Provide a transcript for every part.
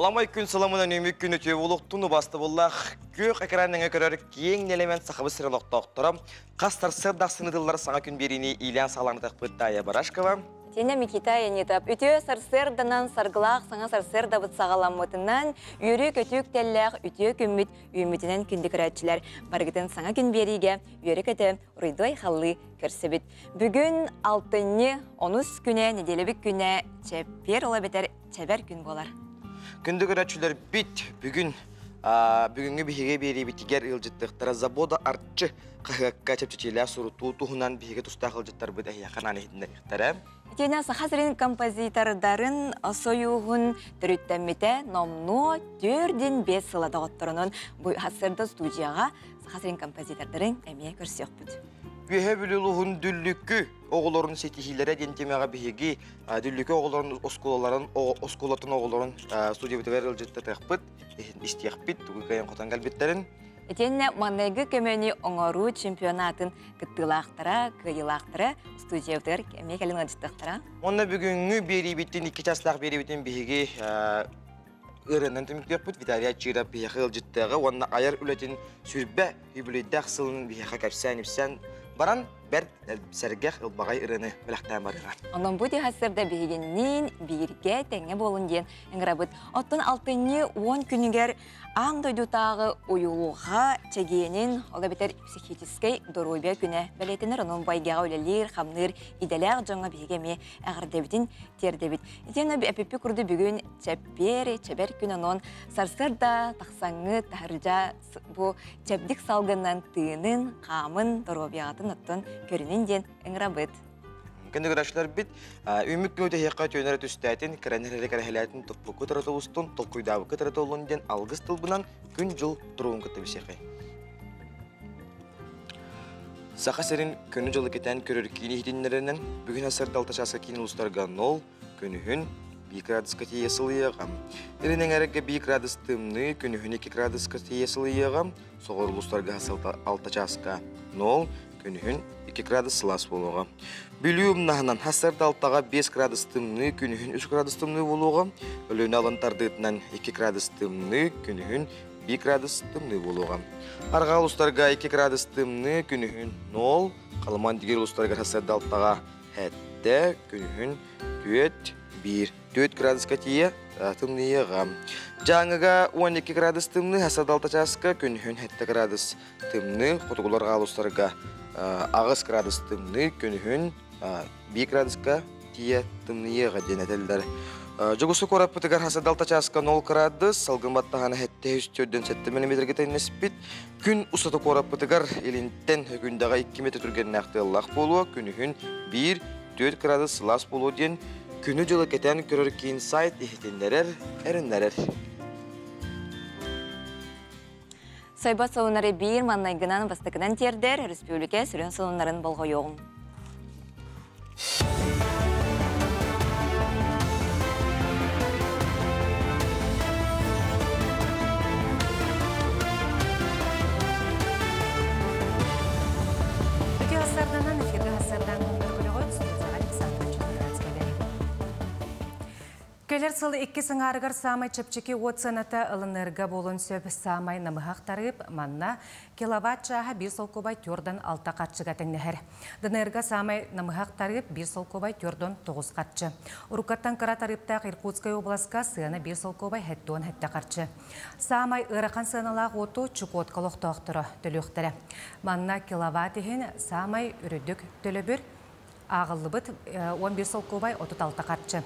Аламай күн сыламынан үмүк күн үтүө буолуохтун убастыбыллаах күөх экран нөҥө көрөр киэҥ нэлэмэн сахабыт сирин олохтоохторо хас сарсыарда ахсын ыытыллар саҥа күн биэриини иилээн саҕалаан Тая Барашкова. Тина Микита Янитов үтүө сарсыарданан саргылаах саҥа сарсыардабыт саҕаламмытынан үөрүү-көтүү үктэллээх үтүө күммүт үүммүтүнэн күндү көрөөччүлэр барыгытын саҥа күн биэриигэ үөрэ-көтө уруйдуой халлыы көрсөбүт. Бүгүн алтынньы онус күнэ неделябит күнэ чэппиэр ол эбэтэр чэбэр күн буолар. Күндү көрөөччүлэр бит бүгүн бүгүҥҥү биһиги биэриибитигэр ыалдьыттыахтара Забота Арчы хаһыакка чэпчэтиилээх сурутуу туһунан биһиги тустаах ыалдьыттарбыт эһиэхэ анаан иһитиннэриэхтэрэ. Итиэннэ Саха сирин композитордарын сойууһун төрүттэммитэ номнуо 4-5 сыла доҕотторунун бу сарсыарда студияҕа Саха сирин композитордарын эмиэ көрсүөхпүт. Үөһэ Бүлүү улууһун Дүллүкү оҕолорун ситиһиилэрэ диэн темаҕа биһиги Дүллүкү оҕолорун оскуолаларын оскуолатын оҕолорун студиябытыгар ыалдьыттатыахпыт, истиэхпит, тугу кыайан хотон кэлбиттэрин. Итиэннэ маҥнайгы көмөнү оҥоруу чемпионатын кыттыылаахтара, кыайыылаахтара студиябытыгар эмиэ кэлин ыалдьыттыахтара. Уонна бүгүҥҥү биэриибитин, икки чаастаах биэриибитин биһиги ырыанан түмүктүөхпүт. Виталий Ачиров биһиэхэ ыалдьыттыаҕа уонна айар үлэтин сүрбэ юбилейдаах сылын биһиэхэ кэпсээн-ипсээн баран бэрт сэргэх ылбаҕай ырыаны бэлэхтээн барыаҕа. Онон бу сарсыарда биһигинниин бииргэ тэҥҥэ буолун диэн ыҥырабыт. Оттон алтынньы 10 күнүгэр аан дойдутааҕы уйулҕа чэгиэнин, ол эбэтэр психическэй доруобуйа күнэ бэлиэтэнэр. Онон бу эйгэҕэ үлэлиир, хамныыр идэлээх дьоҥҥо биһиги эмиэ эҕэрдэбитин тиэрдэбит. Итиэннэ эпиппит курдук бүгүн чэппиэр, чэбэр күн онон сарсыарда тахсаҥҥыт, таһырдьа бу чэбдик салгынынан тыынын, хаамын, доруобуйаҕытын оттон көрүнүн диэн ыҥырабыт. Күндү көрөөччүлэрбит, үүммүт күн үтэһиэххэ түөнэрэ түстээтин, кэрэнэр кэрэһэлээтин туппукку тырата устун, толкуйдаабыкка тырата олун диэн алгыс тылбынан күн-дьыл туругун кытта билсиэхэй. Саха сирин күнү-дьылы кэтээн көрөр киин иһитиннэринэн, бүгүн сарсыарда 6 чааска киин улуустарга 0, күнүһүн 1 градуска тиийэ сылыйыаҕа. Илин эҥэргэ 1 градус тымныы, күнүһүн 2 градуска тиийэ сылыйыаҕа. Соҕуруу улуустарга 6 чааска 0, күнүһүн 2 градус сылаас буолуоҕа. Бүлүү умнаһынан сарсыарда 6-га 5 градус тымныы, күнүһүн 3 градус тымныы буолуоҕа. Өлүөнэ алын тардыытынан 2 градус тымныы, күнүһүн 1 градус тымныы буолуоҕа. Арҕаа улуустарга 2 градус тымныы, күнүһүн 0, Халыман дигир улуустарыгар сарсыарда 6-га 7, күнүһүн 4, 1, 4 градуска тиийэ тымныйыаҕа. Дьааҥыга 12 градус тымныы, сарсыарда 6 чааска күнүһүн 7 градус тымныы, хотугулар улуустарга 8 градус тымныы, күнүһүн 1 градуска тиийэ тымныйыаҕа диэн этэллэр. Дьокуускай куораппытыгар сарсыарда 6 чааска 0 градус, салгын баттаһана 747 миллиметргэ тэҥнэспит. Күн устата куораппытыгар илинтэн Өкүндэҕэ 2 метр түргэннээх тыаллаах буолуо, күнүһүн 1, 4 градус сылаас буолуо диэн күнү-дьылы кэтээн көрөр киин сайт иһитиннэрэр, эрэннэрэр. Сойбот солуннары биир маннайгынан бастакынан тиэрдэр республика сүрүн солуннарын болҕойуоҕуҥ. Үтүө сарданан эфиргэ сардан көрөҕүт студияҕа Александра Чехоградская Кэлэр сыл икки сыҥаарыгар саамай чэпчэки уот сыаната ылынарга буолуон сөп саамай намыһах тарыып манна киловатт чааһа 1 солкуобай төрдөн 6 харчыга тэҥнэһэр. ДНРга саамай намыһах тарыып 1 солкуобай төрдөн 9 харчы. Уруккаттан кыра тарыыптаах Иркутскай областка сыана 1 солкуобай хэттуон хэтте харчы. Саамай ыарахан сыаналаах уоту Чукотка олохтоохторо төлүөхтэрэ. Манна киловатт иһин саамай үрдүк төлөбүр ааҕыллыбыт 11 солкуобай 36 харчы.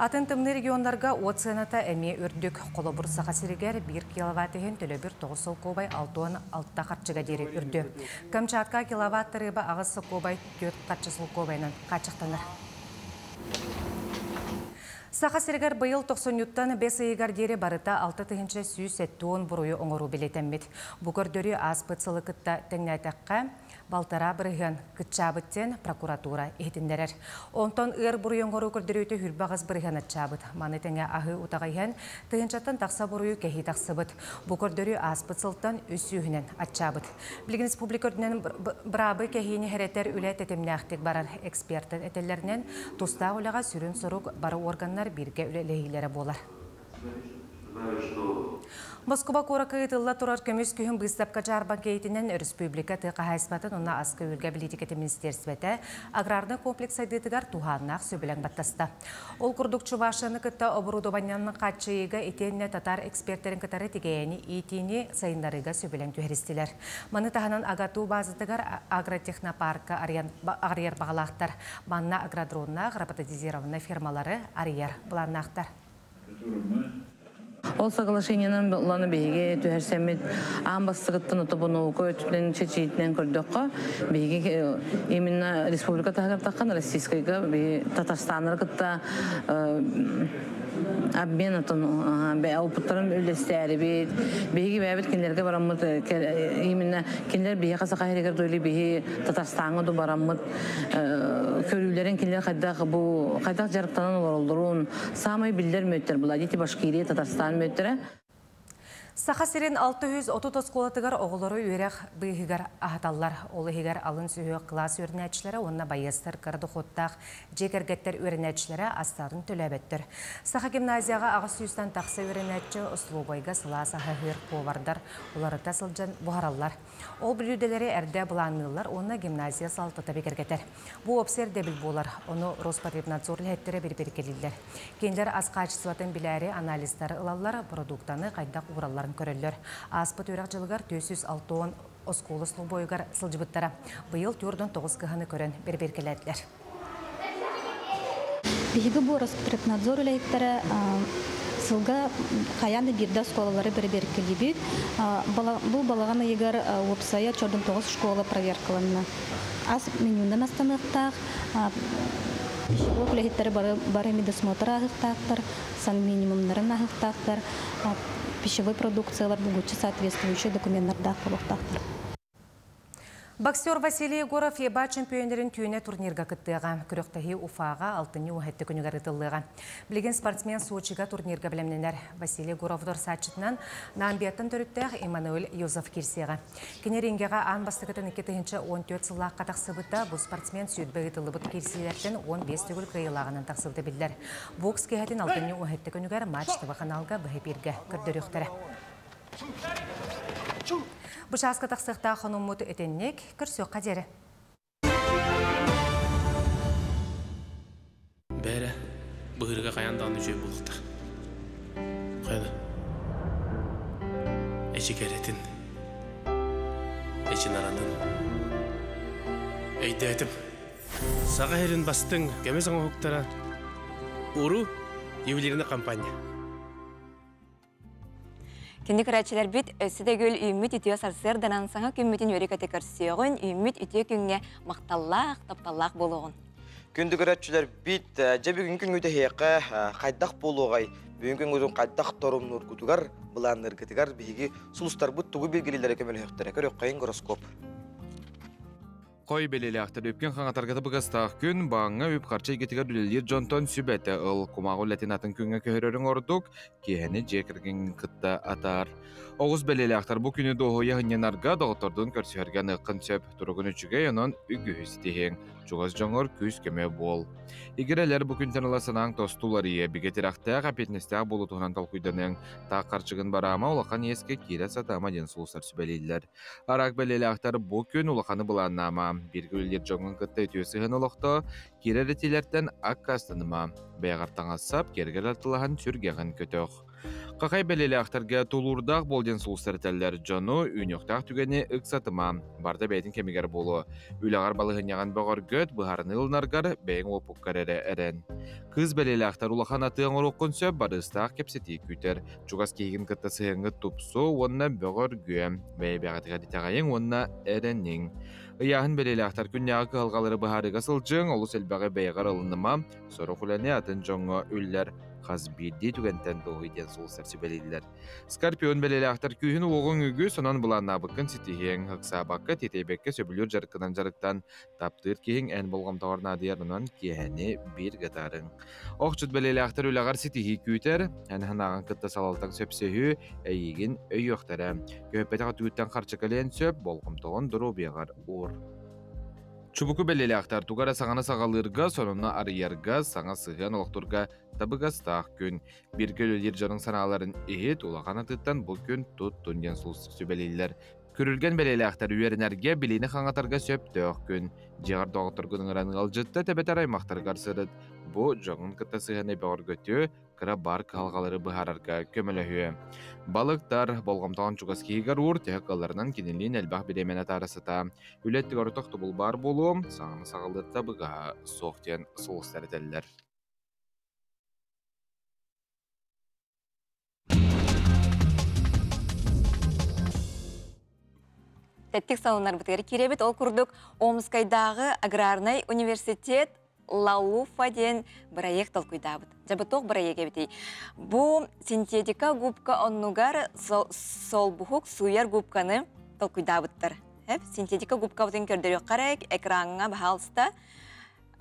Атын тымныы регионнарга уот сыаната эмиэ үрдүк. Холобур Саха сиригэр 1 киловатт иһин төлөбүр 9 солкуобай 66 харчыга диэри үрдү. Камчатка киловатт тарыыба 8 солкуобай 4 харчы солкуобайынан хааччахтанар. Саха сиригэр быйыл тохсунньуттан бэс ыйыгар диэри барыта 6170 буруйу оҥоруу бэлиэтэммит. Бу көрдөрүү ааспыт сылы кытта тэҥнээтэххэ, балтараа бырыһыан кыччаабыт диэн прокуратура иһитиннэрэр. Онтон ыар буруйу оҥоруу көрдөрүүтэ хүрбэ аҕыс бырыһыан аччаабыт. Маны тэҥэ аһыы утаҕы иһэн, тыһыынчаттан тахса буруйу кэһии тахсыбыт. Бу көрдөрүү ааспыт сылтан үс сүүһүнэн аччаабыт. Билигин республика үрдүнэн быраабы кэһиини хэрэтэр үлэ тэтимнээхтик барар. Экспертэр этэллэринэн, тустаах үлэҕэ сүрүн сорук бары органнар бииргэ үлэлэһиилэрэ буолар. Москуба куоракка ыытылла турар көмүс күһүн быыстапка дьаарбаҥкэйитинэн өрөспүүбүлүкэ тыа хаһаайыстыбатын уонна аска-үөлгэ бэлиитикэтин министиэристибэтэ аграрнай комплекс сайдыытыгар туһааннаах сөбүлэҥ баттаста. Ол курдук Чувашияны кытта оборудованиенын хааччыйыыга итиэннэ татаар экспертэрин кытары тигээйини иитиини сайыннарыыга сөбүлэҥ түһэристилэр. Маны таһынан АГАТУ баазатыгар агротехнопарка арыйар баҕалаахтар. Манна агродроннаах роботизированнай фермалары арыйар былааннаахтар. Ол соглашениенан ланы биһиги түһэрсэммит аан бастакыттан отобонуука өттүнэн чэчиитинэн көрдөххө биһиги именно республика таһыгар таххан российскайга биһи Татарстаннары кытта обмен отон опыттарын үллэстээрибит биһиги бэйэбит кинилэргэ бараммыт именно кинилэр биһиэхэ Саха сиригэр дуоли биһи Татарстаҥҥа ду бараммыт көрүүлэрин кинилэр хайдах бу хайдах дьарыктанан олороллорун Самай биллэр мүөттэр була дети Башкирия, Татарстан мүөттэрэ. Саха сирин 630 оскуолатыгар оҕолору үөрэх быыһыгар аһаталлар. Ол иһигэр алын сүһүөх кылаас үөрэнээччилэрэ уонна байыастар кыра дохуоттаах дьиэ кэргэттэр үөрэнээччилэрэ астарын төлөөбөттөр. Саха гимназияҕа 800-тан тахса үөрэнээччи остолобуойга сылаас аһы ыһыыр повардар уларыта сылдьан буһараллар. Ол бүлүүдэлэри эрдэ былаанныыллар уонна гимназия салалтата бигэргэтэр. Бу уопсай ирдэбил буолар, ону Роспотребнадзор үлэһиттэрэ бирибиргэлииллэр. Кинилэр ас хаачыстыбатын билээри анализтары ылаллар, бородууктаны хайдах ууралларын көрөллөр. Ааспыт үөрэх дьылыгар 460 оскуола остолобуойугар сылдьыбыттара. Быйыл 49 кыһаны көрөн бэрэбиэркэлээтилэр. Биһиги бу Роспотребнадзор үлэһиттэрэ сылга хайаан да биирдэ оскуолалары бэрэбиэркэлиибит. Бу балаҕан ыйыгар уопсайа 49 школа проверкаланна. Ас менюнан астаныахтаах, пищевой үлэһиттэрэ бары, бары медосмотр ааһыахтаахтар, санминимумнарын ааһыахтаахтар, пищевой продукциялар булгуччу соответствующий документтардаах буолуохтаахтар. Боксер Василий Егоров ЕБА чемпионерин түүнэ турнирга кыттыаҕа. Күрэхтэһии Уфаҕа алтынньы уһэтти күнүгэр ыытыллыаҕа. Билигин спортсмен Сочига турнирга бэлэмнэнэр. Василий Егоров дорсааччытынан Намбияттан төрүттээх Эммануэль Йозеф киирсиэҕэ. Кини рингэҕэ аан бастакытын 2014 сыллаахха тахсыбыта. Бу спортсмен сүүрбэ ыытыллыбыт киирсиилэртэн 15 төгүл кыайыылааҕынан тахсыбыта биллэр. Бокс киэһэтин алтынньы уһэтти күнүгэр Матч ТВ ханаалга быһа эпииргэ көрдөрүөхтэрэ. Бу чааска тахсыахтаах хонуммут итинник көрсүөххэ диэри. Бээрэ, быһыырга хайаан даҕаны үчүгэй буолуохтаах. Хайана? Эчи кэрэтин, эчи наранын. Өйдөөтүм. Саха сирин бастыҥ көмүс оҥоһуктара Уру ювелирный компания. Кини көрөөччүлэрбит өссө да гүл үүммүт үтүө сарсыарданан саҥа күммүтүн үөрэ-көтө көрсүөҕүн, үүммүт үтүө күҥҥэ махталлаах, тапталлаах буолуоҕун. Күндү көрөөччүлэрбит, дьэ бүгүҥҥү күҥҥүт эһиэхэ хайдах буолуоҕай? Бүгүҥҥү күҥҥүтүн хайдах торумнуургутугар, былаанныыргытыгар биһиги сулустарбыт тугу билгилииллэрэ көмөлөһүөхтэрэ. Көрүөххэйиҥ гороскоп. Хой бэлиэлээхтэр үпкүн хаҥатарга табыгастаах күн, бааҥҥа үп-харчы эйгэтигэр үлэлиир дьонтон сүбэтэ ыл. Кумааҕы үлэтин атын күҥҥэ көһөрөрүҥ ордук, киэһэни дьиэ кэргэҥҥин кытта атаар. Оҕус бэлиэлээхтэр бу күнү дуоһуйа сынньанарга, доҕоттордуун көрсүһэргэ аныаххын сөп. Туругун үчүгэй, онон үгүһү ситиһиэҥ. Чугас дьоҥҥор күүс-көмө буол. Игирэлэр бу күнтэн ыла санааҥ тосту уларыйыа, бигэ тирэхтээх, эппиэтинэстээх буолуу туһунан толкуйданыаҥ. Таах харчыгын бараама, улахан иэскэ киирэ сатаама диэн сулустар сүбэлииллэр. Араак бэлиэлээхтэр бу күн улаханы былааннаама, бииргэ үлэлиир дьоҥҥун кытта үтүө сыһыан олохтоо, киирэр этиилэртэн аккаастаныма, бэйэҕэр таҥас-сап, киэргэл атылаһан сүргэҕин көтөх. Хахай бэлиэлээхтэргэ тулуурдаах буол диэн сулустар этэллэр, дьону үүнүөхтээх түгэни ыксатыма, барыта бэйэтин кэмигэр буолуо. Үлэҕэр балаһыанньаҕын бөҕөргөт, быһаарыныы ылынаргар бэйэҥ уопуккар эрэ эрэн. Кыыс бэлиэлээхтэр улахан атыы оҥоруоххун сөп, барыыстаах кэпсэтии күүтэр. Чугас киһигин кытта сыһыаҥҥыт тупсуо уонна бөҕөргүө. Бэйэ-бэйэҕитигэр итэҕэйиҥ уонна эрэниҥ. Ыйааһын бэлиэлээхтэр күннээҕи кыһалҕалары быһаарыыга сылдьыҥ, олус элбэҕи бэйэҕэр ылыныма, сорох үлэни атын дьоҥҥо үллэр. Хас биирдии түгэнтэн дуоһуй диэн сулустар сүбэлииллэр. Скорпион бэлиэлээхтэр күүһүн-уоҕуҥ үгүс, онон былааннаабыккын ситиһиэҥ. Ыксаабакка, тиэтэйбэккэ сөбүлүүр дьарыккынан дьарыктан, Таптыыр киһиҥ эн болҕомтоҕор наадыйарынан киэһэни бииргэ атаарыҥ. Охчут бэлиэлээхтэр үлэҕэр ситиһии күүтэр, эн санааҕын кытта салалтаҥ сөпсөһүү, эйигин өйүөхтэрэ. Көһүппэтэх өтүүттэн харчы кэлиэн сөп, болҕомтоҕун доруобуйаҕар уур. Чубуку бэлиэлээхтэр тугу эрэ саҥаны саҕалыырга, сонуну арыйарга, саҥа сыһыан олохтуурга табыгастаах күн. Бииргэ үлэлиир дьонуҥ санааларын иһит, улахан атыттан бу күн туттун диэн сүбэлииллэр. Күрүлгэн бэлиэлээхтэр үөрэнэргэ, билиини хаҥатарга сөптөөх күн. Дьиэҕэр доҕотторгун ыҥыран ыалдьытта тэбэтэр аймахтаргар сырыт. Бу дьоҥҥун кытта сыһыаны бөҕөргөтүө, кыра баар кыһалҕалары быһаарарга көмөлөһүө. Балыктар болҕомтоҕун чугас киһигэр уур, төһө кыалларынан кинилиин элбэх бириэмэни атаара сатаа. Үлэ өттүгэр тохтобул баар буолуо, саҥаны саҕалыырта быгаһа суох диэн сулустар этэллэр. Тэттик салоннарбытыгар киирэбит. Ол курдук Омскайдааҕы аграрнай университет Лалуфа диэн бырайыак толкуйдаабыт. Дьабытох бырайыак эбитий. Бу синтетика губка оннугар солбуһук сууйар губканы толкуйдаабыттар. Синтетика губкабытын көрдөрүөххэ экраҥҥа баһаалыста.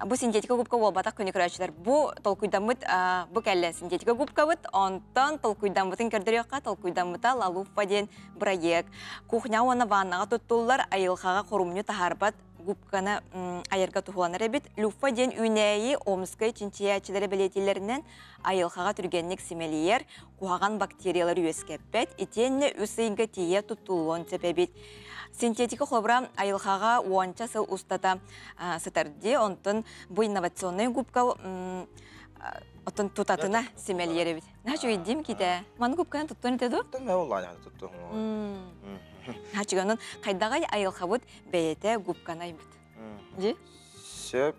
Бу синтетика губка буолбатах күнү көрөөччүлэр. Бу толкуйдаммыт бу кэллэ синтетика губкабыт, онтон толкуйдаммытын көрдөрүөххэ, толкуйдаммыта Лалуфа диэн бырайыак. Кухня уонна ваннаҕа туттуллар айылҕаҕа хорумньу таһаарбат губканы айарга туһуланар эбит. Люфа диэн үүнээйи Омскай чинчийээччилэрэ бэлиэтииллэринэн айылҕаҕа түргэнник симэлийэр, куһаҕан бактериялар үөскэппэт, итиэннэ үс ыйга тиийэ туттуллуон сөп эбит. Синтетика холобура айылҕаҕа уонча сыл устата сытар дии, онтон бу инновационнай губка оттон тутатына симэлийэр эбит. Наһаа үчүгэйдиим китэ. Маны губканы туттуон этэ дуу? Туттан оллаан туттуон. Наһаа үчүгэй. Онон хайдаҕай айылҕабыт бэйэтэ губканы айбыт. Дии? Сөп.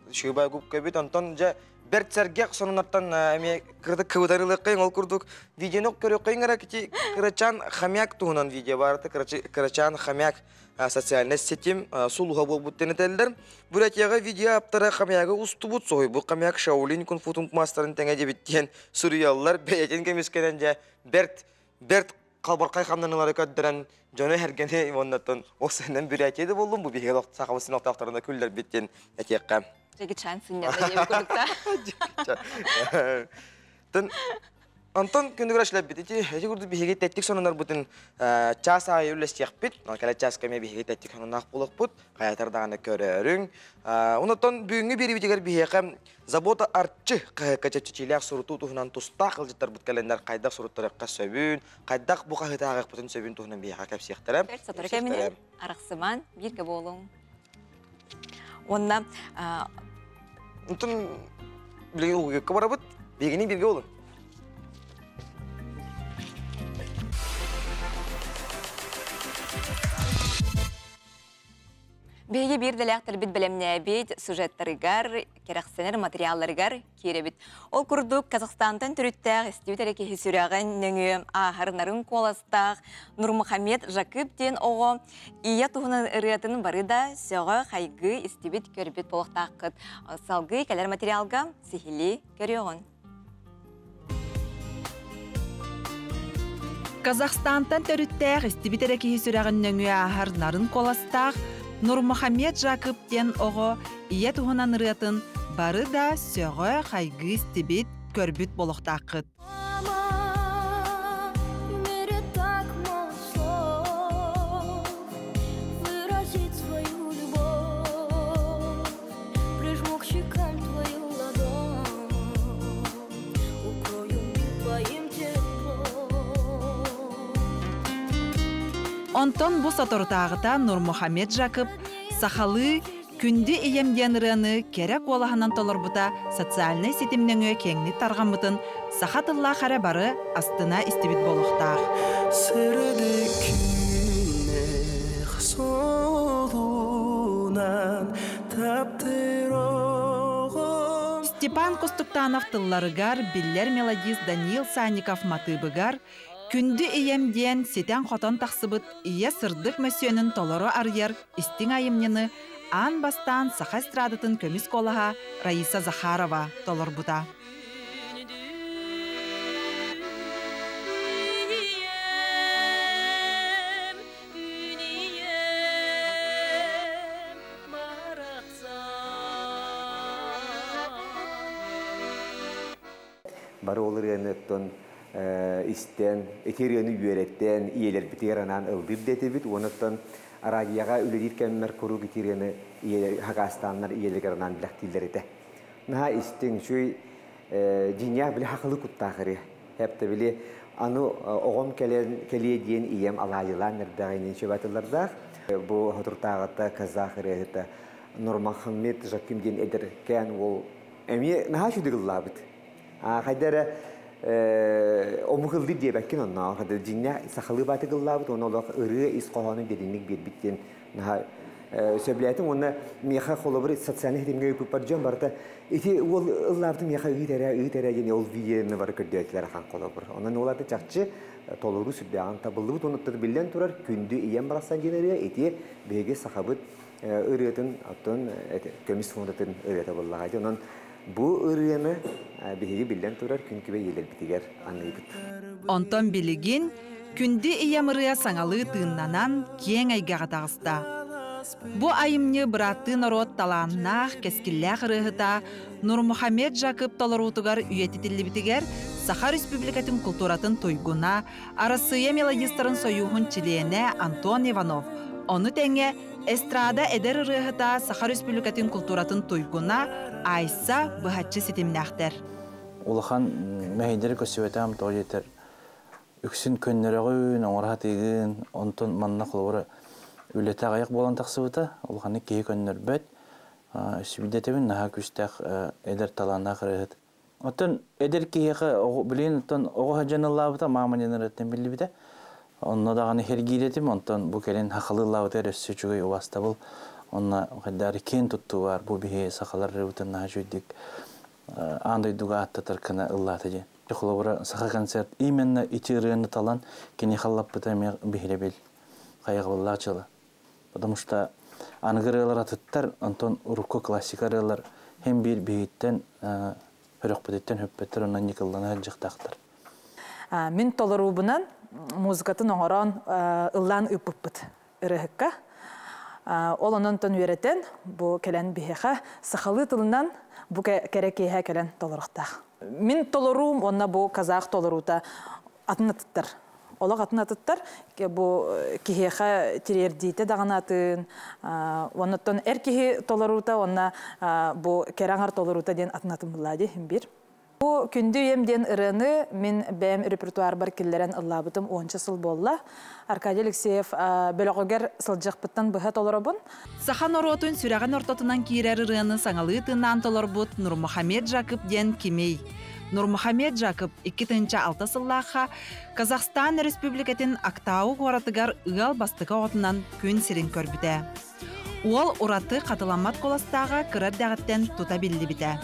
Үчүгэй губка эбит. Онтон дьэ бэрт сэргэх сонуннартан эмиэ кырдык кыбытарылыаххайын ол курдук видеону көрүөххэйин эрэ кити кырачаан хомяк туһунан видео баарыта кырачаан хомяк социальнай сетим сулуһа буолбут диэн этэллэр. Бурятияҕа видео ааптара хомягы устубут соһуйбут хомяк Шаолинь кунг-футун маастарын тэҥэ диэбит диэн суруйаллар. Бэйэтин көмүскэнэн дьэ бэрт бэрт халбархай хамнаныылары көрдөрөн дьону эргэни уоннаттан ол сэнэн Бурятия да буоллун бу биһиги сахабыт син охтоохторуна күллэрбит диэн этиэххэ. Джеки Чан сынньанна диэбит курдукта. Тын Антон күндүгэр эшлэппит ити эти курдук биһиги тэттик сонунарбытын час аайы үллэстиэхпит. Кэлэ чааска эмиэ биһиги тэттик сонуннаах буолуохпут. Хайатар даҕаны көрөөрүҥ. Онтон бүгүҥҥү биэриибитигэр биһиэхэ Забота Арчы хаһыакка чэпчэтиилээх сурутуу туһунан тустаах ыалдьыттарбыт кэлэннэр хайдах суруттарыахха сөбүн, хайдах бу хаһыытааҕыахпытын сөбүн туһунан биһиэхэ кэпсиэхтэрэ. Бэрт сотору кэминэн арахсыман бииргэ буолуҥ. Уонна Онтон билигин угуйукка барабыт, биһигини бииргэ буолун. Биһиги биир дэлээхтэрбит бэлэмнээбит сюжеттарыгар, кэрэхсэнэр материалларыгар киирэбит. Ол курдук Казахстантан төрүттээх истибит эрэ киһи сүрэҕин нөҥүө ааһар нарын куоластаах Нурмухамед Жакып диэн оҕо ийэ туһунан ырыатын бары да сөҕө, хайгыы истибит, көрбүт буолуохтааххыт. Салгыы кэлэр материалга сиһилии көрүөҕүн. Казахстантан төрүттээх истибит эрэ киһи сүрэҕин нөҥүө ааһар нарын куоластаах Нурмухамед Жакып диэн оҕо ийэ туһунан ырыатын бары да сөҕө, хайгыы истибит, көрбүт буолуохтааххыт. Онтон бу соторутааҕыта Нурмухамед Жакып сахалыы «Күндү ийэм» диэн ырыаны кэрэ куолаһынан толорбута социальнай ситим нөҥүө киэҥник тарҕаммытын саха тыллаах эрэ бары астына истибит буолуохтаах. Сырдык солунан таптыр оҕом Степан Кустуктанов тылларыгар биллэр мелодист Даниил Санников матыыбыгар «Күндү ийэм» диэн ситэн-хотон тахсыбыт ийэ сырдык мөссүөнүн толору арыйар истиҥ айымньыны аан бастаан саха эстрадатын көмүс куолаһа Раиса Захарова толорбута. Бары ол ырыаны оттон истэн, ити ырыаны үөрэттэн, ийэлэрбитигэр анаан ыллыыр да этибит. Уонна оттон Арадиоҕа үлэлиир кэммэр куруук ити ырыаны хакастаннар ийэлэригэр анаан билэхтииллэр этэ. Наһаа истиҥ, үчүгэй дьиҥнээх били хахылы куттаах ырыа. Хэптэ били аны оҕом кэлэн кэлиэ диэн ийэм алаайылаан эрдэҕинин сөбатылардаах. Бу хотуртааҕыта казах ырыаһыта Нурмахаммет Жаким диэн эдэркээн уол эмиэ наһаа үчүгэй ыллаабыт. Хайда эрэ омук ыллыыр диэбэккин онно дьиҥнээх сахалыы баатык ыллаабыт уонна олох ырыа ис хоһоонун дириҥник биэрбит диэн наһаа сөбүлээтим уонна миэхэ холобур социальнай ситимҥэ ыыппыппар дьон барыта ити уол ыллаабытын миэхэ ыыт эрэ ыыт эрэ диэн ол видеоны бары көрдөөтүлэр ахан холобур. Онон ол аты чахчы толору сүрдээҕин табыллыбыт уонна биллэн турар күндү ийэм барахсан диэн ырыа ити биһиги сахабыт ырыатын оттон көмүс фондатын ырыата буоллаҕа. Онон бу ырыаны биһиги биллэн турар күн күбэй ийэлэрбитигэр аныыбыт. Онтон билигин күндү ийэм ырыа саҥалыы тыыннанан киэҥ эйгэҕэ таҕыста. Бу айымньы бырааттыы норуот талааннаах, кэскиллээх ырыаһыта Нурмухамед Жакып толоруутугар үйэтитиллибитигэр Саха Республикатын култууратын туйгуна, Арассыыйа мелодистарын сойууһун чилиэнэ Антон Иванов, ону тэҥэ эстрада эдэр ырыаһыта Саха Республикатын култууратын туйгуна Айса быһаччы ситимнээхтэр. Улахан мэһэйдэри көрсүбэтэҕим тоҕо диэтэр үксүн көннөрөҕүн, оҥоро сатыыгын, онтон манна холобура үлэтэ аҕыйах буолан тахсыбыта, улаханнык киһи көннөрбөт. Сүбүдэтэбин наһаа күүстээх эдэр талааннаах ырыаһыт. Оттон эдэр киһиэхэ билигин оттон оҕо сылдьан ыллаабыта, маама диэн ырыаттан биллибитэ. Онно даҕаны сэргиир этим, онтон бу кэлин сахалыы ыллаабыта өссө үчүгэй убаастабыл. Онно хайдары киэн туттуу баар, бу биһи сахалар ырыабытын наһаа үчүгэйдик аан дойдуга ааттатар гына ыллаата диэн. Холобура, саха концерт именно ити ырыаны талан кини халлаппыта эмиэ биһирэбил, хайҕабыллаах дьыала. Потому что аныгы ырыалар атыттар, онтон урукку классика ырыалар һин биир биһиттэн өрөхпүтүттэн хөппөттөр, онон ньыкыллана сылдьыахтаахтар. Мин толоруубунан музыкатын оҥорон ыллаан ыыппыппыт ырыаһыкка. Ол онон үөрэтэн бу кэлэн биһиэхэ сахалыы тылынан бу кэрэ киэһэ кэлэн толоруохтаах. Мин толоруум уонна бу казах толоруута атын атыттар. Олох атын атыттар бу киһиэхэ тириэрдиитэ даҕаны атын, оннуттан эр киһи толоруута уонна бу кэрэ аҥар толоруута диэн атын атын буллаа дии бир. Бу күндү ийэм диэн ырыаны мин бэйэм репертуарбар киллэрэн ыллаабытым уонча сыл буолла. Аркадий Алексеев бөлөҕүгэр сылдьыахпыттан быһа толоробун. Саха норуотун сүрэҕин ортотунан киирэр ырыаны саҥалыы тыыннаан толорбут Нурмухамед Жакып диэн кимий? Нурмухамед Жакып 2006 сыллаахха Казахстан Республикатын Актау куоратыгар ыал бастакы оҕотунан күн сирин көрбүтэ. Уол ураты хатыламмат куоластааҕа кыра эрдэҕиттэн тута биллибитэ.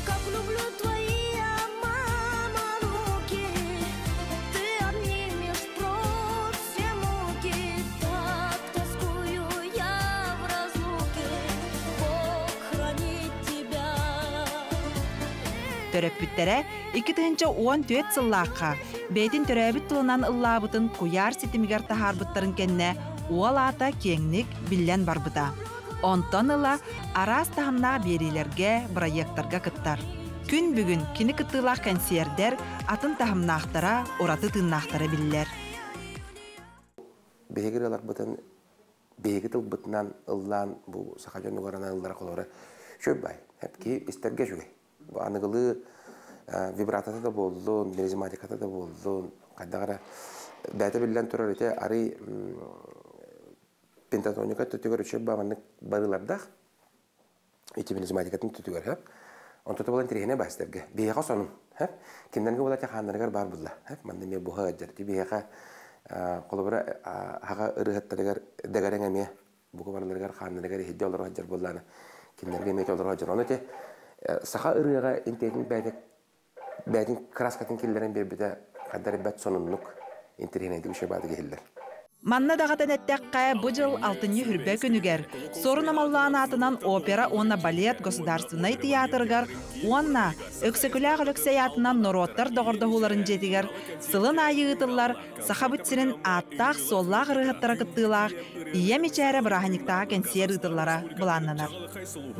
Как люблю твои, мама, руки, ты обнимешь прочь все муки. Так тоскую я в разлуке, Бог хранит тебя. Төрөппүттэрэ 2014 сыллаахха бэйэтин төрөөбүт тылынан ыллаабытын куйаар ситимигэр таһаарбыттарын кэннэ уол аата киэҥник биллэн барбыта. Онтон ыла араас таһымнаах биэриилэргэ, бырайыактарга кыттар. Күн бүгүн кини кыттыылаах кэнсиэрдэр атын таһымнаахтара, ураты тыыннаахтара биллэр. Биһиги ырыаларбытын биһиги тылбытынан ыллаан бу саха дьонугар анаан ыллара холобура үчүгэй бай. Киһи истэргэ үчүгэй. Бу аныгылыы вибратата да буоллун, мелизматиката да буоллун, хайдах эрэ бэйэтэ биллэн турар ити арый пентатоника төтүгэр үчүгэй баҕаннык барыылардаах. Ити мелизматикатын төтүгэр хөп. Онто буолан интэриэһинэй баа истэргэ. Биһиэхэ сонун. Хөп. Кинилэргэ буола хааннарыгар баар булла. Хөп. Манна эмиэ буһа ыалдьар. Ити биһиэхэ холобура хаҕа ырыһыттарыгар дэгэрэҥ эмиэ бука барыларыгар хааннарыгар иһирдьэ олоро сылдьар буоллаана кинилэргэ эмиэ олоро сылдьар. Ону ити саха ырыаҕа интиэтин бэйэтэ бэйэтин краскатын киллэрэн биэрбитэ хайдар бэт сонуннук интэриэһинэйдик үчүгэй баатык иһиллэр. Манна даҕатан эттэххэ, бу дьыл алтынньы хүрбэ күнүгэр Суорун Омоллоон аатынан опера уонна балет государственнай театрыгар уонна Өксөкүлээх Өлөксөй аатынан норуоттар доҕордоһууларын дьиэтигэр сылын аайы ыытыллар Сахабыт сирин ааттаах-суоллаах ырыаһыттара кыттыылаах Ийэ мичээрэ бырааһынньыктааҕы кэнсиэр ыытыллара былааннанар.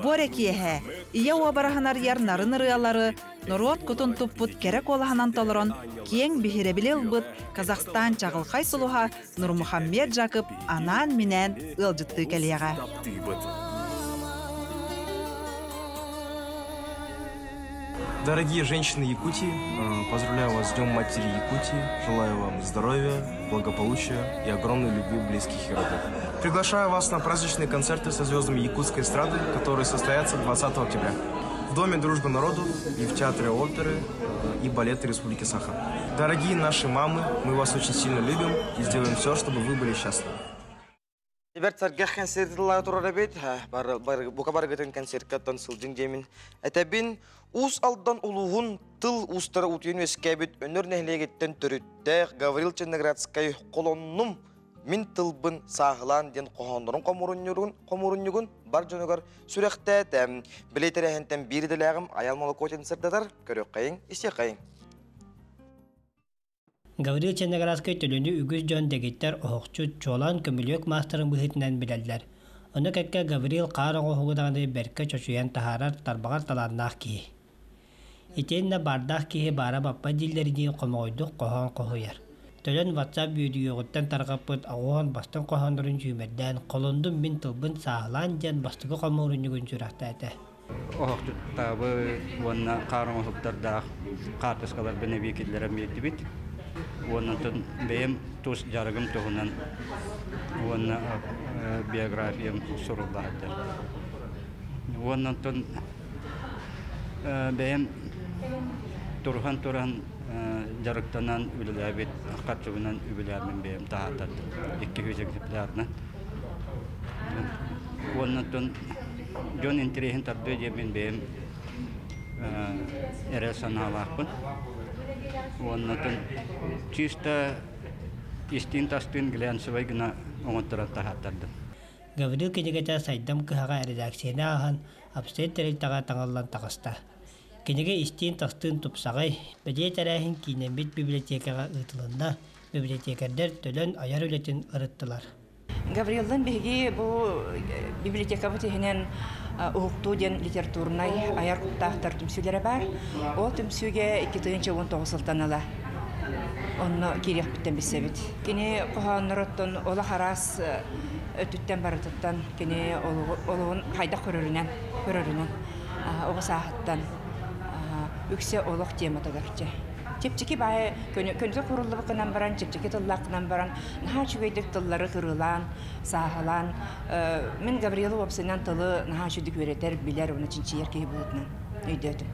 Бу эрэ киэһэ ийэ уобараһын арыйар нарын ырыалары норуот кутун туппут кэрэ куолаһынан толорон киэҥ биһирэбили ылбыт Казахстан чаҕылхай сулуһа Нурмухаммед Жакып анаан-минээн ыалдьыттыы кэлиэҕэ. Дорогие женщины Якутии, поздравляю вас с Днем Матери Якутии, желаю вам здоровья, благополучия и огромной любви близких и родных. Приглашаю вас на праздничные концерты со звездами якутской эстрады, которые состоятся 20 октября в Доме дружбы народов и в Театре оперы и балета Республики Саха. Дорогие наши мамы, мы вас очень сильно любим и сделаем все, чтобы вы были счастливы. Бэрт сэргэх концерт тыллара турар эбит. Бука барыгытын концертка тон сылдьыҥ диэмин. Этэбин Уус Алдан улууһун тыл уустара утуйан үөскээбит Өнөр нэһилиэгиттэн төрүттээх Гаврил Черноградскай Холоннум мин тылбын сааһылаан диэн хоһооннорун хомуурунньугун бар дьонугар сүрэхтээтэ. Билей тэрээһинтэн биир идэлээҕим Аял Молокотин сырдатар, көрүөххэйиҥ, истиэххэйиҥ. Гаврил Черноградскай төлөнү үгүс дьон дэгиттэр оһохчут, чуолаан көмүлүөк маастарын быһыытынан билэллэр. Ону кэккэ Гаврил хаар оҥоһугу даҕаны бэркэ чочуйан таһаарар тарбаҕар талааннаах киһи. Итиэннэ баардаах киһи баара баппат дииллэринии хомоҕойдук хоһоон хоһуйар. Төлөн WhatsApp үөдүйүөҕүттэн тарҕаппыт аҕуһан бастыҥ хоһооннорун сүүмэрдээн «Холондум мин тылбын сааһылаан» диэн бастакы хомуурунньугун сүрэхтээтэ. Оһохчуттаабыт уонна хаар оҥоһуктардаах хаартыскаларбын эбии киллэрэн биэрдибит. Уонна бэйэм тус дьарыгым туһунан уонна биографиям сурулла сылдьар. Уонна онтон бэйэм туруһан-туран дьарыктанан үлэлээбит харчыбынан үбүлээммин бэйэм таһааттардым. 200 экземплярынан. Уонна оттон дьон интэриэһин тардыа диэммин бэйэм эрэл санаалаахпын. Уонна оттон чисто истиин-тастыын глянцевай гына оҥотторон таһааттардым. Гаврил кинигэтэ Сайдам кыһаҕа эрэдээксийэни ааһан, Апсет тэрилтэҕэ таҥыллан таҕыста. Кинигэ истиин-тастыын тупсаҕай, бэлиэ тэрээһин киинэммит библиотекаҕа ыытылынна, библиотекардар Төлөн айар үлэтин ырыттылар. Гавриллын биһиги бу библиотекабыт иһинэн Уһуктуу диэн литературнай айар куттаахтар түмсүүлэрэ баар. Ол түмсүүгэ 2019 сылтан ыла онно киириэхпиттэн билсэбит. Кини хоһоонноруттан олох араас өттүттэн барытыттан кини олоҕун хайдах көрөрүнэн көрөрүнэн оҕо сааһыттан үксэ олох тематыгар чэ чэпчэки баайы көнөтө куруллубуккынан баран чэпчэки тыллааххынан баран наһаа үчүгэйдик тыллары кырыылаан сааһылаан мин Гаврилы уопсайынан тылы наһаа үчүгдүк үөрэтэр билэр уонна чинчийэр киһи быһыытынан өйдөөтүм.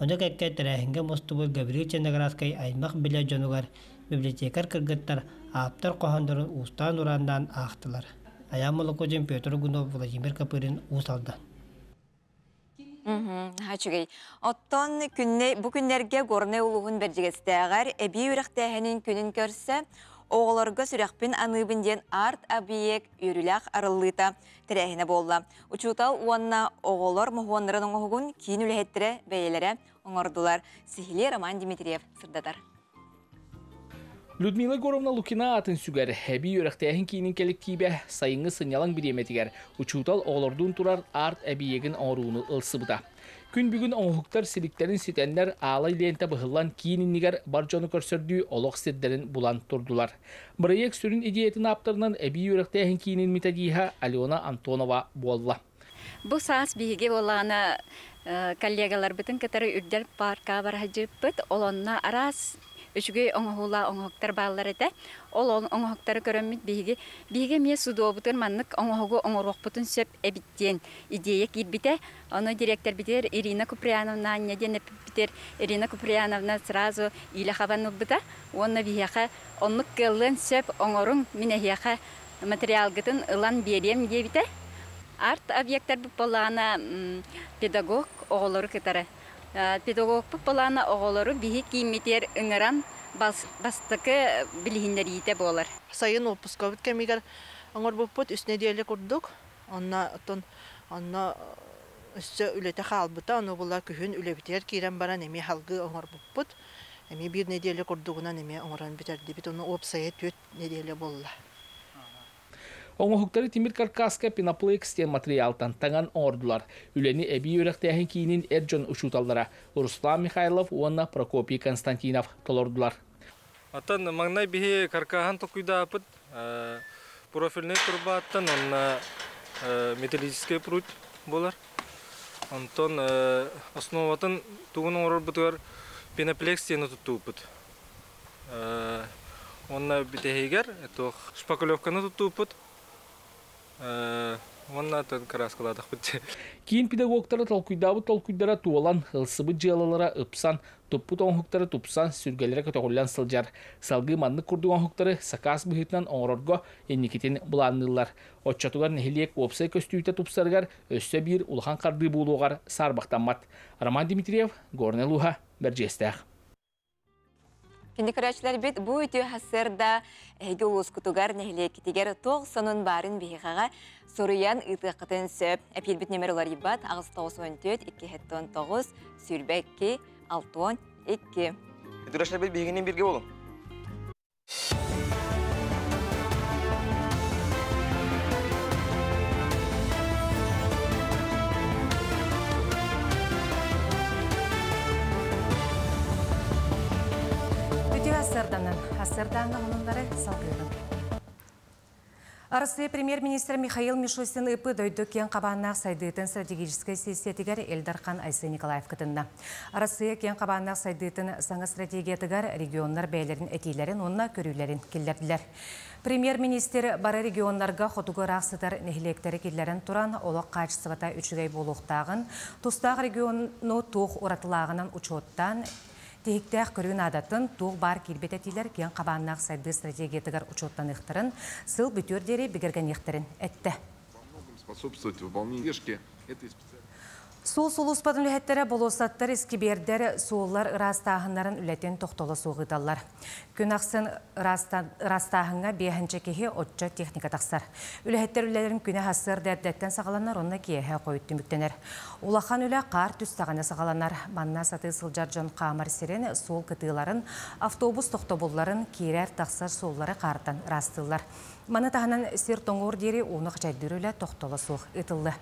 Ону кэккэ тэрээһиҥҥэ мустубут Гаврил Черноградскай аймах-билэ дьонугар библиотекарь кыргыттар ааптар хоһооннорун уустаан-урааннаан аахтылар. Айаан Молокудин, Петр Гунов, Владимир Копырин, Уус Алдан. Үчүгэй. Оттон күнне, бу күннэргэ Горнай улууһун Бэрдьигэстээҕэр эбии үрэхтээһинин күнүн көрсө оҕолорго сүрэхпин аныыбын диэн арт-объект үөрүүлээх арыллыыта тэрээһинэ буолла. Учуутал уонна оҕолор моһуоннарын оҥоһугун киин үлэһиттэрэ бэйэлэрэ оҥордулар. Сиһилии Роман Дмитриев сырдатар. Людмила Егоровна Лукина атын сүгэр эбии үөрэхтээһин киинин кэлэктиибэ сайыҥҥы сынньалаҥ бириэмэтигэр учуутал оҕолордуун турар арт-эбийиэгин оҥорууну ылсыбыта. Күн бүгүн оҥоһуктар силиктэрин ситэннэр аалай лиэнтэ быһыллан киин иннигэр бар дьону көрсөрдүү олох сирдэрин булан турдулар. Бырайыак сүрүн идеятын ааптарынан эбии үөрэхтээһин киинин методиһа Алена Антонова буолла. Бу саас биһиги буоллаҕына коллегаларбытын кытары Үрдэл паркаҕа бара сылдьыбыппыт. Ол онно араас үчүгэй оҥоһуулаах оҥоһуктар бааллар этэ. Ол оҥоһуктары көрөммүт биһиги биһиги эмиэ судуобутун маннык оҥоһугу оҥоруохпутун сөп эбит диэн идея киирбитэ. Ону директорбитигэр Ирина Куприяновна Анньа диэн эппиппитигэр Ирина Куприяновна сразу иилэ хабан ылбыта. Уонна биһиэхэ оннук кыаллыан сөп оҥоруҥ, мин эһиэхэ материалгытын ылан биэриэм диэбитэ. Арт-объектарбыт буоллаҕына педагог оҕолору кытары. Педагогпут буоллаҕына оҕолору биһи кииммитигэр ыҥыран бастакы билиһиннэриитэ буолар. Сайын уоппускабыт кэмигэр оҥорбуппут үс нэдиэлэ курдук. Онно оттон онно өссө үлэтэ хаалбыта. Ону була күһүн үлэбитигэр киирэн баран эмиэ салгыы оҥорбуппут. Эмиэ биир нэдиэлэ курдугунан эмиэ оҥорон бүтэрдибит. Ону уопсайа түөрт нэдиэлэ буолла. Оҥоһуктары тимир каркаска пеноплекс диэн материалтан таҥан оҥордулар. Үлэни эбии үөрэхтээһин киинин эр дьон учууталлара Руслан Михайлов уонна Прокопий Константинов толордулар. Оттон маҥнай биһи каркаһын толкуйдааппыт профильнай турбааттан уонна металлическай пруд буолар. Онтон основатын тугун оҥорорбутугар пеноплекс диэни туттубуппут. Уонна бүтэһигэр туох шпаклевканы туттубуппут. Уонна атын кырааскалаатахпыт. Киин педагогтара толкуйдаабыт толкуйдара туолан, ылсыбыт дьыалалара ыпсан, туппут оҥоһуктара тупсан, сүргэлэрэ көтөҕүллэн сылдьар. Салгыы маннык курдук оҥоһуктары сакаас быһыытынан оҥорорго инникитин былаанныыллар. Оччотугар нэһилиэк уопсай көстүүтэ тупсарыгар өссө биир улахан хардыы буолуоҕар саарбахтаммат. Роман Дмитриев, Горнай улууһа, Бэрдьигэстээх. Кини көрөөччүлэрбит бу үтүө сарсыарда эһиги улуускутугар, нэһилиэккитигэр туох сонун баарын биһиэхэҕэ суруйан ыытыаххытын сөп. Эпиирбит нөмер уларыйбат 894 279 22 62. Көрөөччүлэрбит биһигини бииргэ буолуҥ. Үтүө ассарданан, ассардааҥҥа хонуннары салгыыбын. Арассыыйа премьер-министрэ Михаил Мишустин ЫП дойду киэҥ хабааннаах сайдыытын стратегическай сессиятыгар Ил Дархан Айсен Николаев кытынна. Арассыыйа киэҥ хабааннаах сайдыытын саҥа стратегиятыгар регионнар бэйэлэрин этиилэрин уонна көрүүлэрин киллэрдилэр. Премьер-министр бары регионнарга хотугу ыраах сытар нэһилиэктэри киллэрэн туран, олох хаачыстыбата үчүгэй буолуохтааҕын, тустаах региону туох уратылааҕынан учуоттаан, тиһиктээх көрүү наадатын, туох баар киирбит этиилэр киэҥ хабааннаах сайдыы стратегиятыгар учуоттаныахтарын, сыл бүтүөр диэри бигэргэниэхтэрин эттэ. Способствовать выполнению этой Суол сулууспатын үлэһиттэрэ болуоссаттар, искибиэрдэр, суоллар ыраастааһыннарын үлэтин тохтоло суох ыыталлар. Күн ахсын ыраастааһыҥҥа биэһинчэ киһи оччо техника тахсар. Үлэһиттэр үлэлэрин күнэ сарсыарда эрдэттэн саҕаланар уонна киэһэ хойут түмүктэнэр. Улахан үлэ хаар түстэҕинэ саҕаланар. Манна сатыы сылдьар дьон хаамар сирин, суол кытыыларын, автобус тохтобулларын, киирэр-тахсар суоллары хаартан ыраастыыллар. Маны таһынан сир тоҥуор диэри ууну хачайдыыр үлэ тохтоло суох ыытыллыа.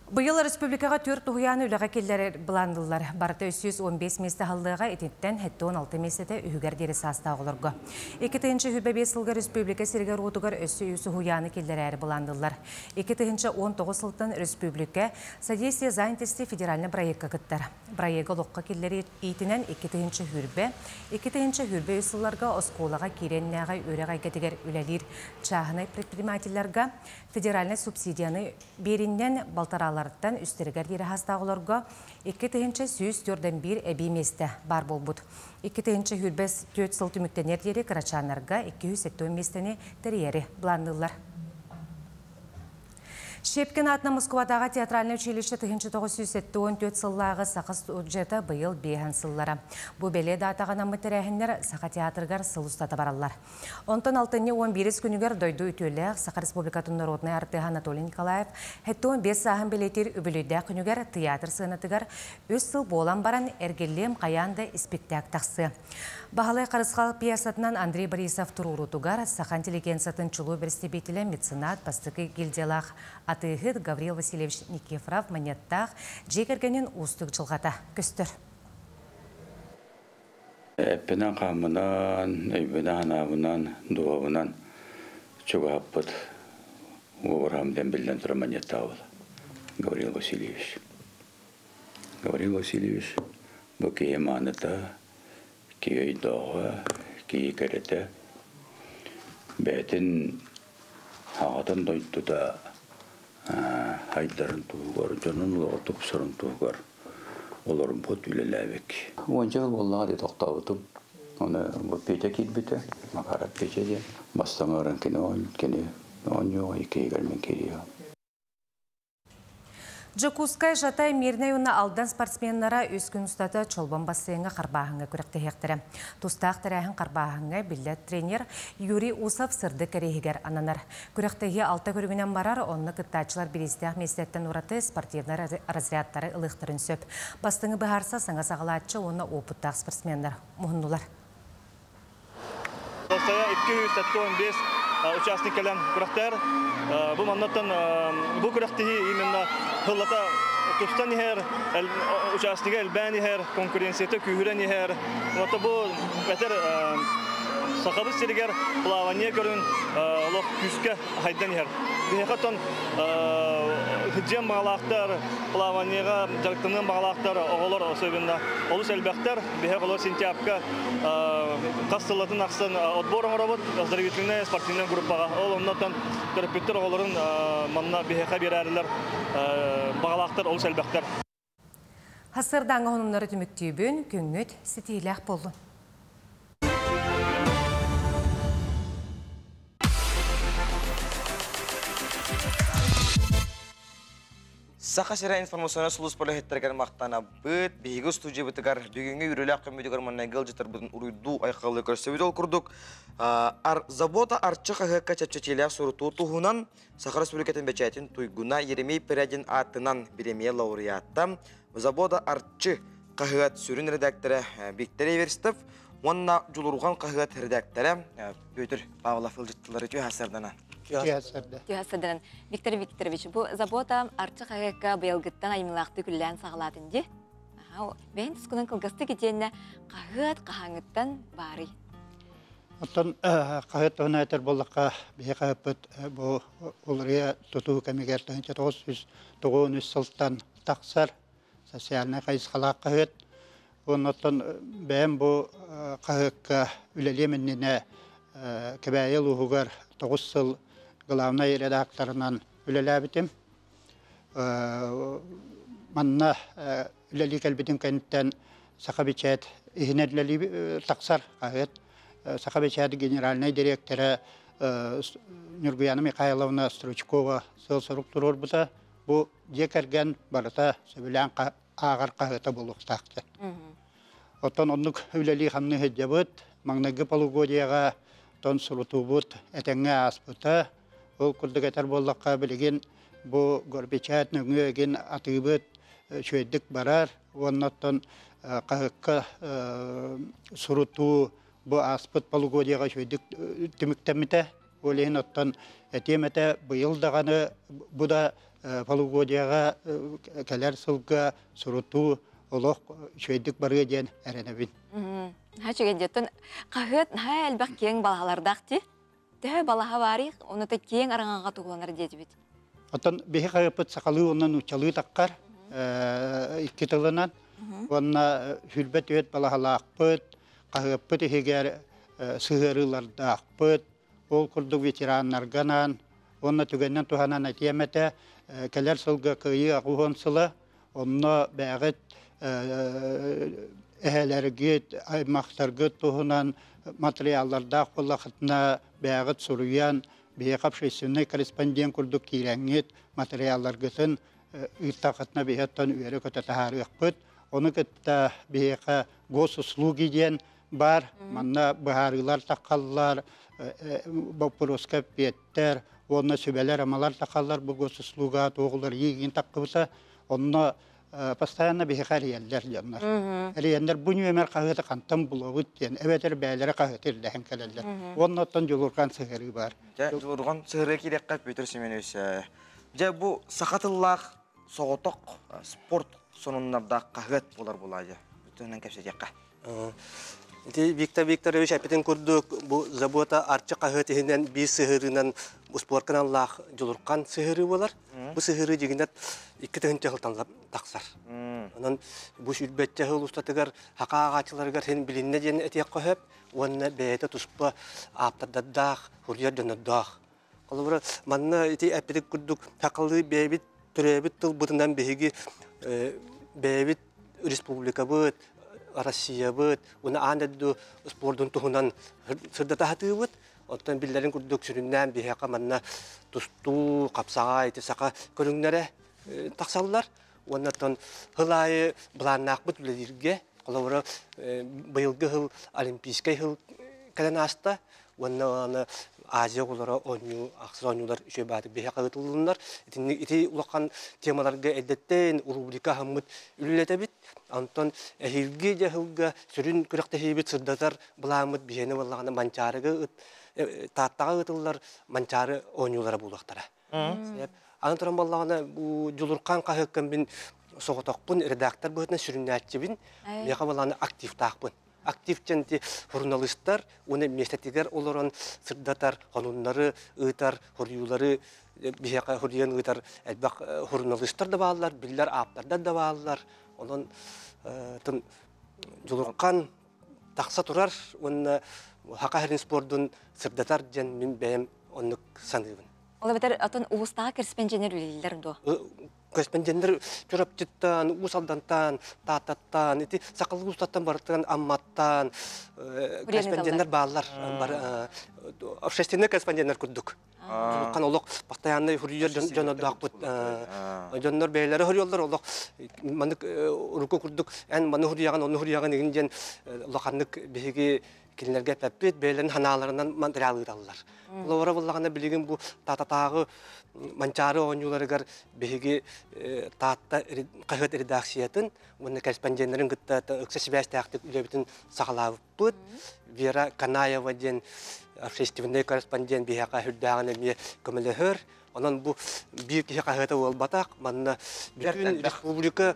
Быйыл республикаҕа түөрт уһуйааны үлэҕэ киллэрэр былаанныыллар. Барыта 315 миэстэ аһыллыаҕа, итинтэн 76 миэстэтэ үһүгэр диэри саастаах оҕолорго. 2025 сылга республика сиригэр-уотугар өссө үс уһуйааны киллэрээри былаанныыллар. 2019 сылтан республика «Содействие занятости» федеральнай проекка кыттар. Проегы олоххо киллэрии иитинэн 2020, 2023 сылларга оскуолаҕа киирэннээҕи үөрэх эйгэтигэр үлэлиир чааһынай предпринимателлэргэ федеральнай субсидияны биэриннэн балтарааларыттан үстэригэр диэри саастаах оҕолорго 2141 эбии миэстэ баар буолбут. 2024 сыл түмүктэниэр диэри кырачааннарга 270 миэстэни тэрийэри былаанныыллар. Щепкин аатынан Москватааҕы театральнай училище 1974 сыллааҕы саха студията быйыл биэһэн сыллара. Бу бэлиэ даатаҕа анаммыт тэрээһиннэр Саха театрыгар сыл устата бараллар. Онтон алтынньы 11 күнүгэр дойду үтүөлээх Саха Республикатын народнай артыыһа Анатолий Николаев 75 сааһын бэлиэтиир үбүлүөйдээх күнүгэр тыйаатыр сыанатыгар үс сыл буолан баран эргиллиэм хайаан да испиктээк тахсыа. Баһылай Харысхал пьесатынан Андрей Борисов туруоруутугар саха интеллигенциятын чулуу бэрэстэбиитэлэ меценат бастакы гильдиялаах атыыһыт Гаврил Васильевич Никифоров манньыаттаах дьиэ кэргэнин уустук дьылҕата көстөр. Эппинэн-хааммынан, өйбүнэн-санаабынан, дууһабынан чугаһаппыт уобараһым диэн биллэн турар манньыаттаабыт Гаврил Васильевич. Гаврил Васильевич бу киһи мааныта, киһи өйдөөҕө, киһи кэрэтэ, бэйэтин аҕатын дойдута хайдарын туһугар, дьонун олоҕо тупсарын туһугар олорбут, үлэлээбит. Уонча сыл буоллаҕа дии тохтообутум. Оны бу Петя киирбитэ, Макаров Петя диэн. Бастаҥы кини кини оонньууга иккиһигэр мин киириэҕим. Дьокуускай, Жатай, Мирнэй уонна Алдан спортсменнара үс күн устата Чолбон бассейҥа харбааһыҥҥа күрэхтэһиэхтэрэ. Тустаах тэрээһин харбааһыҥҥа биллэр тренер Юрий Усов сырдык кэриэһигэр ананар. Күрэхтэһии алта көрүҥүнэн барар, онно кыттааччылар бириистээх миэстэттэн ураты спортивнай разрядтары ылыахтарын сөп. Бастыҥы быһаарса саҥа саҕалааччы уонна уопуттаах спортсменнар муһуннулар. Уопсайа 275 участник кэлэн күрэхтэр. Бу маннаттан бу күрэхтэһии именно сыллата тупсан иһэр, участнига элбээн иһэр, конкуренцията күүһүрэн иһэр. Онто бу этэр Сахабыт сиригэр плавание көрүн олох күүскэ хайдан иһэр. Биһиэхэ оттон сылдьыан баҕалаахтар, плаваниеҕа дьарыктаныан баҕалаахтар оҕолор особенно олус элбэхтэр. Биһиэхэ олор сентябрьга хас сыллатын ахсын отбор оҥоробут оздоровительная спортивная группаҕа. Ол оннотон төрөппүттэр оҕолорун манна биһиэхэ биэрээрилэр баҕалаахтар олус элбэхтэр. Сарсыардааҥҥы сонуннары түмүктүүбүн, күҥҥүт ситиилээх буоллун. Саха сирэ информационнай сулууспа үлэһиттэригэр махтанабыт. Биһиги устуудьуйабытыгар бүгүҥҥү үөрүүлээх көммүтүгэр маҥнайгы ыалдьыттарбытын уруйдуу айхаллыы көрсөбүт. Ол курдук, Забота Арчы хаһыакка чэпчэтиилээх сурутуу туһунан Саха Республикатын бэчээтин туйгуна Еремей Прядин аатынан бириэмийэ лауреата, Забота Арчы хаһыат сүрүн редактора Виктор Эверстов уонна Дьулурҕан хаһыат редактора Петр Павлов ыалдьыттылары үтүө сарданан. Үтүө сарданан. Виктор Викторович, бу Забота Арчы хаһыакка быйылгыттан айымньылаахтык үлэлээн саҕалаатын дии. Бэйэн тускунан кылгастык итиэннэ хаһыат хаһааҥҥыттан баарый? Оттон хаһыат туһунан этэр буоллахха, биһи хаһыаппыт бу уларыйа тутуу кэмигэр 1993 сылтан тахсар социальнай хайысхалаах хаһыат. Уонна оттон бэйэм бу хаһыакка үлэлиэм иннинэ Кэбээйи улууһугар 9 сыл главнай редакторынан үлэлээбитим. Манна үлэлии кэлбитим кэнниттэн Саха бэчээт иһинэн үлэлии тахсар хаһыат. Саха бэчээт генеральнай дириэктэрэ Нюргуяна Михайловна Стручкова сыал-сорук туруорбута. Бу дьиэ кэргэн барыта сөбүлээн ааҕар хаһыата буолуохтаах диэн. Оттон оннук үлэлии-хамныы сылдьабыт. Маҥнайгы полугодияҕа тон сурутуубут этэҥҥэ ааспыта. Ол курдук этэр буоллахха, билигин бу горбечать нөҥүө эгин атыыбыт үчүгэйдик барар уонна оттон хаһыакка сурутуу бу ааспыт полугодияҕа үчүгэйдик түмүктэммитэ. Ол иһин оттон этиэм этэ, быйыл даҕаны бу да полугодияҕа кэлэр сылга сурутуу олох үчүгэйдик барыа диэн эрэнэбин. Наһаа үчүгэй диэттэн хаһыат наһаа элбэх киэҥ балаһалардаах дии. Төһө балаһа баарый, ону та киэҥ араҥаҕа туһуланар диэтибит. Оттон биһи хаһыаппыт сахалыы уонна нууччалыы таххар икки тылынан уонна хүрбэт үөт балаһалаахпыт, хаһыаппыт иһигэр сыһыарыылардаахпыт, ол курдук ветераннарга анаан уонна түгэнинэн туһанан этиэм этэ, кэлэр сылга Кыайыы аҕыс сыла, онно бэйэҕит эһэлэргит, аймахтаргыт туһунан материаллардаах буоллахытына бэйэҕит суруйан, биһиэхэ общественный корреспондент курдук киирэҥҥит материалларгытын ыыттаххытына биһиэттэн үөрэ-көтө таһаарыахпыт. Ону кытта биһиэхэ госуслуги диэн бар, манна быһаарыылар таххаллар, боппуруоска эппиэттэр уонна сүбэлэр-амалар тахаллар бу госуслуга туоҕулар иигин таххыбыта. Онно постоянно биһиэхэ эрийэллэр дьоннор. Эрийэннэр бу нүөмэр хаһыаты хантан булабыт диэн, эбэтэр бэйэлэрэ хаһыаты ирдэһэн кэлэллэр. Уонна оттон Дьулурҕан сыһыарыы бар. Дьэ, Дьулурҕан сыһыарыы киириэххэ Петр Семенович. Дьэ, бу саха тыллаах соҕотох спорт сонуннардаах хаһыат буолар буолаа дьэ. Бүтүнэн кэпсэтиэххэ. Ити Виктор Викторович эппитин курдук, бу Забота Арчы хаһыат иһинэн биир сыһыарыынан успуорка аналлаах Дьулурхан сыһыарыы буолар. Бу сыһыарыы дьиҥинэн 2000 сылтан тахсар. Онон бу сүүрбэччэ сыл устатыгар саха ааҕааччыларыгар син билиннэ диэн этиэххэ сөп уонна бэйэтэ туспа ааптардардаах, суруйар дьоннордоох. Холобура, манна ити эппитин курдук сахалыы бэйэбит төрөөбүт тылбытынан биһиги бэйэбит республикабыт, Россиябыт уонна аан дойду спордун туһунан сырдата сатыыбыт. Оттон биллэрин курдук сүрүннээн биһиэхэ манна тустуу, хапсаҕай, ити саха көрүҥнэрэ тахсаллар. Уонна оттон сыл аайы былааннаахпыт үлэлииргэ. Холобура, быйылгы сыл Олимпийскай сыл кэлэн ааста. Уонна аны Азия оҕолоро оонньуу, ахсыс оонньуулар үчүгэй баатык биһиэхэ ыытыллыннар. Итинник ити улахан темаларга эрдэттэн рубрика аһаммыт үлэлэтэбит. Онтон эһиилги дьаһылга сүрүн күрэхтэһиибит сырдатар былааммыт биһиэнэ буоллаҕына Манчаарыга ыт Тааттаҕа ыытыллар Манчаары оонньуулара буолуохтара. Аны туран буоллаҕына бу Дьулурхаан хаһыакка мин соҕотохпун, редактор быһыытынан сүрүннээччибин. Миэхэ буоллаҕына активтаахпын. Актив диэн ити журналистар уонна миэстэтигэр олорон сырдатар, сонуннары ыытар, суруйуулары биһиэхэ суруйан ыытар элбэх журналистар да бааллар, биллэр ааптардар да бааллар. Онон Дьулурхан тахса турар уонна Саха сирин спордун сырдатар диэн мин бэйэм оннук саныыбын. Ол эбэтэр атын улуустааҕы корреспонденттэр үлэлииллэр дуо? Корреспонденттэр Чурапчыттан, Уус Алдантан, Тааттаттан, ити сахалыы улуустартан барытынан Амматтан корреспонденттэр бааллар. Бары общественный корреспонденттэр курдук. Дьулукхан олох постоянный суруйар дьоннордоохпут. Дьоннор бэйэлэрэ суруйаллар олох маннык урукку курдук эн маны суруйаҕын, ону суруйаҕын игин диэн улаханнык биһиги кинилэргэ эппэппит, бэйэлэрин санааларынан материал ыыталлар. Олоро буллаҕына билигин бу Таататааҕы Манчаары оонньууларыгар биһиги Таатта хаһыат редакциятын уонна корреспонденнарын кытта ыкса сибээстээхтик үлэбитин саҕалаабыппыт. Вера Канаева диэн общественный корреспондент биһиэхэ сүрдээҕин эмиэ көмөлөһөр. Онон бу биир киһи хаһыата буолбатах. Манна бүтүн республика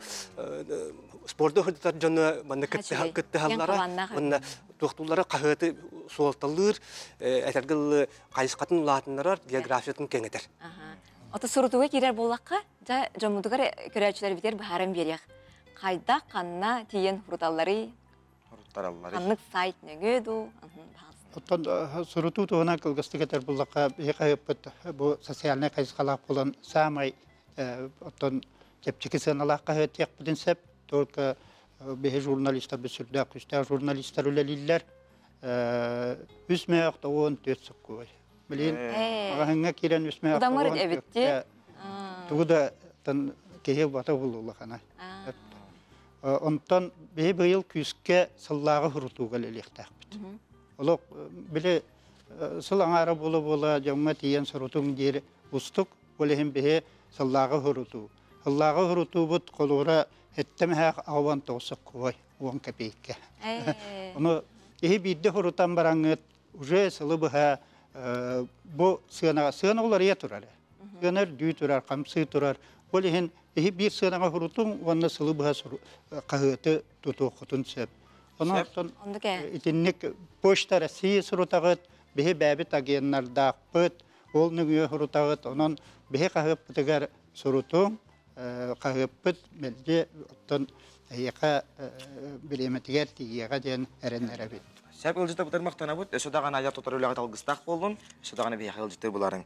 спорду сырдатар дьоно манна кыттыһаллара. Манна туохтууллара хаһыаты суолталыыр, этэргэ дылы хайысхатын улаатыннарар, географиятын кэҥэтэр. Ото сурутууга киирэр буоллахха, дьэ дьоммутугар көрөөччүлэрбитигэр быһааран биэриэх. Хайдах, ханна тиийэн хуруталларый? Хуруттаралларый? Ханнык сайт нөҥүө дуу? Оттон сурутуу туһунан кылгастык этэр буоллахха, биһи хаһыаппыт бу социальнай хайысхалаах буолан саамай оттон чэпчэки сыаналаах хаһыат диэхпитин сөп. Только биһи журналистарбыт сүрдээх күүстээх журналистар үлэлииллэр. Үс мөөх 94 соккуой. Билин маҕаһыҥҥа киирэн үс мөөх эбитти. Тугу да киһи бата булулахана. Онтон биһи быйыл күүскэ сыллааҕы хурутууга үлэлиэхтээхпит. Олох били сыл аҥаара буола-буола дьоҥҥо тиийэн сурутуҥ диир устук, ол иһин биһи сыллааҕы хурутуу. Сыллааҕы хурутуубут холуура эттэмэһээх 89 соккуой, 10 кэпиэйкэ. Ону киһи биирдэ хурутан бараҥҥыт уже сылы быһа бу сыанаҕа сыана уларыйа турар. Сыана үрдүү турар, хамсыы турар. Ол иһин иһи биир сыанаҕа хурутуҥ уонна сылы быһа хаһыаты тутуоххутун сөп. Онон итинник Почта России сурутаҕыт, биһи бэйэбит агеннардаахпыт, ол нөҥүө сурутаҕыт. Онон биһи хаһыаппытыгар сурутуҥ, хаһыаппыт мэлдьи оттон эһиэхэ бириэмэтигэр тиийиэҕэ диэн эрэннэрэбит. Сөп ыалдьыта бытар махтанабыт. Өссө даҕаны айар тутар үлэҕит алгыстаах буоллун. Өссө даҕаны биһиэхэ ыалдьыттыы буларыҥ.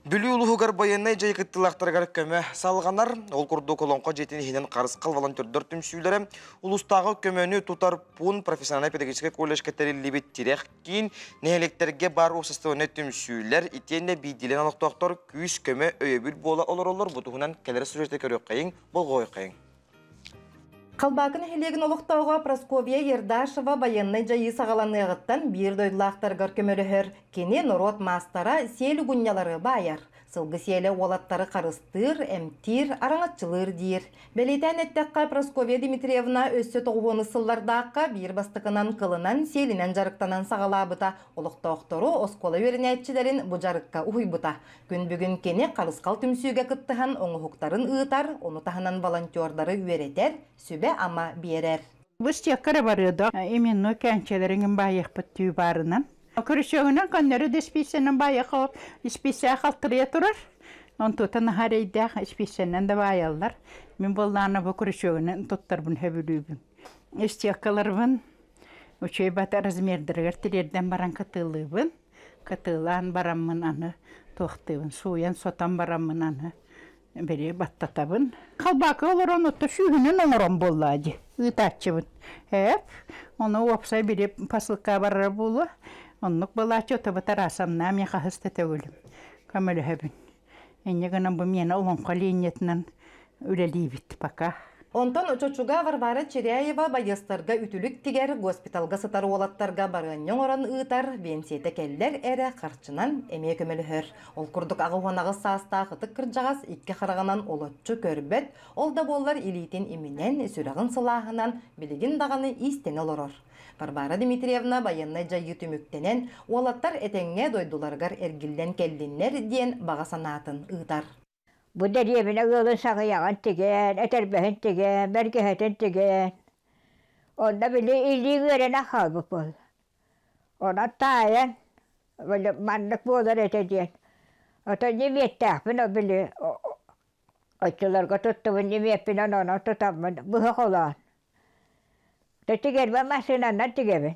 Бүлүү улууһугар байыаннай дьайыы кыттыылаахтарыгар көмө салҕанар. Ол курдук Олоҥхо дьиэтин иһинэн Харысхал волонтердар түмсүүлэрэ улуустааҕы көмөнү тутар пуун профессиональнай педагогическай колледжка тэриллибит тирэх киин нэһилиэктэргэ баар уопсастыбаннай түмсүүлэр итиэннэ биирдиилээн олохтоохтор күүс-көмө өйөбүл буола олороллор. Бу туһунан кэлэр сюжеты көрүөххэйиҥ, болҕойуоххайыҥ. Халбаакы нэһилиэгин олохтооҕо Прасковья Ердашева байыаннай дьайыы саҕаланыаҕыттан биир дойдулаахтарыгар көмөлөһөр. Кини норуот маастара сиэл угунньалары баайар. Сылгы сиэлэ уолаттары харыстыыр, эмтиир, араҥаччылыыр диир. Бэлиэтээн эттэххэ, Прасковья Дмитриевна өссө тоҕуһуону сыллардаахха биир бастакынан кылынан, сиэлинэн дьарыктанан саҕалаабыта. Олохтоохтору, оскуола үөрэнээччилэрин бу дьарыкка уһуйбута. Күн бүгүн кини Харысхал түмсүүгэ кыттыһан оҥоһуктарын ыытар, ону таһынан волонтердары үөрэтэр, сүбэ-ама биэрэр. Быстыакка эрэ барыа Именно кээнчэлэриҥин баайыахпыт түү баарынан. Көрүсүөгүнэн көннөрү да испииссэнэн баайыахха испииссэ халтырыйа турар. Онтута наһаа эрэйдээх испииссэнэн да баайаллар. Мин буоллаҕына бу көрүсүөгүнэн туттарбын сөбүлүүбүн. Истиэккаларбын үчүгэй бата размердарыгар тириэрдэн баран кытыылыыбын. Кытыылаан бараммын аны туохтуубун, сууйан-сотон бараммын аны били баттатабын. Халбаакы олорон отто сүүһүнэн оҥорон буоллаа дии, ыытааччыбын. Эп, ону уопсай били посылка барара буолуо. Оннук буолааччы отобу Тарасовна мин хаһыс да төгүлүм көмөлөһөбүн. Инньэ гынан бу миэнэ олоҥхо линиятынан үлэлиибит пока. Онтон Чочуга Варвара Чиряева байыастарга үтүлүк тигэр, госпиталга сытар уолаттарга барыанньа оҥорон ыытар, биэнсийэтэ кэллэр эрэ харчынан эмиэ көмөлөһөр. Ол курдук 88 саастаах ытык кырдьаҕас икки хараҕынан олоччу көрбөт, ол да буоллар илиитин иминэн, сүрэҕин сылааһынан билигин даҕаны иистэнэ олорор. Варвара Дмитриевна байыаннай дьайыы түмүктэнэн, уолаттар этэҥҥэ дойдуларыгар эргиллэн кэллиннэр диэн баҕа санаатын ыытар. Бу дэриэбинэ ыалын саҕыйаҕын тигэн, этэрбэһин тигэн, бэргэһэтин тигэн. Онно били илии үөрэнэн хаалбыт буолла. Онон таайан, били маннык буолар этэ диэн. Оттон ньимиэттээхпин ол били оччолорго туттубун ньимиэппинэн онон тутаммын быһа холоон. Тигэрбэ массыынанан тигэбин.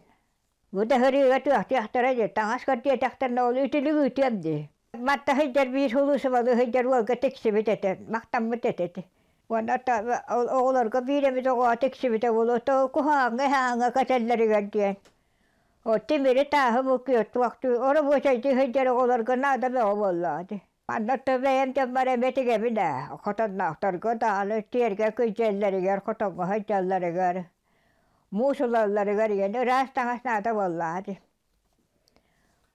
Бу да сырыыга туохтуохтара дии, таҥас көрдүөтэхтэринэ ол үтүлүк ыытыам дии. Манта сылдьар биир сулуусубалыы сылдьар уолга тиксибит этэ, махтаммыт этэ ити. Уонна оҕолорго биир эмит оҕоҕо тиксибитэ буолуо, то куһаҕаҥҥа иһээҥҥэ кэтэллэригэр диэн. Ол тимири тааһы бу туохтуу оробуочайдыы сылдьар оҕолорго наада бөҕө буоллаҕа дии. Манна то бэйэм дьоммор эмиэ тигэбин ээ, хотонноохторго даҕаны тиэргэ күдьэллэригэр, хотоҥҥо сылдьалларыгар муус ылалларыгар ийэн ыраас таҥас наада буоллаҕа дии.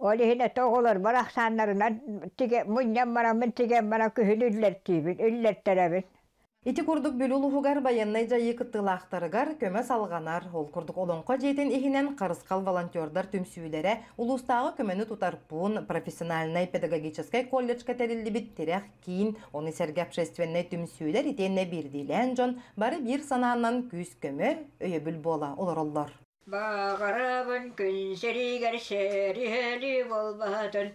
Ол иһин это оҕолорбор ахсааннарынан тигэ мунньан бараммын тигэн баран күһүн үллэртиибин, үллэртэрэбин. Ити курдук Бүлүү улууһугар байыаннай дьайыы кыттыылаахтарыгар көмө салҕанар. Ол курдук Олоҥхо дьиэтин иһинэн Харысхал волонтердар түмсүүлэрэ улуустааҕы көмөнү тутар пуун, профессиональнай педагогическай колледжка тэриллибит тирэх киин, ону сэргэ общественнай түмсүүлэр итиэннэ биирдиилээн дьон бары биир санаанан күүс-көмө, өйөбүл буола олороллор. Баҕарабын күн сиригэр сэрiheli буолбатын,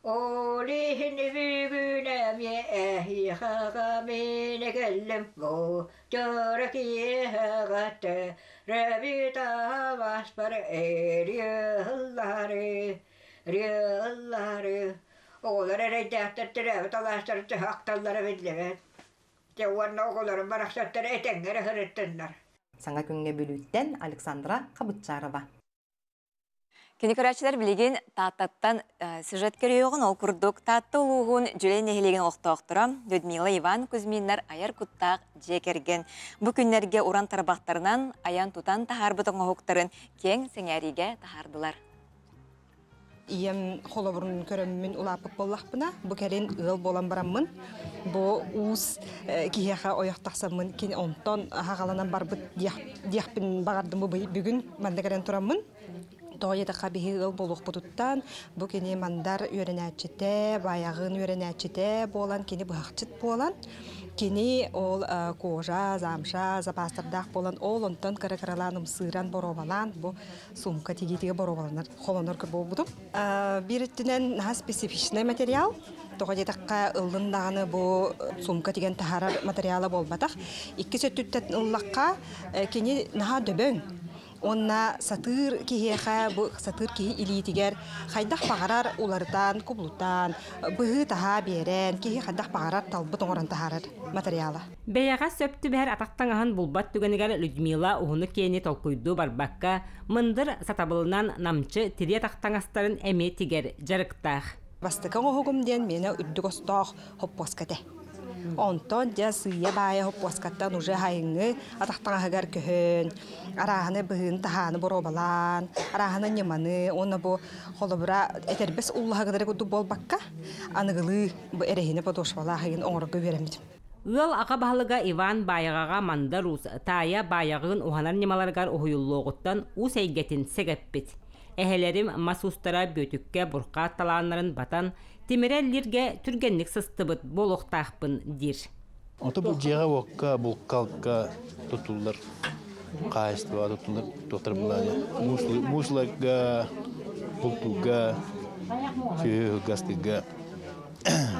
ол иһин бүгүн эмиэ эһиэхэҕэ мин кэллим бу дьоро киэһэҕэ төрөөбүт алааспар эриэ ыллаары оҕолор эрэйдээхтэр төрөөбүт алаастарын төһө ахталлара биллибэт. Дьэ уонна оҕолорум барахсаттар этэҥҥэ эрэ сырыттыннар. Саҥа күҥҥэ Бүлүүттэн Александра Хабытчарова. Кини көрөөччүлэр билигин Тааттаттан сюжет көрүөҕүн ол курдук Таатта улууһун Дьүлэй нэһилиэгин олохтоохторо Людмила Иван Кузьминнар айар куттаах дьиэ кэргэн бу күннэргэ уран тарбахтарынан айан-тутан таһаарбыт оҥоһуктарын киэҥ сэҥээриигэ таһаардылар. Ийэм холобурун көрөммүн улааппыт буоллахпына, бу кэлин ыал буолан бараммын, бу уус киһиэхэ ойох тахсаммын, кини онтон аһаҕаланан барбыт диэхпин баҕардым бу бүгүн манна кэлэн тураммын. Тоҕо диэтэххэ биһи ыал буолуохпутуттан бу кини мандар үөрэнээччитэ, баайаҕын үөрэнээччитэ буолан, кини быһахчыт буолан, Кини ол кожа, замша, запастардаах буолан, ол онтон кыра-кыралаан ымсыыран, боруобалаан бу сумка тигиитигэ боруобаланар, холонор буолбутум. Биир өттүнэн наһаа специфичный материал. Тоҕо диэтэххэ, ыллын даҕаны бу сумка тигэн таһаарар материала буолбатах. Иккис өттүттэн ыллахха, кини наһаа дөбөҥ. Уонна сатыыр киһиэхэ бу сатыыр киһи илиитигэр хайдах баҕарар уларытан, кубулутан, быһыы-таһаа биэрэн, киһи хайдах баҕарар талбыт оҥорон таһаарар материала. Бэйэҕэ сөп түбэһэр атах таҥаһын булбат түгэнигэр Людмила уһуну-киэни толкуйдуу барбакка, мындыр сатабылынан намчы тирии атах таҥастарын эмиэ тигэр дьарыктаах. Бастакы оҥоһугум диэн миэнэ үрдүк остоох хоппуоска этэ. Онтон дьэ сыыйа-баайа хоппуоскаттан уже сайыҥҥы атах таҥаһыгар көһөн, арааһыны быһыыны-таһааны боруобалаан, арааһыны ньыманы уонна бу холобура этэрбэс уллаһыгыдары курдук буолбакка, аныгылыы бу эрэһиинэ подошвалаах ыйын оҥорорго үөрэммитим. Ыал аҕа баһылыга Иван Баайаҕаҕа Мандар Уус, таайа Баайаҕыын уһанар ньымаларыгар уһуйуллуоҕуттан уус эйгэтин сэгэппит. Эһэлэрим мас уустара Бүөтүккэ бурхаат талааннарын батан, тимирэ эллииргэ түргэнник сыстыбыт буолуохтаахпын диир. Ото бу дьиэҕэ-уокка, булка-алка тутуллар хаһаайыстыбаҕа тутуллар туохтар булааны муусларга, бултуурга, сүөһү гастыырга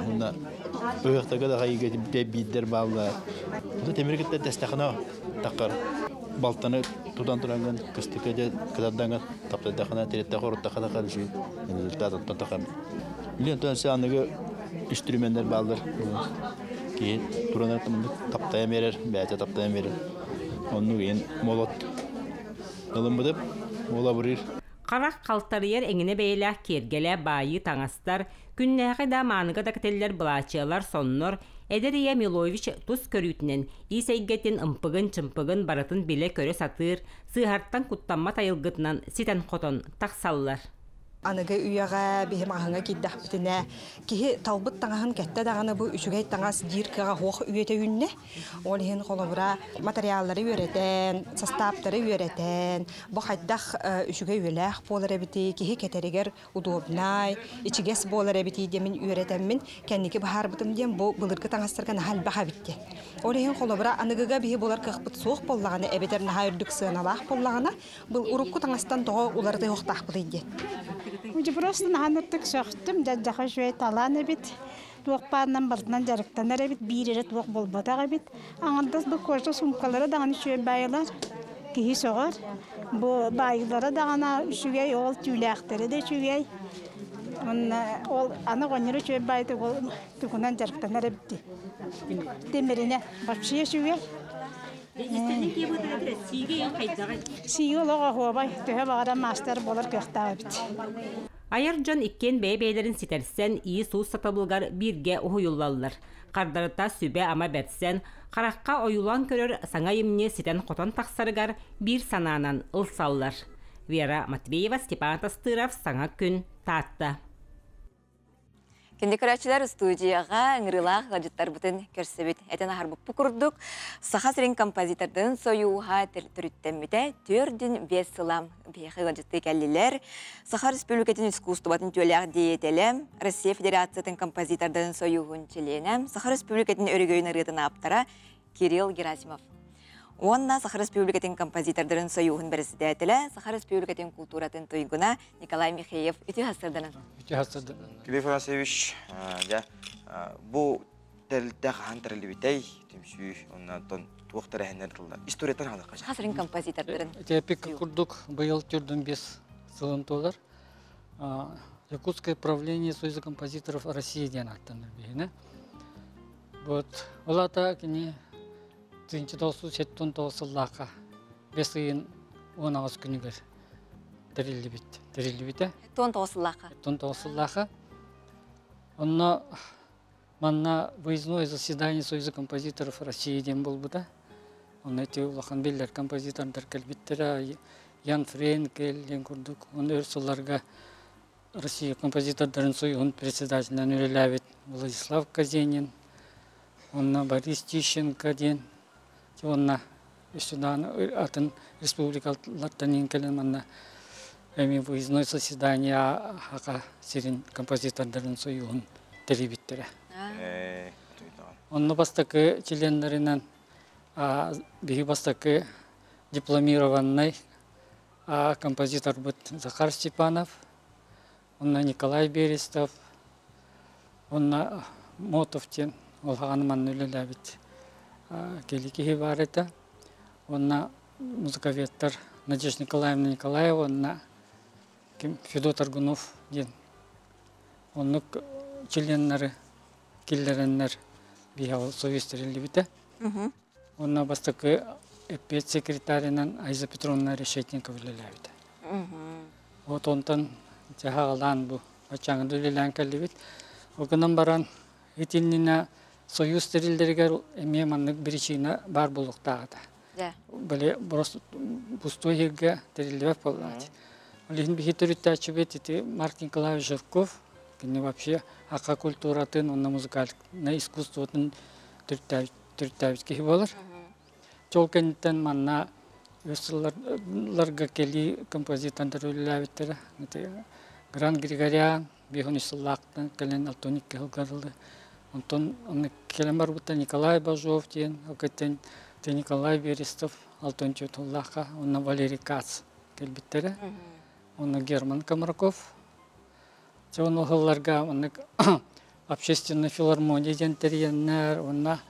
уонна ыһыахтарга да хайыыга биирдэр бааллар. Ото тимир кытта тэстэххинэ таххар балтаны тутан турангын кыстыкка дьэ кытардаҥҥын таптайдаххына тириттэх оруттахха тахар үчүгэй результат оттон тахар. Билин оттон аныгы инструменнэр бааллар. Киһи туран таптайан биэрэр, бэйэтэ таптайан биэрэр. Оннук иһин молот ылыммытым, ол абырыыр. Харах халтарыйар эҥинэ бэйэлээх киэргэлэ, баайыы таҥастар, күннээҕи да, мааныга да кэтиллэр былаачыйалар, соннор, Эдэр ийэ Милович тус көрүүтүнэн ис эйгэтин ымпыгын-чымпыгын барытын билэ-көрө сатыыр, сыыһартан куттаммат айылгытынан ситэн-хотон тахсаллар. Аныгы үйэҕэ биһи маҕаһыҥҥа киирдэхпитинэ киһи талбыт таҥаһын кэттэ даҕаны бу үчүгэй таҥас диир кыаҕа суох үйэтэ үүннэ. Ол иһин холобура материаллары үөрэтэн, састааптары үөрэтэн, бу хайдах үчүгэй үйэлээх буолар эбитий, киһи кэтэригэр удобнай, ичигэс буолар эбитий диэмин үөрэтэммин кэнники быһаарбытым диэн бу былыргы таҥастарга наһаа элбэх эбит диэн. Ол иһин холобура аныгыга биһи булар кыахпыт суох буоллаҕына эбэтэр наһаа үрдүк сыаналаах буоллаҕына Был урукку таҥастан тоҕо уларытыһыахтаахпытый диэн. Уже просто наһаныртык сөхтүм, дьадьаха үчүгэй талаан эбит. Туох баарынан барытынан дьарыктанар эбит, биир эрэ туох буолбатах эбит. Аҥардас бу кожа суумкалара даҕаны үчүгэй баайылар. Киһи сөҕөр. Бу баайыылара даҕаны үчүгэй, ол түүлээхтэрэ да үчүгэй. Онно ол аны оҕонньор үчүгэй баайытык ол тугунан дьарыктанар эбит дии. Тимиринэ вообще үчүгэй. Сиигэ олох оһуобай, төһө баҕарар маастар буолар кыахтаах эбит. Айар дьон иккиэн бэйэ-бэйэлэрин ситэрсэн, иис-уус сатабылыгар бииргэ уһуйуллаллар. Хардарыта сүбэ-ама бэрсэн, харахха ойуулаан көрөр саҥа айымньы ситэн-хотон тахсарыгар биир санаанан ылсаллар. Вера Матвеева, Степан Тастыров, Саҥа күн, Таатта. Кинди көрөөччүлэр студияҕа ыҥырыылаах ыалдьыттарбытын көрсөбүт. Этэн аһарбыппыт курдук, Саха сирин композитордарын сойууһа төрүттэммитэ 405 сыла биһиэхэ ыалдьыттыы кэллилэр. Саха Республикатын искусствотын түөлээх деятелэ, Россия Федерациятын композитордарын сойууһун чилиэнэ, Саха Республикатын өрөгөйүн ырыатын ааптара Кирилл Герасимов. Уонна Саха Республикатын композитордарын сойууһун бэрэссэдээтэлэ, Саха Республикатын култууратын туйгуна Николай Михеев үтүө хастырданан. Үтүө хастырданан. Кирилл Афанасьевич, дьэ, бу тэрилтэ хаһан тэриллибитэй түмсүү оннотон туох тэрээһиннэр тыллар историяттан хаалыахха. Саха сирин композитордарын. Эпик курдук быйыл түрдүн бес сылын туолар. Якутское правление Союза композиторов России диэн ааттанар биһине. Вот ол аата кини 1979 сыллаахха бэс ыйын 18 күнүгэр тэриллибит. Тэриллибитэ. 19 сыллаахха. 19 сыллаахха. Онно манна выездное заседание Союза композиторов России диэн буолбута. Онно ити улахан биллэр композитордар кэлбиттэрэ. Ян Френкель диэн курдук. Онно өр сылларга Россия композитордарын союһун председателинэн үлэлээбит Владислав Казенин, уонна Борис Тищенко диэн уонна өссө даҕаны атын республикалартан иин кэлэн манна эми выездной заседание Саха сирин композитордарын союһун тэрийбиттэрэ. Онно бастакы членнэринэн биһи бастакы дипломированный композиторбыт Захар Степанов, онно Николай Берестов, онно Мотов диэн улахан манна үлэлээбит кели киһи баар этэ. Уонна музыковедтар Надежда Николаевна Николаева уонна ким Федот Аргунов диэн оннук членнары киллэрэннэр биһиэхэ союз тэриллибитэ. Уонна бастакы эппиэт секретарынан Айза Петровна Решетникова үлэлээбитэ. Вот онтон дьаһаҕалаан бу баччааҥҥыда үлэлээн кэллибит. Ол гынан баран итиннинэ союз тэриллэригэр эмиэ маннык причина баар буолуохтаах этэ. Били пустой иһиргэ тэриллибэт буоллаҕа. Ол иһин биһи төрүттээччибит ити Марк Николаевич Жирков, кини вообще ака культуратын уонна музыкальнай искусствотын төрүттээбит төрүттээбит киһи буолар. Чол кэнниттэн манна үс сылларга кэлии композитордар үлэлээбиттэрэ. Гран Григорян биэс сыллаахтан кэлэн 62 сылга дылы. Онтон кэлэн барбыта Николай Бажов диэн, ол Николай Берестов 64 сыллаахха, уонна Валерий Кац кэлбиттэрэ. Уонна Герман Комраков. Дьэ, ону сылларга маннык общественная филармония диэн тэрийэннэр уонна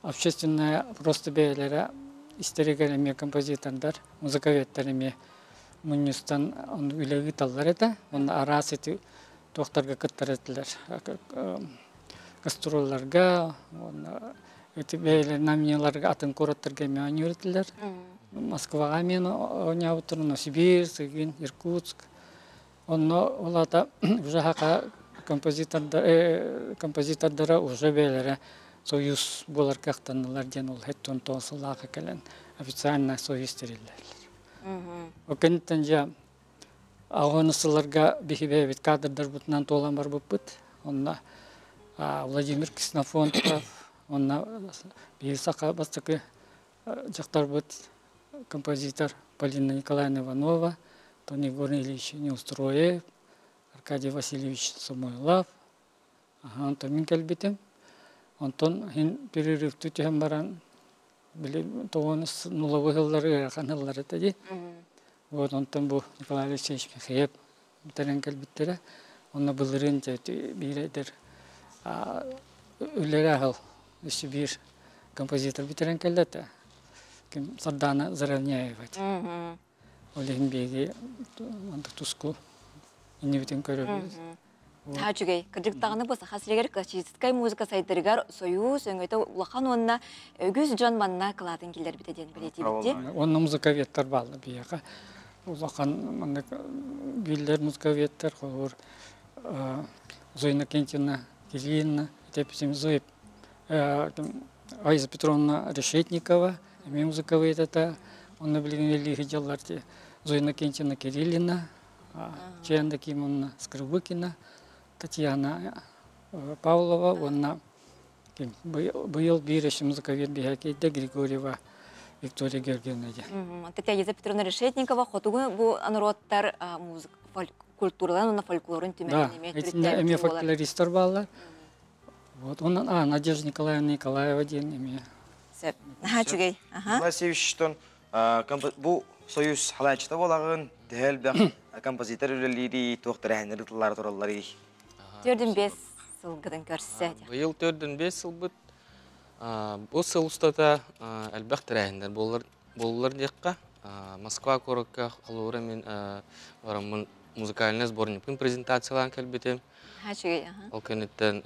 общественная просто бэйэлэрэ истэригэр эмиэ композитордар, музыковедтар эмиэ мунньустан үлэ ыыталлар этэ. Уонна араас ити туохтарга кыттар этилэр. Гастролларга уонна ити бэйэлэрин амньыыларга атын куораттарга эмиэ оонньуур этилэр. Москваҕа эмиэ оонньообуттар, Новосибирск, Иркутск. Онно ол аата уже хака композитордара уже бэйэлэрэ союз буолар кыахтаннылар диэн ол 79 сыллаахха кэлэн официально союз тэриллэллэр. Ол кэнниттэн дьэ аҕыс сылларга биһи бэйэбит кадрдарбытынан туолан барбыппыт. Онно Владимир Ксенофонтов, онно биһи саха бастакы дьахтарбыт композитор Полина Николаевна Иванова, Тони Егор Ильич Неустроев, Аркадий Васильевич Самойлов. Онтон мин кэлбитим. Онтон иһин перерывтыы түһэн баран, били тоҕуонус нуловой сыллары ыарахан сыллар этэ дии. Вот онтон бу Николай Алексеевич Михеев бүтэрэн кэлбиттэрэ. Онно былырыын биир эдэр үлэлэрэ аһыл өссө биир композитор бүтэрэн кэллэ этэ. Ким Сардаана Заровняева. Ол иһин биһиги туску иннибитин көрөбүт. Наһаа үчүгэй. Кырдьык даҕаны бу Саха сиригэр классическай музыка сайдарыгар сойуус өҥөтө улахан уонна үгүс дьон манна кылаатын киллэрбитэ диэн бэлиэтиибит дии. Онно музыковедтар бааллар биһиэхэ. Улахан маннык биллэр музыковедтар холобур Зоя Иннокентьевна Кириллина, ити Зоя Аиза Петровна Решетникова, эмиэ музыковед этэ. Онно билигин үлэлии сылдьаллар Зоя Иннокентьевна Кириллина, Чаян Кимовна Скрыбыкина, Татьяна Павлова уонна быйыл биир өссө музыковед биһээкийдэ Григорьева Виктория Георгиевна диэн. Татьяна Петровна Решетникова хотугу бу норуоттар музыка культураларын уонна фольклорун түмэлин эмиэ эмиэ фольклористар бааллар. Вот онон Надежда Николаевна Николаева диэн эмиэ. Сөп. Наһаа үчүгэй. Васильевичтон бу союз халаачыта буолаҕын, төһө элбэх композитор үлэлиири, туох тэрээһиннэр ытыллара туралларый? 4-5 сылгытын көрсө. Быйыл 4-5 сылбыт. Бу сыл устата элбэх тэрээһиннэр буоллар диэххэ. Москва куоракка холобура мин бараммын музыкальный сборникпын презентациялаан кэлбитим. Ол кэнниттэн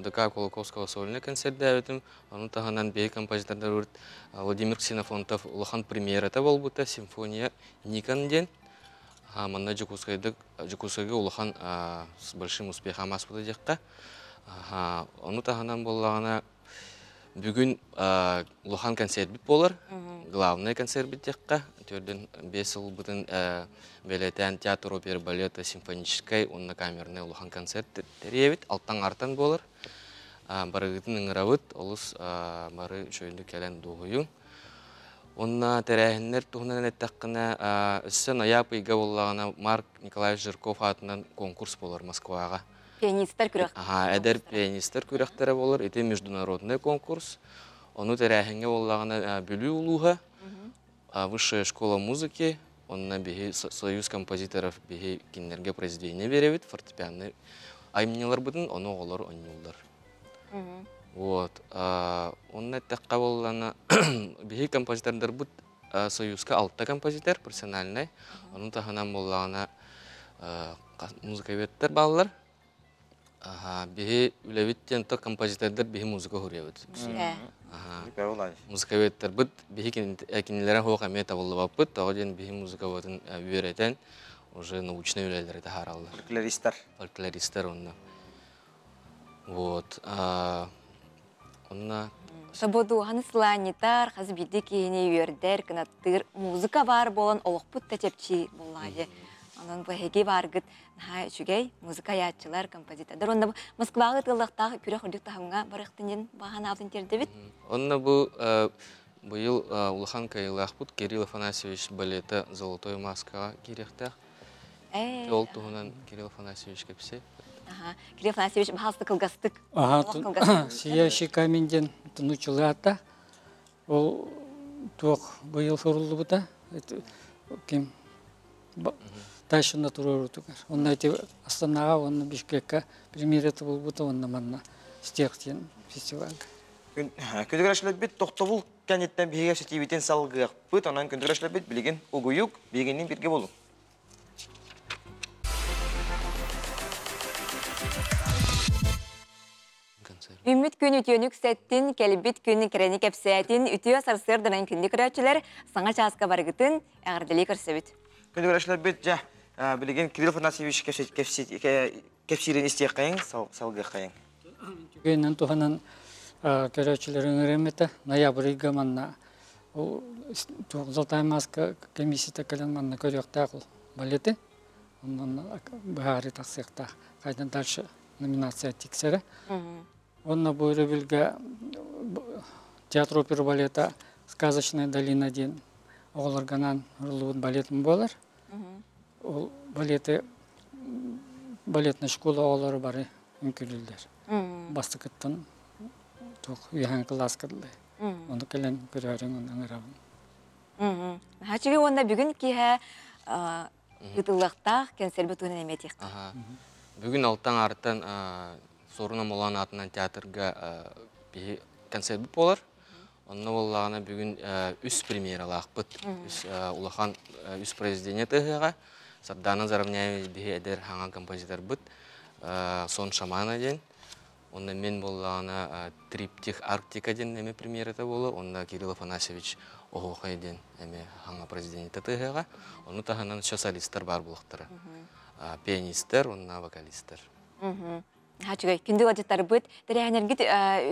ДК Кулаковского сольный концерттээбитим. Ону таһынан биһи композитордар Владимир Ксенофонтов улахан премьерата буолбута симфония Никон диэн. Манна Дьокуускайга Дьокуускайга улахан с большим успехом ааспыта диэххэ. Ону таһынан буоллаҕына бүгүн улахан концертбит буолар. Главный концертбит диэххэ. Төрдүн 5 сылбытын бэлиэтээн театр опера балета симфоническай уонна камерный улахан концерт тэрийэбит. Алтан артан буолар. Барыгытын ыҥырабыт. Олус бары үчүгэйдик кэлэн дуоһуйуҥ. Уонна тэрээһиннэр туһунан эттэххинэ, өссө ноябрь ыйга буоллаҕына Марк Николаевич Жирков аатынан конкурс буолар Москваҕа. Пианистар күрэх. Аха, эдэр пианистар күрэхтэрэ буолар. Ити международный конкурс. Ону тэрээһиҥҥэ буоллаҕына Бүлүү улууһа, Высшая школа музыки, онно биһи Союз композиторов биһи кинилэргэ произведение биэрэбит, фортепианный айымньыларбытын ону оҕолор оонньууллар. Вот. Онно эттэххэ буоллаҕына, биһи композитордарбыт Союзка алта композитор профессиональный. Ону таһынан буоллаҕына музыковедтар бааллар. Биһи үлэбит диэн то композитордар биһи музыка суруйабыт. Музыковедтарбыт биһи кинилэрэ суох эмиэ табыллыбаппыт. Тоҕо диэн биһи музыкабытын үөрэтэн уже научный үлэлэри таһаараллар. Фольклористар. Фольклористар онно. Вот. Онно Сободуһаны сылаанньытар, хас биирдии киһини үөрдэр, кынаттыыр музыка баар буолан олохпут да чэпчии буоллаҕа. Онон бу эһиги бааргыт наһаа үчүгэй музыка айааччылар, композитордар. Онно Москваҕа ыытыллыахтаах күрэх үрдүк таһымҥа барыахтын диэн баҕа тиэрдэбит. Онно бу быйыл улахан кыайыылаахпыт Кирилл Афанасьевич балета «Золотой маскаҕа» киириэхтээх. Ол туһунан Кирилл Афанасьевич кэпсиэ. Кирилл Афанасьевич баһаалыста кылгастык. Сияющий камень диэн нууччалыы Ол туох быйыл суруллубута. Ким Тайшина туруорутугар. Онно ити Астанаҕа уонна Бишкекка премьерата буолбута уонна манна Стех диэн фестивальга. Күндүгүрәшләрбит тохтобул кэнниттэн биһиги ситиибитин салгыахпыт, онон күндүгүрәшләрбит билигин угуйук, биһигинниин бирге болуҥ. Үммүт күн үтүөнү үксэттин, кэлбит күн кэрэни кэпсээтин, үтүө сарсыарданан күндү көрөөччүлэр саҥа чааска барыгытын эҕэрдэлии көрсөбүт. Күндү көрөөччүлэрбит, дьэ, билигин Кирилл Афанасьевич кэпсиирин истиэххэйиҥ, салгыаххайыҥ. Түгэнинэн туһанан Көрөөччүлэр ыҥырыам этэ. Ноябрь ыйга манна ол Золотая маска комиссията кэлэн манна көрүөхтээх ол балеты. Онон быһаарыы тахсыахтаах. Хайдан дальше номинация тиксэрэ. Онно бу өрөбүлгэ театр оперы балета «Сказочная долина» диэн оҕолорго анаан уруллубут балетым буолар. Ол балеты балетная школа оҕолоро бары үҥкүүлүүллэр. Бастакыттан туох үөһээҥи кылааска дылы. Ону кэлэн көрөөрүҥ ыҥырабын. Хачыгы уонна бүгүн киэһэ ыытыллыахтаах кэнсиэрбит туһунан эмиэ этиэххэ. Бүгүн алтан аартан Суорун Омолоон аатынан театрга биһи концертбыт буолар. Онно буоллаҕына бүгүн үс премьералаахпыт. Үс улахан үс произведение тыаһыаҕа. Сардаана Заровняева биһи эдэр хаҥа композиторбыт Сон Шамана диэн. Онно мин буоллаҕына Триптих Арктика диэн эмэ премьерата буолар. Онно Кирилл Афанасьевич Оһуохай диэн эмэ хаҥа произведениета тыаһыаҕа. Ону таһынан еще солистар баар буолуохтара. Пианистар уонна вокалистар. Үчүгэй. Күндү ыалдьыттарбыт, тэрээһиннэргит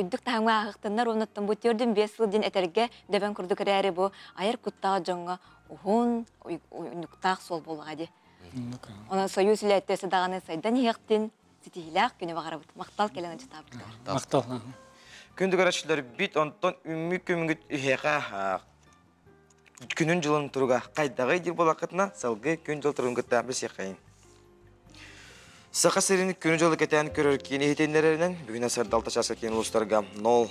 үрдүк таһымҥа ааһыктаннар уонна бу төрдүн биэс сыл диэн этэргэ дөбөҥ курдук эрээри бу айар куттаах дьоҥҥо уһун, унньуктаах суол буоллаҕа дии. Онон Союз үлэттэ даҕаны сайдан иһиэхтин, ситиһиилээх күнү баҕарабыт. Махтал кэлэн ыалдьытаабыккытыгар. Махтал. Күндү көрөөччүлэрбит, онтон үммүт күммүт үһэҕэ күнүн дьылын туруга хайдаҕый диир буоллаххытына, салгыы күн-дьыл туругун кытта билсиэххэйиҥ. Саха сирин күнү-дьылы кэтээн көрөр киин иһитиннэрэринэн, бүгүн сарда 6 чааска киин улуустарга 0,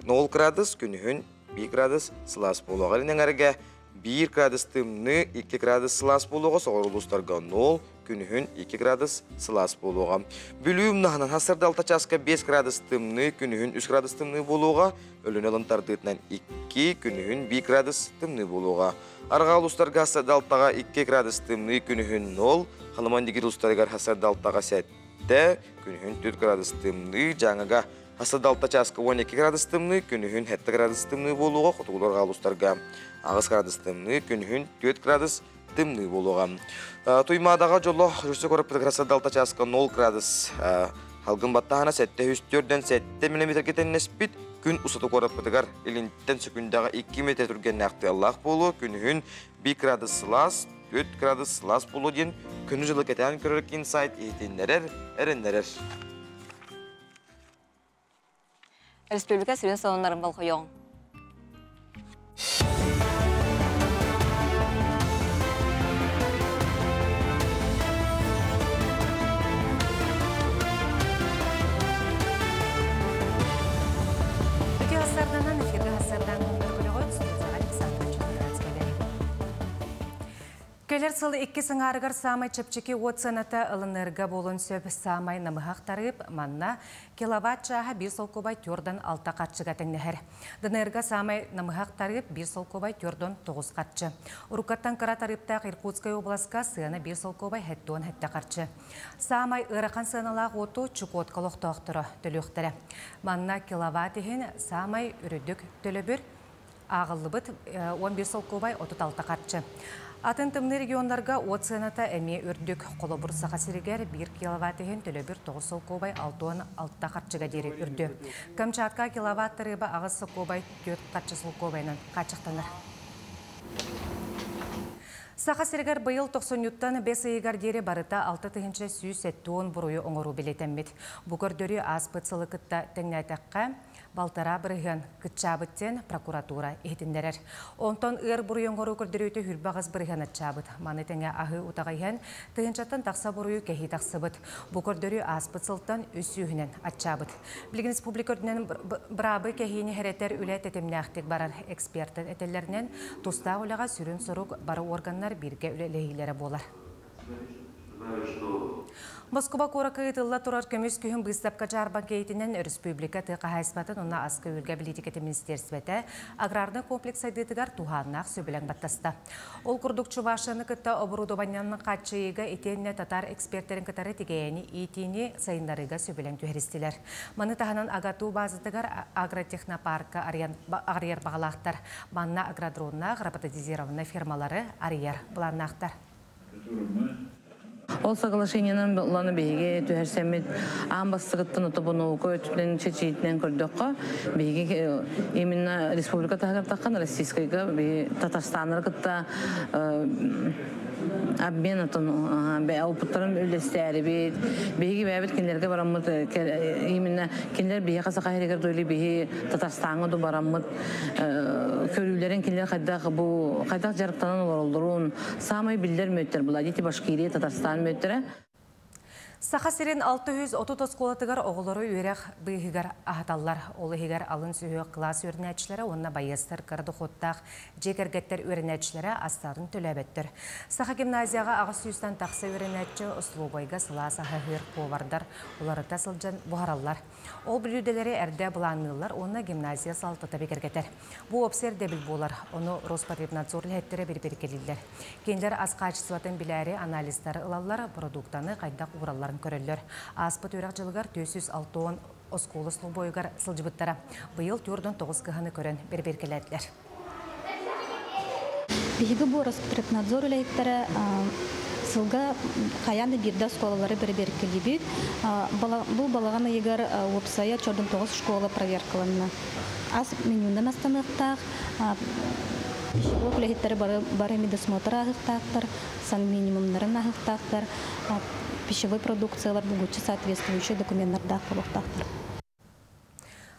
0 градус, күнүһүн 1 градус сылаас буолуоҕа. Илин эҥэргэ 1 градус тымныы, 2 градус сылаас буолуоҕа, соҕуруу улуустарга 0, күнүһүн 2 градус сылаас буолуоҕа. Бүлүү умнаһынан сарда 6 чааска 5 градус тымныы, күнүһүн 3 градус тымныы буолуоҕа. Өлүнэ ылын тардыытынан 2, күнүһүн 1 градус тымныы буолуоҕа. Арҕаа улуустарга сарда алтаҕа 2 градус тымныы, күнүһүн 0, Халыман дигир улуустарыгар сарда алтаҕа 7, күнүһүн 4 градус тымныы, Дьааҥыга сарда алта чааска 12 градус тымныы, күнүһүн 7 градус тымныы буолуоҕа, хотугулар арҕаа улуустарга 8 градус тымныы, күнүһүн 4 градус тымныы буолуоҕа. Туймаадаҕа дьоло Русия куораппытыгар сарда алта чааска 0 градус халгын баттаһана 704-дэн 7 миллиметргэ тэннэспит күн устата куораппытыгар илинтэн сөкүндэҕэ 2 метр түргэннээх тыаллаах буолуо күнүһүн 1 градус сылаас 4 градус сылаас буолуо диэн күнү дьылы кэтээн көрөр киин сайт иһитиннэрэр эрэннэрэр. Республика сүрүн сонуннарын болҕойоҕуҥ. Үтүө сарданан эфиргэ сардан көрөҕүт студияҕа Александра Чугунранская Кэлэр сыл иккис аҥаарыгар саамай чэпчэки уот сыаната ылынарга буолуон сөп саамай намыһах тарыып манна киловатт чааһа биир солкуобай төрдөн алта харчыга тэҥнэһэр. ДНРга саамай намыһах тарыып биир солкуобай төрдөн тоҕус харчы. Уруккаттан кыра тарыыптаах Иркутскай областка сыана биир солкуобай хэттуон хэттэ харчы. Саамай ыарахан сыаналаах уоту Чукотка олохтоохторо төлүөхтэрэ. Манна киловатт иһин саамай үрдүк төлөбүр ааҕыллыбыт 11 солкуобай 36 харчы. Атын тымныы регионнарга уот сыаната эмиэ үрдүк. Холобур Саха сиригэр 1 киловатт иһин төлөбүр 9 солкуобай 66 харчыга диэри үрдү. Камчатка киловатт тарыыба 8 солкуобай 4 харчы солкуобайынан хааччахтанар. Саха сиригэр быйыл тохсунньуттан бэс ыйыгар диэри барыта 6170 буруйу оҥоруу бэлиэтэммит. Бу көрдөрүү ааспыт сылы кытта тэҥнээтэххэ, балтараа бырыһыан кыччаабыт диэн прокуратура иһитиннэрэр. Онтон ыар буруйу оҥоруу көрдөрүүтэ хүрбэҕэс бырыһыан аччаабыт. Маны тэҥэ аһыы утаҕы иһэн тыһыынчаттан тахса буруйу кэһии тахсыбыт. Бу көрдөрүү ааспыт сылтан үс сүүһүнэн аччаабыт. Билигин республика үрдүнэн быраабы кэһиини хэрэтэр үлэ тэтимнээхтик барар. Экспертэр этэллэринэн, тустаах үлэҕэ сүрүн сорук бары органнар бииргэ үлэлэһиилэрэ буолар. Москуба куоракка ыытылла турар көмүс күһүн быыстапка дьаарбаҥкэйитинэн өрөспүүбүлүкэ тыа хаһаайыстыбатын уонна аска-үөлгэ бэлиитикэтин министиэристибэтэ аграрнай комплекс сайдыытыгар туһааннаах сөбүлэҥ баттаста. Ол курдук Чувашияны кытта оборудованиенын хааччыйыыга итиэннэ татаар экспертэрин кытары тигээйини иитиини сайыннарыыга сөбүлэҥ түһэристилэр. Маны таһынан АГАТУ баазатыгар агротехнопарка арыйар баҕалаахтар. Манна агродроннаах роботизированнай фермалары арыйар былааннаахтар. Ол соглашениенан ланы биһиги түһэрсэммит аан бастыгыттан отобонуука өттүнэн чэчиитинэн көрдөххө биһиги именно республика таһыгар таххан российскайга биһи Татарстаннары кытта обмен отон опыттарын үллэстээрибит биһиги бэйэбит кинилэргэ бараммыт именно кинилэр биһиэхэ Саха сиригэр доли биһи Татарстаҥҥа ду бараммыт көрүүлэрин кинилэр хайдах бу хайдах дьарыктанан олороллорун самай биллэр мүөттэр була дети Башкирия Татарстан мүөттэрэ. Саха сирин 630 оскуолатыгар оҕолору үөрэх быыһыгар аһаталлар. Ол иһигэр алын сүһүөх кылаас үөрэнээччилэрэ уонна байыастар кыра дохуоттаах дьиэ кэргэттэр үөрэнээччилэрэ астарын төлөөбөттөр. Саха гимназияҕа 800-тан тахса үөрэнээччи остолобуойга сылаас аһы аһыыр повардар уларыта сылдьан буһараллар. Ол бүлүүдэлэри эрдэ былаанныыллар уонна гимназия салалтата бигэргэтэр. Бу уопсай ирдэбил буолар, ону Роспотребнадзор үлэһиттэрэ бирибиркэлииллэр. Кинилэр ас хаачыстыбатын билээри анализтары ылаллар, продуктаны хайдах ууралларын көрөллөр. Ааспыт үөрэх дьылыгар 460 оскуола остолобуойугар сылдьыбыттара. Быйыл 49 кыһаны көрөн бэрэбиэркэлээтилэр. Биһиги бу Роспотребнадзор үлэһиттэрэ сылга хайаан да биирдэ оскуолалары бэрэбиэркэлиибит. Бу балаҕан ыйыгар уопсайа 49 школа проверкаланна. Ас менюнан астаныахтаах, пищевой үлэһиттэрэ бары, бары медосмотр ааһыахтаахтар, санминимумнарын ааһыахтаахтар, пищевой продукциялар булгуччу соответствующий документтардаах буолуохтаахтар.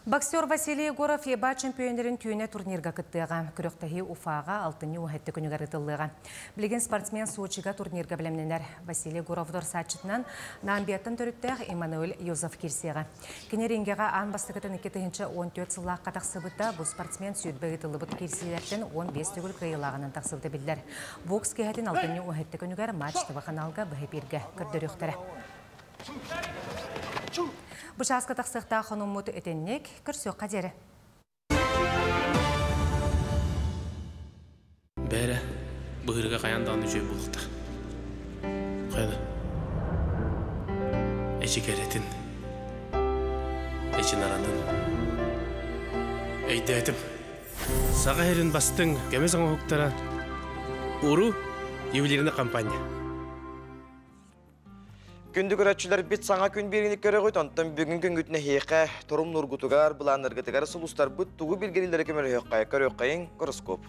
Боксер Василий Егоров ЕБА чемпионерин түүнэ турнирга кыттыаҕа. Күрэхтэһии Уфаҕа алтынньы уһэтти күнүгэр ыытыллыаҕа. Билигин спортсмен Сочига турнирга бэлэмнэнэр. Василий Егоров дорсааччытынан Намбияттан төрүттээх Эммануэль Йозеф киирсиэҕэ. Кини рингэҕэ аан бастакытын 2014 сыллаахха тахсыбыта. Бу спортсмен сүүрбэ ыытыллыбыт киирсиилэртэн 15 төгүл кыайыылааҕынан тахсыбыта биллэр. Бокс киэһэтин алтынньы уһэтти күнүгэр Матч ТВ ханаалга быһа эпииргэ көрдөрүөхтэрэ. Бу чааска тахсыахтаах хонуммут итинник, көрсүөххэ диэри. Бээрэ, быһыырга хайаан даҕаны үчүгэй буолуохтаах. Хайа Эчи кэрэтин, эчи наратын. Өйдөөтүм. Саха сирин бастыҥ көмүс оҥоһуктара Уру ювелирный компания. Күндү көрөөччүлэрбит саҥа күн биэриини көрөҕүт, онтон бүгүн күнгүтүн эһиэхэ торум нургутугар, былааннаргытыгар сулустарбыт тугу билгэлииллэрэ көмөлөһүөххэ, көрүөххэйиҥ гороскоп.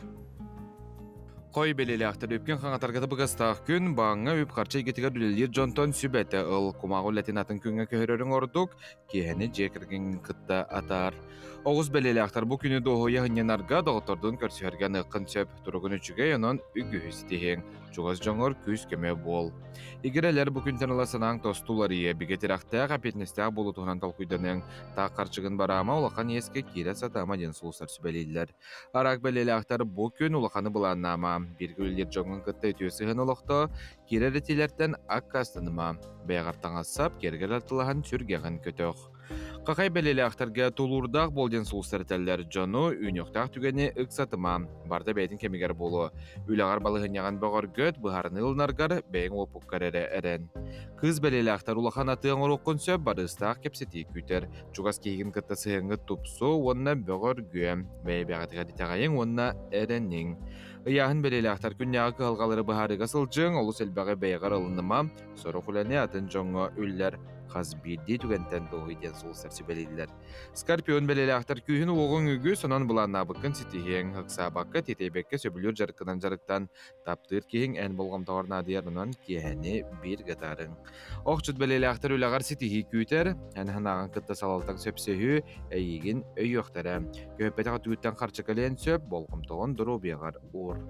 Хой бэлиэлээхтэр үпкүн хаҥатарга табыгастаах күн, бааҥҥа үп-харчы эйгэтигэр үлэлиир дьонтон сүбэтэ ыл. Кумааҕы үлэтин атын күҥҥэ көһөрөрүҥ ордук, киэһэни дьиэ кэргэҥҥин кытта атаар. Оҕус бэлиэлээхтэр бу күнү дуоһуйа сынньанарга, доҕоттордуун көрсүһэргэ аныаххын сөп. Туругун үчүгэй, онон үгүһү ситиһиэҥ. Чугас дьоҥҥор күүс-көмө буол. Игирэлэр бу күнтэн ыла санааҥ тосту уларыйыа, бигэ тирэхтээх, эппиэтинэстээх буолуу туһунан толкуйданыаҥ. Таах харчыгын бараама, улахан иэскэ киирэ сатаама диэн сулустар сүбэлииллэр. Араак бэлиэлээхтэр бу күн улаханы былааннаама. Бииргэ үлэлиир дьоҥҥун кытта үтүө сыһыан олохтоо, киирэр этиилэртэн аккаастаныма. Бэйэҕэр таҥас-сап, киэргэл атылаһан сүргэҕин көтөх. Хахай бэлиэлээхтэргэ тулуурдаах буол диэн сулустар этэллэр. Дьону үүнүөхтээх түгэни ыксатыма. Барыта бэйэтин кэмигэр буолуо. Үлэҕэр балаһыанньаҕын бөҕөргөт, быһаарыныы ылынаргар бэйэҥ уопуккар эрэ эрэн. Кыыс бэлиэлээхтэр улахан атыы оҥоруоххун сөп, барыыстаах кэпсэтии күүтэр. Чугас киһигин кытта сыһыаҥҥыт тупсуо уонна бөҕөргүө. Бэйэ-бэйэҕитигэр итэҕэйиҥ уонна эрэниҥ. Ыйааһын бэлиэлээхтэр күннээҕи кыһалҕалары быһаарыыга сылдьыҥ, олус элбэҕи бэйэҕэр ылыныма. Сорох үлэни атын дьоҥҥо үллэр, хас биирдии түгэнтэн дуоһуй диэн сулустар сүбэлииллэр. Скорпион бэлиэлээхтэр күүһүн-уоҕуҥ үгүс, онон былааннаабыккын ситиһиэҥ, ыксаабакка, тиэтэйбэккэ сөбүлүүр дьарыккынан дьарыктан, таптыыр киһиҥ эн болҕомтоҕор наадыйар, онон киэһэни бииргэ атаарыҥ. Охчут бэлиэлээхтэр үлэҕэр ситиһии күүтэр, эн санааҕын кытта салалтаҥ сөпсөһүү, эйиигин өйүөхтэрэ. Көһүппэтэх өтүүттэн харчы кэлиэн сөп, болҕомтоҕун доруобуйаҕар уур.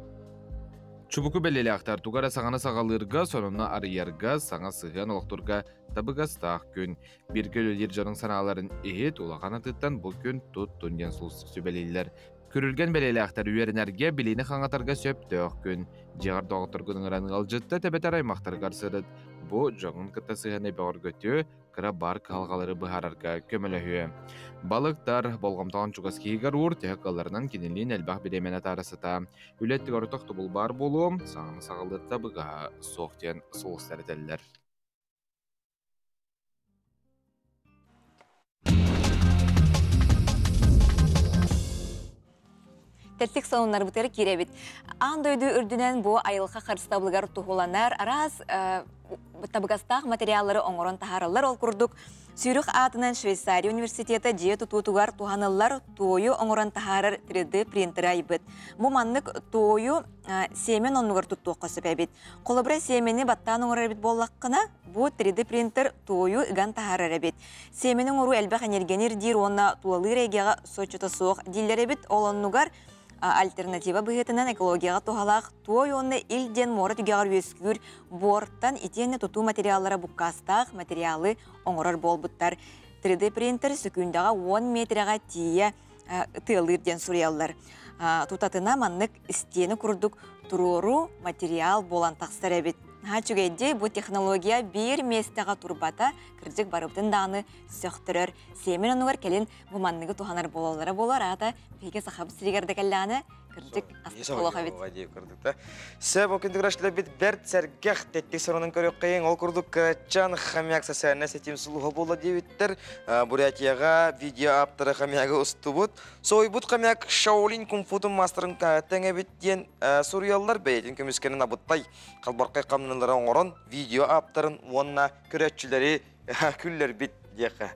Чубуку бэлиэлээхтэр тугу эрэ саҥаны саҕалыырга, сонуну арыйарга, саҥа сыһыан олохтуурга табыгастаах күн. Бииргэ үлэлиир дьонуҥ санааларын иһит, улахан атыттан бу күн туттун диэн сүбэлииллэр. Күрүлгэн бэлиэлээхтэр үөрэнэргэ, билиини хаҥатарга сөптөөх күн. Дьиэҕэр доҕотторгун ыҥыран ыалдьытта тэбэтэр аймахтаргар сырыт. Бу дьоҥҥун кытта сыһыаны бөҕөргөтүө, кыра баар кыһалҕалары быһаарарга көмөлөһүө. Балыктар болҕомтоҕун чугас киһигэр уур, төһө кыалларынан кинилиин элбэх бириэмэни атаара сытаа. Үлэ өттүгэр тохтобул баар буолуо, саҥаны саҕалыырта быгаһа суох диэн сулустар этэллэр. Тэттик сонуннарбытыгар киирэбит. Аан дойду үрдүнэн бу айылҕа харыстабылыгар туһуланар араас табыгастаах материаллары оҥорон таһаараллар. Ол курдук, Цюрих аатынан Швейцария университета дьиэ тутуутугар туһаныллар туойу оҥорон таһаарар 3D принтеры айбыт. Бу маннык туойу сиэмэн оннугар туттуохха сөп эбит. Холобура, сиэмэни баттаан оҥорор эбит буоллаххына, бу 3D принтер туойу ыган таһаарар эбит. Сиэмэни оҥоруу элбэх энергияны ирдиир уонна тулалыыр эйгэҕэ соччото суох дииллэр эбит. Ол оннугар альтернатива быһыытынан экологияҕа туһалаах туой уонна ил диэн муора түгэҕэр үөскүүр буортан итиэннэ тутуу материаллара буккаастаах материалы оҥорор буолбуттар. 3D принтер сөкүүндэҕэ 10 метрэҕэ тиийэ тыалыыр диэн суруйаллар. Тутатына маннык истиэнэ курдук туруору материал буолан тахсар эбит. Наһаа үчүгэйдии бу технология биир миэстэҕэ турбата, кырдьык барыбытын даҕаны сөхтөрөр. Сиэмэн оннугар кэлин бу манныгы туһанар буолаллара буолар аата биһиги сахабыт сиригэр да кэллэҕинэ кырдьык астык эбит. Сөп ол күндүгүрашылар бэрт сэргэх тэттик сорунун көрүөххэйин ол курдук кыраччан хомяк социальнай сетим сулуһа буолла диэбиттэр. Бурятияга видео ааптары хомягы устубут. Сойбут хомяк Шаолинь кунг-футун маастарын тэҥэбит диэн суруйаллар бэйэтин көмүскэнин абыттай халбаркай хамнылары оҥорон видео ааптарын уонна көрөөччүлэри күллэрбит диэххэ.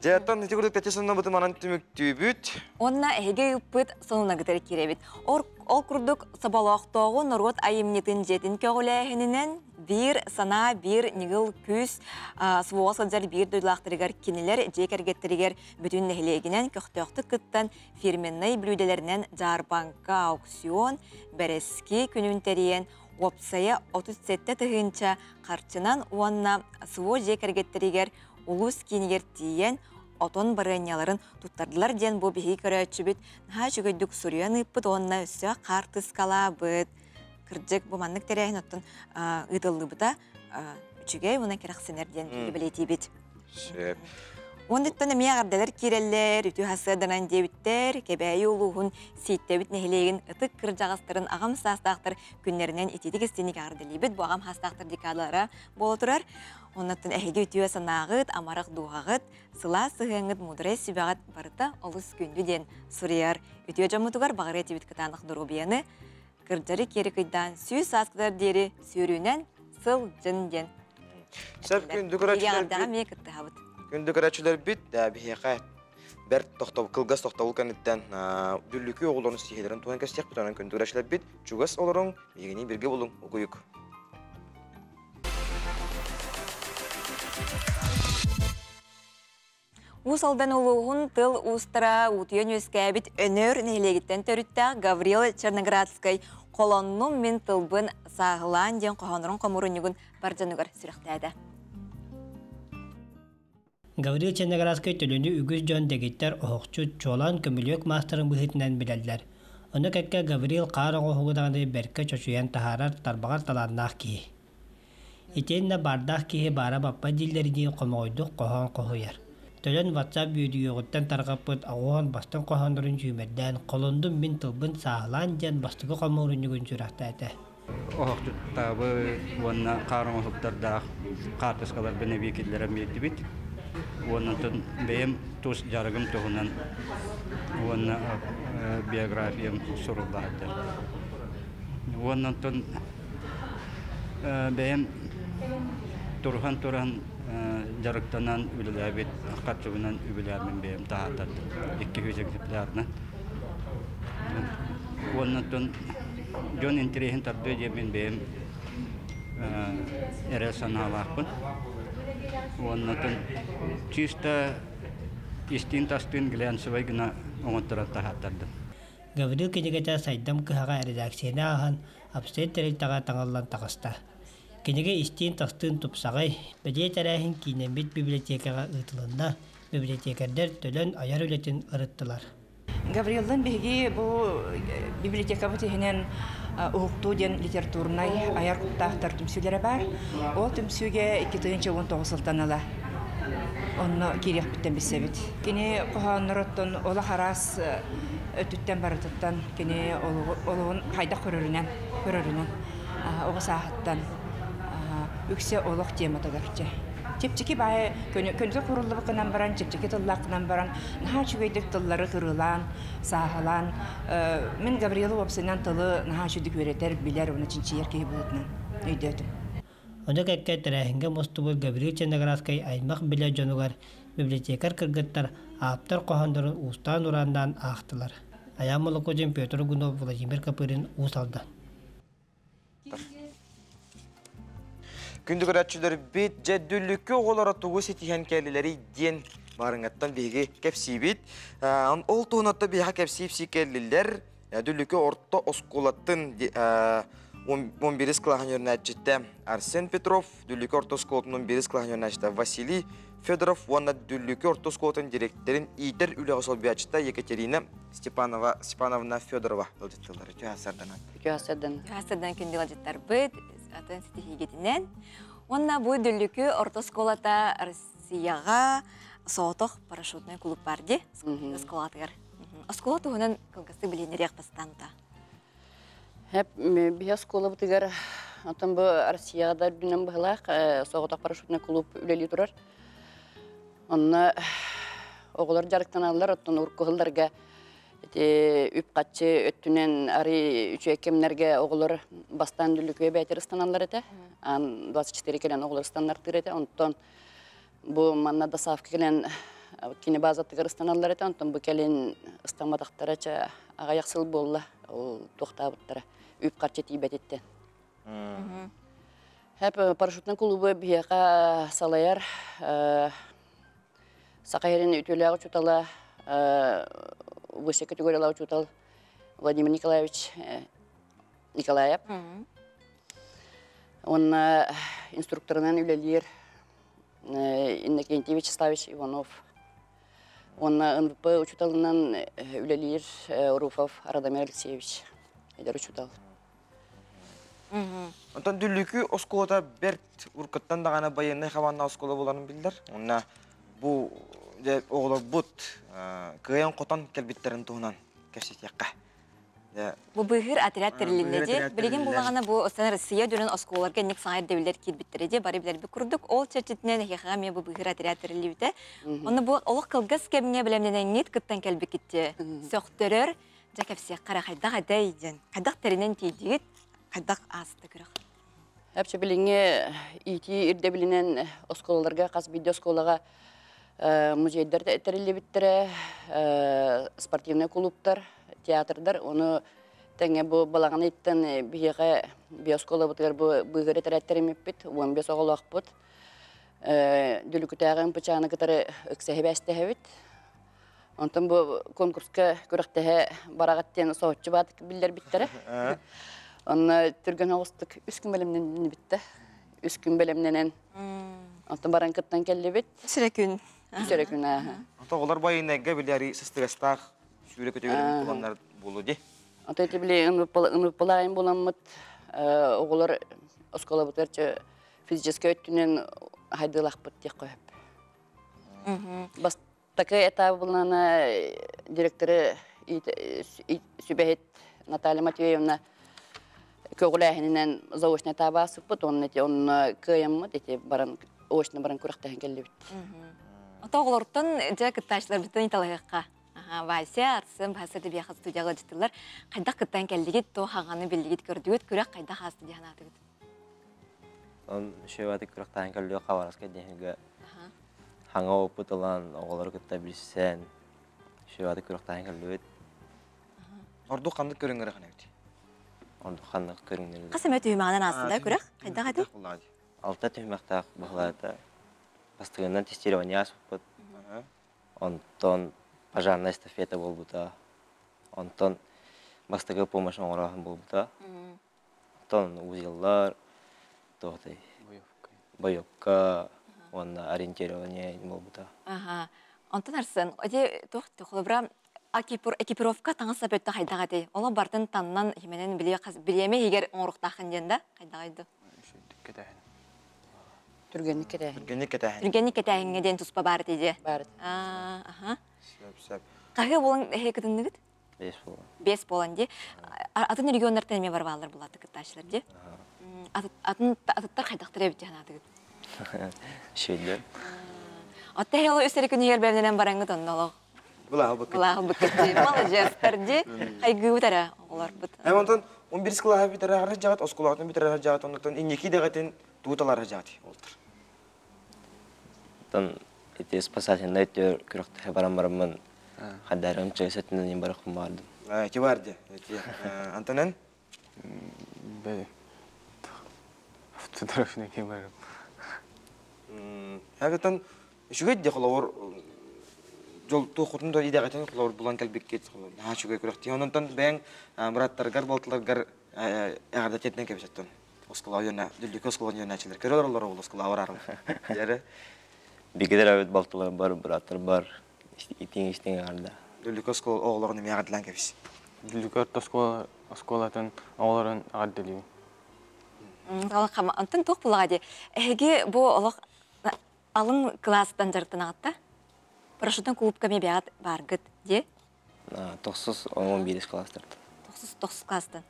Дьэ, оттон ити курдук тэти соннобуту манан түмүктүүбүт. Онна эһиги ыыппыт сонунагытар киирэбит. Ол курдук соболоохтооҕу норуот айымньытын дьиэтин көҕүлээһининэн биир санаа, биир ньыгыл күүс суоҕа сылдьар биир дойдулаахтарыгар кинилэр дьиэ кэргэттэригэр бүтүн нэһилиэгинэн көхтөөхтүк кыттан фирменнай бүлүүдэлэринэн дьаарбаҥка, аукцион, бэрэски күнүн тэрийэн уопсайа 37 тыһыынча харчынан уонна СВО дьиэ кэргэттэригэр улуус киинигэр тиийэн отон барыанньаларын туттардылар диэн бу биһиги көрөөччүбүт наһаа үчүгэйдик суруйан ыыппыт уонна өссө хаартыскалаабыт. Кырдьык, бу маннык тэрээһин оттон ыытыллыбыта үчүгэй уонна кэрэхсэнэр диэн бэлиэтиибит. Сөп. Уонниттан эмиэ эҕэрдэлэр киирэллэр, үтүө сарсыарданан диэбиттэр, Кэбээйи улууһун Сииттэбит нэһилиэгин ытык кырдьаҕастарын аҕам саастаахтар күннэринэн итиитик истиник эҕэрдэлиибит. Бу аҕам саастаахтар декадалара буола турар. Оннуттан эһиги үтүө санааҕыт, амарах дууһаҕыт, сылаас сыһыаҥҥыт, муударай сүбэҕит барыта олус күндү диэн суруйар. Үтүө дьоммутугар баҕарыа этибит кытаанах доруобуйаны, кырдьары киэри кыйдаан сүүс сааскытыгар диэри сүүрүүнэн сылдьын диэн. Сөп күндү көрөөччүлэрбит. кыттыһабыт. Күндү көрөөччүлэрбит, биһиэхэ бэрт тохтобул, кылгас тохтобул кэнниттэн дүллүкү оҕолорун сиһилэрин туһан кэстиэхпит, онон күндү көрөөччүлэрбит чугас олоруҥ, биһигини биргэ булуҥ, угуйук. Уус Алдан улууһун тыл уустара уутуйан үөскээбит Өнөр нэһилиэгиттэн төрүттээх Гаврил Черноградскай «Холоннум мин тылбын сааһылаан» диэн хоһооннорун хомуурунньугун бар дьонугар сүрэхтээтэ. Гаврил Черноградскай төлөнү үгүс дьон дэгиттэр оһохчут, чуолаан көмүлүөк маастарын быһыытынан билэллэр. Ону кэккэ Гаврил хаар оҥоһугу даҕаны бэркэ чочуйан таһаарар тарбаҕар талааннаах киһи. Итиэннэ баардаах киһи баара баппат дииллэринии хомоҕойдук хоһоон хоһуйар. Төлөн WhatsApp үөдүйүөҕүттэн тарҕаппыт аҕуһан бастыҥ хоһооннорун сүүмэрдээн «Холондум мин тылбын сааһылаан» диэн бастакы хомуурунньугун сүрэхтээтэ. Оһохчуттаабыт уонна хаар оҥоһуктардаах хаартыскаларбын эбии киллэрэн биэрдибит. Уонна онтон бэйэм тус дьарыгым туһунан уонна биографиям сурулла сылдьар. Уонна онтон бэйэм туруһан туран дьарыктанан үлэлээбит харчыбынан үбүлээммин бэйэм таһааттардым. 200 экземплярынан. Уонна оттон дьон интэриэһин тардыа диэммин бэйэм эрэл санаалаахпын. Уонна оттон чисто истиин-тастыын глянцевай гына оҥотторон таһааттардым. Гаврил кинигэтэ Сайдам кыһаҕа редакцияны ааһан, Апсет тэрилтэҕэ таҥыллан таҕыста. Кинигэ истиин-тастыын тупсаҕай, бэлиэ тэрээһин киинэммит библиотекаҕа ыытылынна, библиотекардар Төлөн айар үлэтин ырыттылар. Гавриллын биһиги бу библиотекабыт иһинэн Уһуктуу диэн литературнай айар куттаахтар түмсүүлэрэ баар. Ол түмсүүгэ 2019 сылтан ыла онно киириэхпиттэн билсэбит. Кини хоһооннороттон олох араас өттүттэн барытыттан кини олоҕун хайдах көрөрүнэн көрөрүнэн оҕо сааһыттан үксэ олох тематыгар чэ чэпчэки баайы көнөтө куруллубуккынан баран чэпчэки тыллааххынан баран наһаа үчүгэйдик тыллары кырыылаан сааһылаан мин Гаврилов уопсайынан тылы наһаа үчүгдүк үөрэтэр билэр уонна чинчийэр киһи быһыытынан өйдөөтүм. Ону кэккэ тэрээһиҥҥэ мустубут Гаврил Черноградскай аймах-билэ дьонугар библиотекарь кыргыттар ааптар хоһооннорун уустаан-урааннаан аахтылар. Айаан Молокудин, Петр Гунов, Владимир Копырин, Уус Алдан. Күндү көрөөччүлэрбит, дьэ дүллүкү оҕолоро тугу ситиһэн кэллилэрий диэн барыҥаттан биһиги кэпсиибит. Ол туһунан биһиэхэ кэпсиипсии кэллилэр. Дүллүкү орто оскуолатын 11 кылааһын үөрэнээччитэ Арсен Петров, Дүллүкү орто оскуолатын 11 кылааһын үөрэнээччитэ Василий Федоров уонна Дүллүкү орто оскуолатын дириэктэрин иитэр үлэҕэ солбуйааччыта Екатерина Степанова Степановна Федорова ыалдьыттылар. Үтүө сарданан. Үтүө сарданан. Үтүө сарданан күндү ыалдьыттарбыт атын ситиһиигитинэн. Уонна бу Дүллүкү орто оскуолата Россияҕа соҕотох парашютнай клуб бар дии оскуолатыгар. Оскуола туһунан кылгастык билиһиннэриэх бастаанта. Хэп биһи оскуолабытыгар оттон бу Россияҕа да үрдүнэн быһылаах соҕотох парашютнай клуб үлэлии турар. Онно оҕолор дьарыктаналлар, оттон урукку сылларга ити үп-харчы өттүнэн арый үчүгэй кэмнэргэ оҕолор бастаан Дүллүкүгэ бээтэр ыстаналлар этэ. Ан 24 кэлэн оҕолор ыстаннартыыр этэ. Онтон Бу манна досаавка кэлэн кини базатыгар ыстаналлар этэ, онтон бу кэлин ыстамматахтара чэ аҕыйах сыл буолла, ол туохтаабыттара үп-харчы тиийбэтиттэн. Хэп парашютнай клубу биһиэхэ салайар Саха сирин үтүөлээх учуутала, высшей категориялаах учуутал Владимир Николаевич Николаев. Уонна инструкторынан үлэлиир Иннокентий Вячеславович Иванов. Уонна НВП учууталынан үлэлиир Руфов Радомир Алексеевич, эдэр учуутал. Онтон Дүллүкү оскуолата бэрт уруккуттан даҕаны байыаннай хабааннаах оскуола буоларын биллэр. Уонна бу дьэ оҕолорбут кыайан-хотон кэлбиттэрин туһунан кэпсэтиэххэ. Бу быыһыыр отряд тэрилиннэ дии. Билигин буллаҕына бу Остан Россия дьонун оскуолаларга инник саҥа ирдэбиллэр киирбиттэрэ дии. Бары билэрбит курдук ол чэрчитинэн эһиэхэҕэ эмиэ бу быыһыыр отряд тэриллибитэ. Онно бу олох кылгас кэмҥэ бэлэмнэнэҥҥит кыттан кэлбиккит сөхтөрөр. Дьэ кэпсиэххэ эрэ хайдах этэй диэн. Хайдах тэринэн тиийдигит? Хайдах ааста күрэх? Әпче билиҥҥи иитии ирдэбилинэн оскуолаларга хас биирдии оскуолаҕа музейдар тэриллибиттэрэ, спортивнай клубтар, театрдар. Ону тэҥэ бу балаҕан ыйыттан биһиэхэ биоскуолабытыгар бу быыһыр этэрээттэр 15 оҕолоохпут. Дүлүкүтээҕи ымпычааны кытары ыкса сибээстэһэбит. Онтон бу конкурска күрэхтэһэ бараҕыт диэн соһуччу баатык биллэрбиттэрэ. Онно түргэн оҕустук үс күн бэлэмнэннибит да. Үс күн бэлэмнэнэн онтон баран кыттан кэллибит. Үс эрэ күн. Үс эрэ күн ааһа. Ото оҕолор байынайга билэри сыстыгастаах сүүрэ көтөгөрүн буланнар буолу ди. Ото ити били ынырпалаайын буламмыт оҕолор оскуолабытыгар физическэй өттүнэн хайдыылахпыт диэх көһөп. Бастакы этабылана директоры сүбэһит Наталья Матвеевна көҕүлээһининэн заочно этабы аасыппыт, онно ити онно кыайаммыт, ити баран очно баран күрэхтэһэн кэллибит. Ото оҕолортон дьэ кыттааччыларбытын италыһыахха. Вася, Арсен, Баса Дебиаха студияға ыалдьыттылар. Хайдах кыттан кэллигит, то хаҕаны биллигит, көрдүгүт, күрэх хайдах ааста дии санаатыгыт? Он шөбаты күрэхтэһэн кэллигэ Хабаровскай диэһигэ хаҥа опыт ылан, оҕолору кытта билсэн, шөбаты күрэхтэһэн кэллибит. Ордук ханнык көрүҥнэри ханабыт? Ордук ханнык көрүҥнэри? Хас эмэ түһүмэҕинэн ааста да күрэх? Хайдах этэй? Алта түһүмэхтээх быһылаата. Бастыгынан тестирование ааспыппыт. Онтон пожарная эстафета буолбута. Онтон бастакы помощь оҥорооһун буолбута. Оттон узеллар, туохтай, боевка уонна ориентирование буолбута. Аха. Онтон Арсен, ити туох холобура экипировка таҥас өттө хайдах этэй? Олох бартын таннан хименен бириэмэ иһигэр оҥоруохтааххын диэн да хайдах айды? Түргэнник кэтээһин. Түргэнник кэтээһин. Түргэнник кэтээһиҥҥэ диэн туспа баар этэй дии. Баар. Аха. Сөп, сөп. Хаһыы буолан эһэ кытынныгыт? Бес буолан. Бес буолан дии. Атын регионнартан эмиэ барбаалар булааты кыттааччылар дии. Атын атыттар хайдахтар эбит ханаатыгыт? Шөйлөр. Отта хело үс эрэ күнүгэр бэбнэнэн бараҥҥыт онно олох. Былаһыл Былаһыл быккыт. Маладьыастар дии. Хайгыыбыт эрэ оҕолорбут. Эм онтон 11 кылааһы бүтэрэ харах жаҕат, оскуолаҕытын бүтэрэ жаҕат, оннуктан инники дэҕэтин Тууталар хажаати олтар. Оттон ити спасательнай төр күрөхтөһө баран бараммын хаддарым чөйсөтүнэн барахпын бардым. Ити бар де. Ити Антонен? Бе. Фотография кем барым. Хагытан үчүгэй де холовор жол туохутун да идэҕэтин холовор булан кэлбиккит холовор наһаа үчүгэй күрэхтии. Ононтон бэйэҥ быраттаргар балтыларгар эҕэрдэ тиэтинэн кэбисэттэн. Оскуола үөнэ, Дүллүкү оскуолатын үөнээччилэр көрө олороллор ол оскуола барарым. Дьэрэ. Бигилер эбит балтылар бар, быраттар бар. Итиң истиң эҕэрдэ. Дүллүкү оскуола оҕолорун эмиэ эҕэрдэлээн кэбис. Дүллүкү орто оскуола оскуолатын оҕолорун эҕэрдэлиибин. Онтон туох булаҕа дии? Эһиги бу олох алын кылаастан дьарыктанаҕытта? Парашютан клубка эмиэ бэйэҕит бааргыт дии? Тохсус он биирис класстартан. Тохсус тохсус класстан.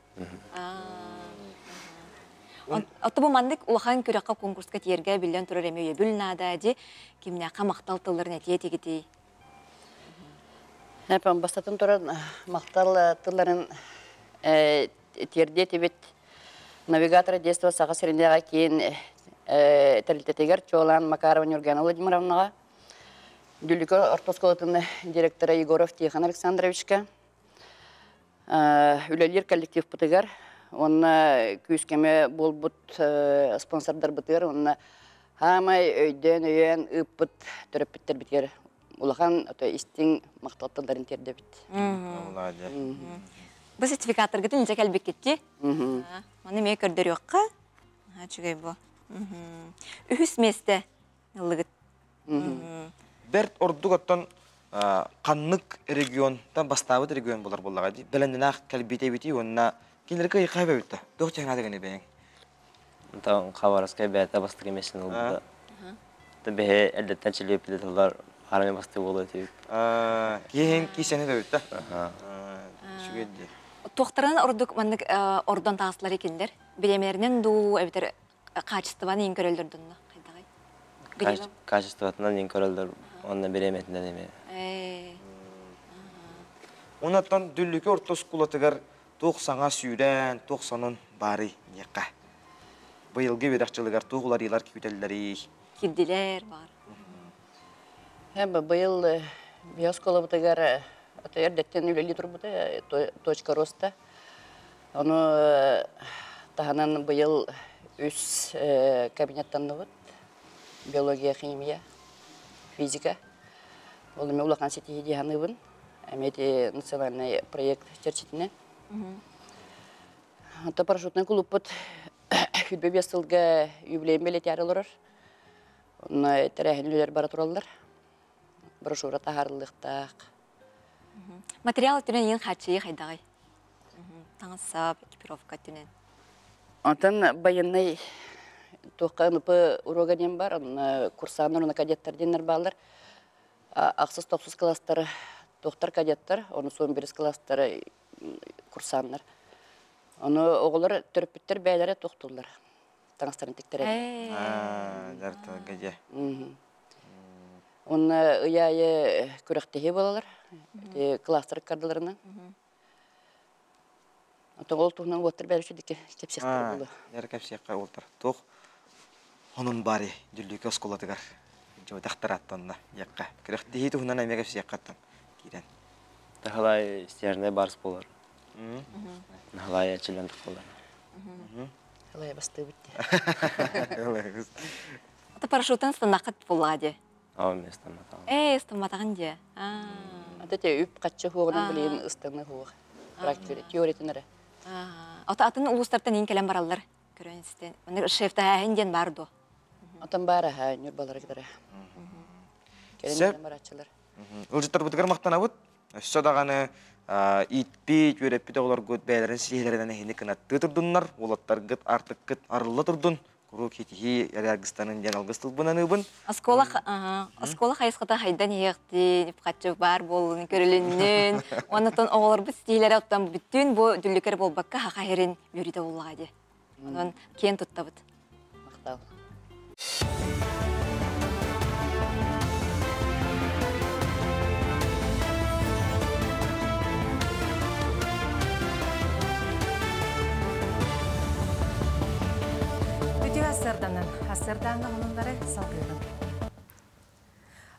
Отто бу маннык улахан күрэххэ конкурска тиэргэ биллэн турар эмиэ өйөбүл наада дии. Кимнээххэ махтал тылларын этиэ этигитий? Бастатан туран махтал тылларын тиэрдиэ этибит. Навигатор детства Саха сиринээҕи киин тэрилтэтигэр чуолаан Макарова Нюргана Владимировнаҕа, Дүллүкү орто оскуолатын директора Егоров Тихон Александровичка, үлэлиир коллективпытыгар уонна күүс-көмө буолбут спонсордарбытыгар уонна хаамай өйдөөн-өйөөн ыыппыт төрөппүттэрбитигэр улахан истиҥ махтал тылларын тиэрдэбит. Бу сертификаттаргытын илдьэ кэлбиккитти. Маны эмиэ көрдөрүөххэ. Үчүгэй бу. Үһүс миэстэ ыллыгыт. Бэрт ордук оттон ханнык регионтан бастаабыт регион болар буоллаҕа дии. Бэлэмнээх кэлбит эбити уонна кинилэргэ ыйха эбэбит да. Туох дьаһанааты гыны бэйэҥ? Онтон Хабаровскай бэйэтэ бастакы миэстэни ылбыта. Бэһи эрдэттэн чилиэппит тыллар армия бастык буолуо этибит. Киһин киисэни эбит да. Үчүгэй дии. Туохтарынан ордук маннык ордон таҕыстылар кинилэр? Бириэмэлэринэн дуу, эбэтэр хаачыстыбаны иин көрөллөр дунна хайдаҕай? Качествотынан иин көрөллөр, уонна бириэмэтинэн эмиэ. Оннуттан Дүллүкү орто оскуолатыгар туох саҥа сүүрээн, туох сонун баарый диэххэ. Быйылгы үөрэх дьылыгар туох уларыйыылар күүтэллэрий? Кирдилэр бар. Быйыл биһи оскуолабытыгар эрдэттэн үлэлии турбута точка роста. Ону таһынан быйыл үс кабинеттанныбыт. Биология, химия, физика. Ол эми улахан ситиһии дии саныыбын. Эми ити национальный проект чэрчитинэн. Онто парашютнай клубпут 25 сылга юбилейын бэлиэтээри олорор. Онно тэрээһин үлэлэр бара тураллар. Брошюра таһаарыллыахтаах. Материал өттүнэн иин хааччыйыы хайдаҕый? Таҥас-сап, экипировка өттүнэн. Онтон байыаннай туохха НП уруога диэн бар, онно курсаннар уонна кадеттар диэннэр бааллар. Ахсыс тохсус класстар туохтар кадеттар, ону суон бирис класстар курсаннар. Ону оҕолор төрөппүттэр бэйэлэрэ тохтууллар. Таҥастарын тиктэрэр. Дартарга дьэ. Онно ый аайы күрэхтэһии буолалар. Ити класстар кардыларынан. Ото ол туһунан уоттар бэйэлэр дики кэпсиэхтэрэ буолуо. Эр кэпсиэххэ уолтар. Туох онун баары Дүллүкү оскуолатыгар дьуотахтар аттанна диэххэ. Күрэхтэһии туһунан эмиэ кэпсиэххэ аттан киирэн. Таһалай снежный барс буолар. Наһалай ачылан тахалар. Ылай бастыыбыт. Ата парашютан станнаххыт буоллаҕа дии. Aa мен ыстамматаҕым. Ээ, ыстамматаҕын дии. Ата те үп хаччы хуоҕунан билигин ыстаны хуох. Практика теориятын эрэ. Ата атын улуустартан иин кэлэн бараллар. Көрөн истэн. Маннык шефтаһааһын диэн баар дуо? Отон баар аха ньурбалары кытары. Кэлэн барааччылар. Ылдьыттарбытыгар махтанабыт. Өссө даҕаны ииппит, үөрэппит оҕолоргут бэйэлэрин сиһилэринэн эһини кынаттыы турдуннар, уолаттаргыт артыккыт арылла турдун, куруук хитиһии эрэргистанын диэн алгыс тылбын аныыбын. Оскуола оскуола хайысхата хайдан иһиэхтиин, үп-харчы баар буоллун, көрүлүннүн. Оннуттан оҕолорбут ситиһиилэрэ оттон бүттүүн бу дүллүкэр буолбакка хаха иһэрин үөрүүтэ буоллаҕа дии. Онон киэн туттабыт. Махтал. Үтүө сарда. Хасырданан, хасырданга хонунлары салгыырын.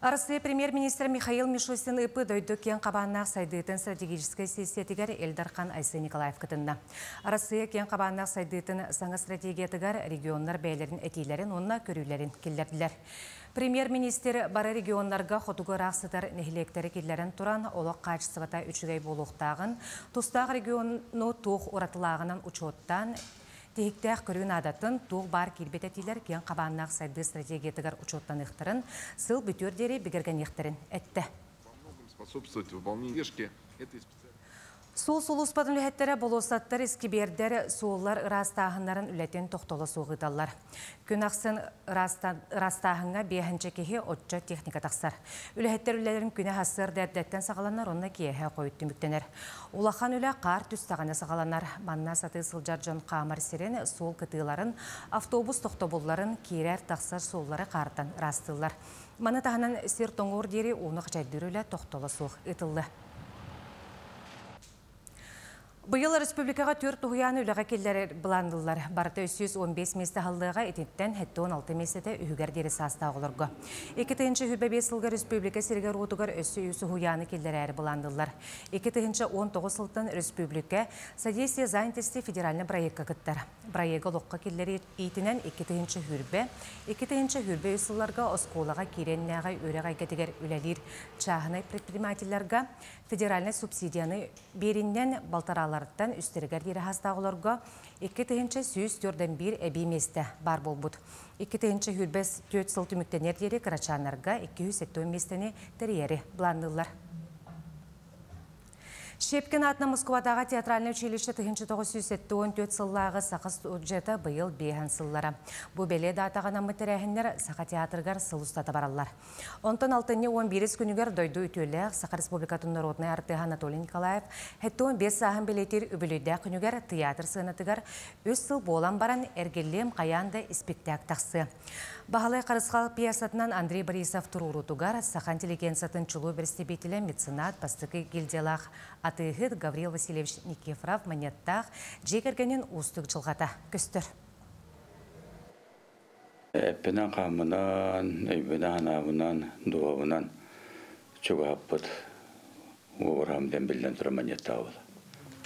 Россия премьер-министр Михаил Мишустин ыпы дойду кең қабаннақ сайдыытын стратегической сессиятыгар Элдархан Айсен Николаев кытынна. Россия кең қабаннақ сайдыытын саңа стратегиятыгар регионнар бәйлерин этилерин, онна көрүлерин киллердилер. Премьер-министр бары регионнарга хотугу рақсытар нехилектері киллерин туран олық қачысыбата үчүгей болуқтағын, тустақ регионну тух уратылағынан учеттан Тихиктәх көрүн адатын тух бар килбететилер кен қабаннақ сайды стратегиятыгар учеттан ыхтарын, сыл бүтөр дери бигерген ихтарын этте. Способствовать выполнению этой Сул сулуспадын үләхеттері болосаттар искибердер суоллар ырастағынларын үләтен тоқтолы суғыдалар. Күн ақсын ырастағынға бейхінче кехе отча техника тақсар. Үләхеттер үләлерін күні хасыр дәрдәттен сағаланар, онна киехе қойыт түміктенер. Улахан үлә қар түстағаны сағаланар. Манна саты сылжар жон қамар сирен суол кытыыларын, автобус тоқтобулларын кирер тақсар суоллары қартан ырастылар. Маны тағынан сир тоңур дери оны қачайдыр үлә тоқтолы суық ытылды. Быйыл республикаға төрт туһуяны үлэҕэ киллэрэр былаанныыллар. Барыта 315 месте халлыга итинтэн 76 местете үһүгэр диэри саастаах оҕолорго. 2025 сылга республика сиригэр уотугар өссө үс уһуйааны киллэрээри былаанныыллар. 2019 сылтан республика содействие занятости федеральный проектка кыттар. Проект олоххо киллэрии иитинэн 2020, 2023 сылларга оскуолаҕа киириэн иннинээҕи үөрэх эйгэтигэр үлэлиир чааһынай предпринимателлэргэ федеральный субсидияны биэриинэн балтарааларыттан үстэригэр диэри саастаах оҕолорго 2101 эбии миэстэ баар буолбут. 2024 сыл түмүктэниэр диэри кырачааннарга 270 миэстэни тэрийэри былаанныыллар. Щепкин атына Москвадағы театральный училище 1974 сыллааҕы саха студеннара быйыл 5 сыллара. Бу бэлиэ даатаҕа анаммыт тэрээһиннэр Саха театрыгар сыл устата бараллар. Онтон алтынньы 11 күнүгэр дойду үтүөлээх Саха Республикатын народнай артыыһа Анатолий Николаев 75 сааһын бэлиэтиир үбүлүөйдээх күнүгэр театр сыанатыгар 3 сыл буолан баран Эргиллиэм хайаан да испиктээк тахсыа. Баһылай Харысхал пьесатынан Андрей Борисов туруоруутугар саха интеллигенциятын чулуу бэрэстэбиитэлэ меценат бастакы гильдиялаах атыыһыт Гаврил Васильевич Никифоров Манньыаттаах дьиэ кэргэнин уустук дьылҕата көстөр. Эппинэн хааммынан, өйбүнэн ханаабынан, дууһабынан чугаһаппыт уобараһым диэн биллэн турар Манньыаттаах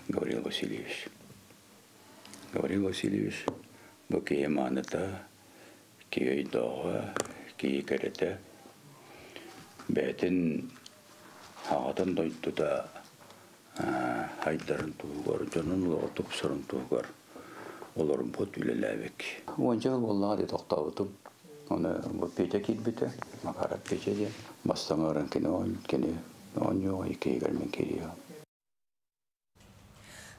Гаврил Васильевич. Гаврил Васильевич бу киһи мааныта, киһи өйдөөҕө, киһи кэрэтэ, бэйэтин аҕатын дойдута хайдарын туһугар, дьонун олоҕо тупсарын туһугар олорбут үлэлээбик. Уонча сыл буоллаҕа дии тохтообутум. Оны бу Петя киирбитэ, Макаров Петя диэн. Бастаҥы ыран кини кини оонньууга иккиһигэр мин киириэҕим.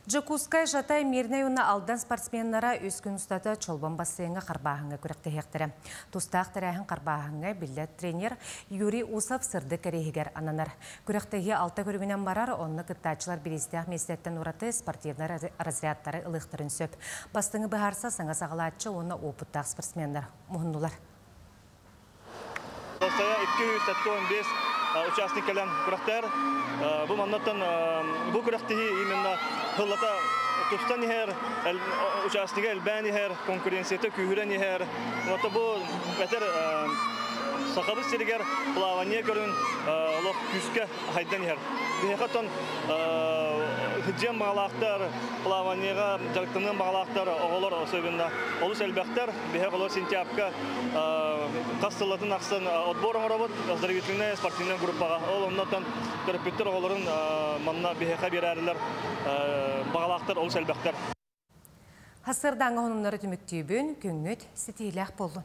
Дьокуускай, Жатай, Мирнэй уонна Алдан спортсменнара үс күн устата Чолбон бассейҥҥа харбааһыҥҥа күрэхтэһиэхтэрэ. Тустаах тэрээһин харбааһыҥҥа биллэр тренер Юрий Усов сырдык кэриэһигэр ананар. Күрэхтэһии алта көрүҥүнэн барар, онно кыттааччылар бириистээх миэстэттэн ураты спортивнай разрядтары ылыахтарын сөп. Бастыҥы быһаарса саҥа саҕалааччы уонна опыттаах спортсменнар муһуннулар. 275 участник кэлэн күрэхтэр. Бу маннаттан бу күрэхтэһии именно сыллата тупсан иһэр, участнига элбээн иһэр, конкуренцията күүһүрэн иһэр. Вот бу этэр Сахабыт сиригэр плавание көрүҥ олох күүскэ хайдан иһэр. Биһиэхэ сылдьыан баҕалаахтар, плаваниеҕа дьарыктаныан баҕалаахтар оҕолор особенно олус элбэхтэр. Биһиэхэ олор сентябрьга хас сыллатын ахсын отбор оҥоробут оздоровительная спортивная группаҕа. Ол оннотон төрөппүттэр оҕолорун манна биһиэхэ биэрээрилэр баҕалаахтар олус элбэхтэр. Сарсыардааҥҥы сонуннары түмүктүүбүн, күҥҥүт ситиһиилээх буоллун.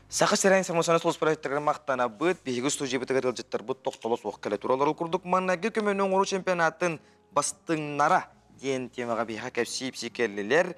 Саха сирэ информационнай сулууспаларыттарыгар махтанабыт, биһиги студиябытыгар ыалдьыттарбыт тохтоло суох кэлэ тураллар. Ол курдук маҥнайгы көмөнү оҥоруу чемпионатын бастыҥнара диэн темаҕа биһиэхэ кэпсии кэллилэр.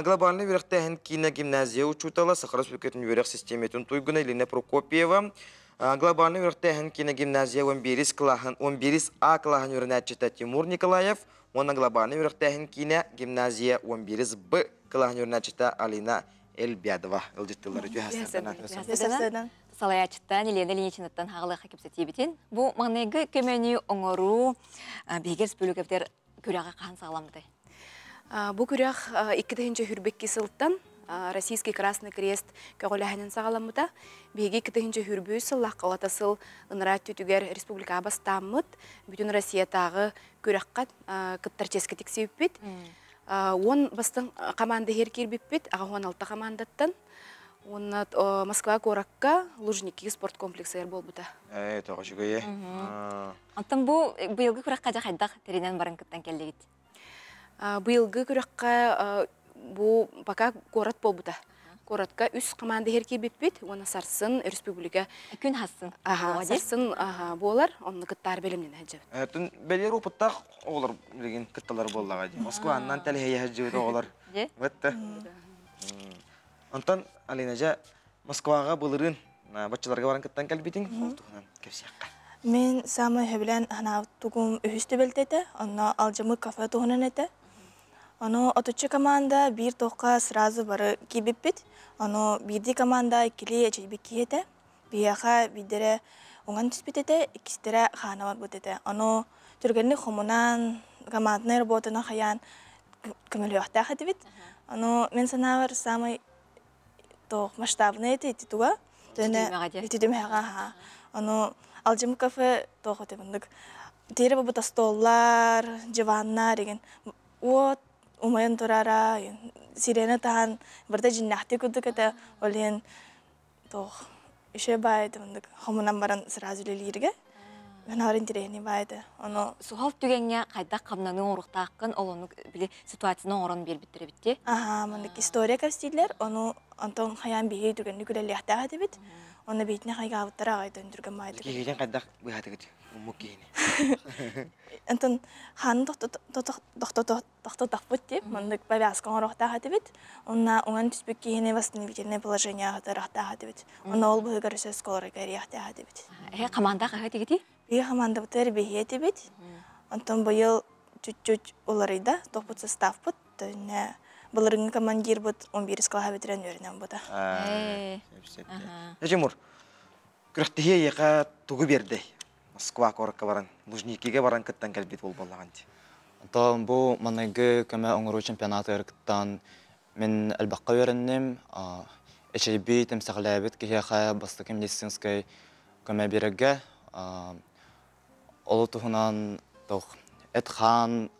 Глобальный үөрэхтээһин киинэ гимназия учуутала, Саха Республикатын үөрэх систиэмэтин туйгуна Елена Прокопьева, Глобальный үөрэхтээһин киинэ гимназия 11 кылааһын 11 А кылааһын үөрэнээччитэ Тимур Николаев уонна глобальный үөрэхтээһин киинэ гимназия 11 Б кылааһын үөрэнээччитэ Алина Элбядова ыалдьыттыыллар. Үтүө. Салайааччыттан Елена Ильиничнаттан хаҕылыахха кэпсэтиибитин. Бу маҥнайгы көмөнү оҥоруу биһиги республикабытыгар күрэҕэ хаһан саҕаламмытай? Бу күрэх 2022 сылтан Российский Красный Крест көҕүлээһинин саҕаламмыта. Биһиги 2023 сыллаахха улата сыл ыныраа өттүтүгэр республикаҕа бастааммыт, бүтүн Россиятааҕы күрэххэ кыттар чиэскэ тиксибиппит. 10 бастыҥ команда иһэр киирбиппит, 86 командаттан. Уонна Москва куоракка Лужники спорт комплексыгар буолбута. Ээ, тоҕо үчүгэйэ. Оттон бу быйылгы күрэххэ дьэ хайдах тэринэн баран кыттан кэллигит? Быйылгы күрэххэ бу пока куорат буолбута. Куоратка үс команда иһэр киирбиппит уонна сарсын республика күн хассын сарсын буолар онно кыттаар бэлэмнэнэ сылдьабыт. Тун бэлиэр опыттаах оҕолор билигин кытталар буоллаҕа дии. Москваннан тэлэһийэ сылдьыбыт оҕолор. Бытта. Онтон Алина дьэ Москваҕа былырыын баччаларга баран кыттан кэлбитиҥ, ол туһунан кэпсиэххэ. Мин саамай сөбүлээн санаабыт тугум үһүс түбэлтэ этэ, онно алдьаммыт кафе туһунан этэ. Ону отучча команда биир туохха сразу бары киирбиппит. Ону биирдии команда иккилии эчэйбит киһи этэ. Биһиэхэ биирдэрэ уҥан түспүт этэ, иккистэрэ хаана барбыт этэ. Ону түргэнник хомунан, команднай работаны хайаан көмөлөһүөхтээх этибит. Ону мин санаабар саамай туох масштабнай этэ ити туга. Ити түмэҕэ аха. Ону Алдьым кафе туох этэ мындык тиэрэ бабыт остуоллар, диваннар деген уот умайан турара, сирена таһан барыта дьиннэхтик курдук этэ. Ол иһин туох үчүгэй баайы мындык хомунан баран сразу үлэлииргэ наһаа интэриэһинэй баайы ону суһал түгэҥҥэ хайдах хамнаныы оҥоруохтааххын ол оннук били ситуацияны оҥорон биэрбиттэр эбит дии. Аха, маннык история кэпсииллэр, ону онтон хайаан биһиги түргэнник үлэлиэхтээх этибит. Онно биһитини хайгаабыттара аҕай түргэн баайдык. Киһитин хайдах быһаатыгыт уммук киһини? Онтон хаанын тохтотохпут дип, маннык повязка оҥоруохтаах этибит. Онна уҥан түспүт киһини восстановительное положение аһатарахтаах этибит. Онно ол быһыгар өсө скорой кэриэхтээх этибит. Эһэ команда хаһа тигити? Биһи командабытыгар биһи этибит. Онтон быйыл чуть-чуть уларыйда, тохпут составпыт. Төннө былырыҥҥы командирбыт 11 класса бүтэрэн үөрэнэн бута. Тимур, күрэхтэһии эйиэхэ тугу биэрдэй? Москва куоракка баран, Лужникига баран кыттан кэлбит буолбаллаҕын дии. Онтон бу маҥнайгы көмө оҥоруу чемпионатыгар кыттан мин элбэххэ үөрэнним. Эчэйбит, эмсэҕэлээбит киһиэхэ бастакы медицинскэй көмө биэрэргэ. Ол туһунан туох эт-хаан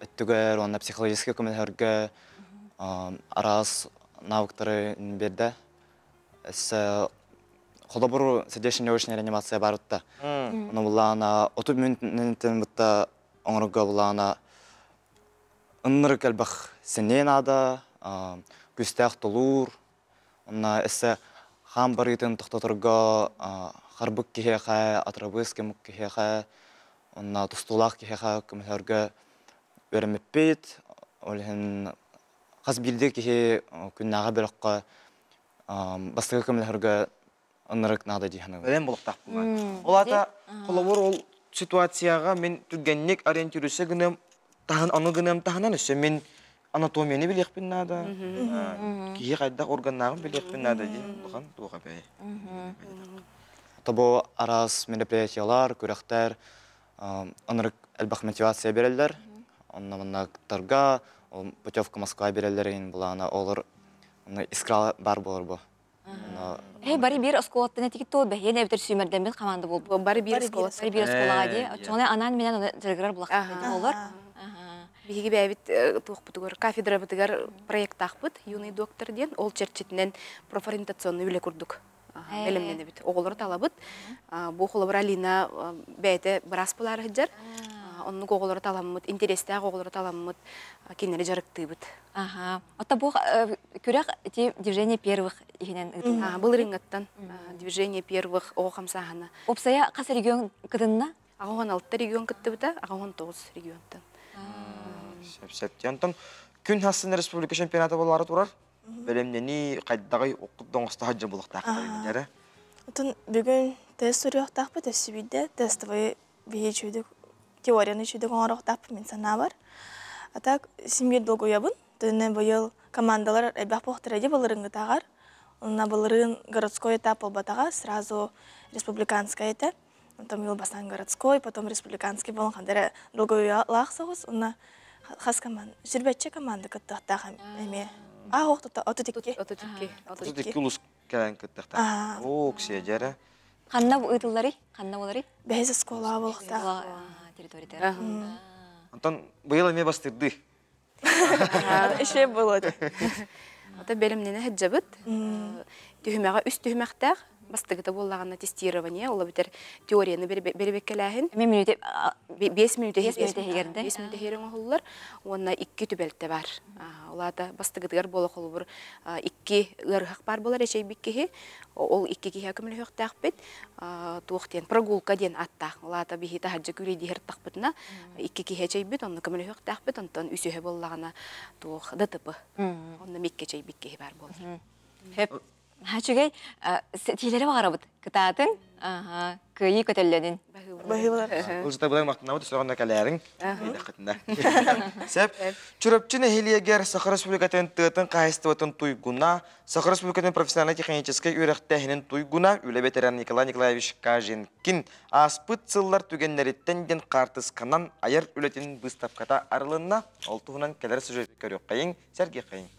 өттүгэр уонна психологическай көмөлөһөргө араас навыктары биэрдэ. Өссө холобур сердечно-легочная реанимация барытта. Ону булаана 30 мүнүүтүн бытта оҥорорго булаана ыннырык элбэх сэниэ наада, күүстээх тулуур, онно өссө хаан барыытын тохтоторго харбык киһиэхэ, атырабыыс кэмик киһиэхэ, онно тустуулаах киһиэхэ көмөлөһөргө үөрэммиппит. Ол иһин хас биирдии киһи күннээҕи бөлөххө бастакы көмөлөһөргө ынырык наада дии саныыбын. Өлөн булуктаах буолар. Ол аата холобур ол ситуацияҕа мин түргэнник ориентируйса гыныам таһын ону гыныам таһынан өссө мин анатомияны билиэхпин наада. Киһи хайдах органнааҕын билиэхпин наада дии улахан туох эбэй. Тобо араас мероприятиялар, күрэхтэр ынырык элбэх мотивация береллер. Онно манныктарга путевка Москва береллерин булаана олор искра бар болор бу. Эй, бары биир оскуолаттан этигит туол бэһиэн эбэтэр сүүмэрдэммит команда буолбут. Бары биир оскуола. Бары биир оскуолаҕа дии. Оччоҕуна анаан минэн оны дьарыгырар булахтар олор. Биһиги бэйэбит туохпутугар кафедрабытыгар проекттаахпыт «Юный доктор» диэн ол чэрчитинэн профориентационный үлэ курдук бэлэмнэнэбит. Оҕолору талабыт. Бу холобура Алина бэйэтэ быраас буолаары сылдьар. Оннук оҕолору таламмыт, интэриэстээх оҕолору таламмыт кинилэри дьарыктыыбыт. Аха. Оттон бу күрэх ити движение первых иһинэн ыытыллар. Былырыҥҥыттан движение первых оҕо хамсааһына. Уопсайа хас регион кытынна? 86 регион кыттыбыта, 89 регионтан. Сөп сөп. Онтон күн хассын республика чемпионата буолаары турар. Бэлэмнэнии хайдаҕый оккут доҥостоһо дьэ булуохтаахтар иннилэрэ. Отон бүгүн тест суруйуохтаахпыт өссө биирдэ тестовый биһи үчүгдүк теорияны үчүгдүк оҥоруохтаахпыт мин санаабар. А так син биир долгуйабын. Төннө быйыл командалар элбэх буохтара дии былырыҥҥытааҕар. Онно былырыын городской этап буолбатаҕа, сразу республиканскай этэ. Онтон быйыл бастаан городской, потом республиканский буолан ханна эрэ долгуйалаах соҕус. Онно хас команда, сүрбэччэ команда кыттыахтаах эмиэ. Аа, охтото, 32. 32. 32 улус кэлэн кыттыахтаах. Оо, оксия дьэрэ. Ханна ыытылларый? Ханна боларый? Бэһис оскуола буолуохтаах. Территорията. Онтон быйыл эмиэ бастырды. Еще было. Ата бэлэмнэнэ сылдьабыт. Түһүмэҕэ үс түһүмэхтээх. Бастакыта буоллаҕына тестирование, ол эбэтэр теорияны бэрибэккэлээһин. Мүнүүтэ 5 мүнүүтэ 5 мүнүүтэ иһигэр оҥоһуллар уонна икки түбэлтэ бар. Ол аата бастакытыгар буола холобур икки ыарыһах баар буолар эчэйбит киһи. Ол икки киһиэхэ көмөлөһүөхтээхпит. Туох диэн прогулка диэн аттаах. Ол аата биһи таһырдьа күрүйдиһэр тахпытына икки киһи эчэйбит, онно көмөлөһүөхтээхпит, онтон үсүһэ буоллаҕына туох ДТП. Онно микки эчэйбит киһи баар буолар. Хөп. Үчүгэй тиилэри баҕарабыт. Кытаатыҥ, кыайыы көтөллөнүн. Баһыыбалар. Ылжыта былай мактанабыт өсөҕөнө кэлээриҥ. Сеп. Чурапчы нэһилиэгэр Саха Республикатын тыатын хаһайыстыбатын туйгуна, Саха Республикатын профессионально-техническэй үөрэхтээһинин туйгуна, үлэ бэтэрээн Николай Николаевич Каженкин ааспыт сыллар түгэннэриттэн диэн хаартысканан айар үлэтин быыстапката арылынна. Ол туһунан кэлэр сюжеты көрүөххэйиҥ, сэргиэххэйиҥ.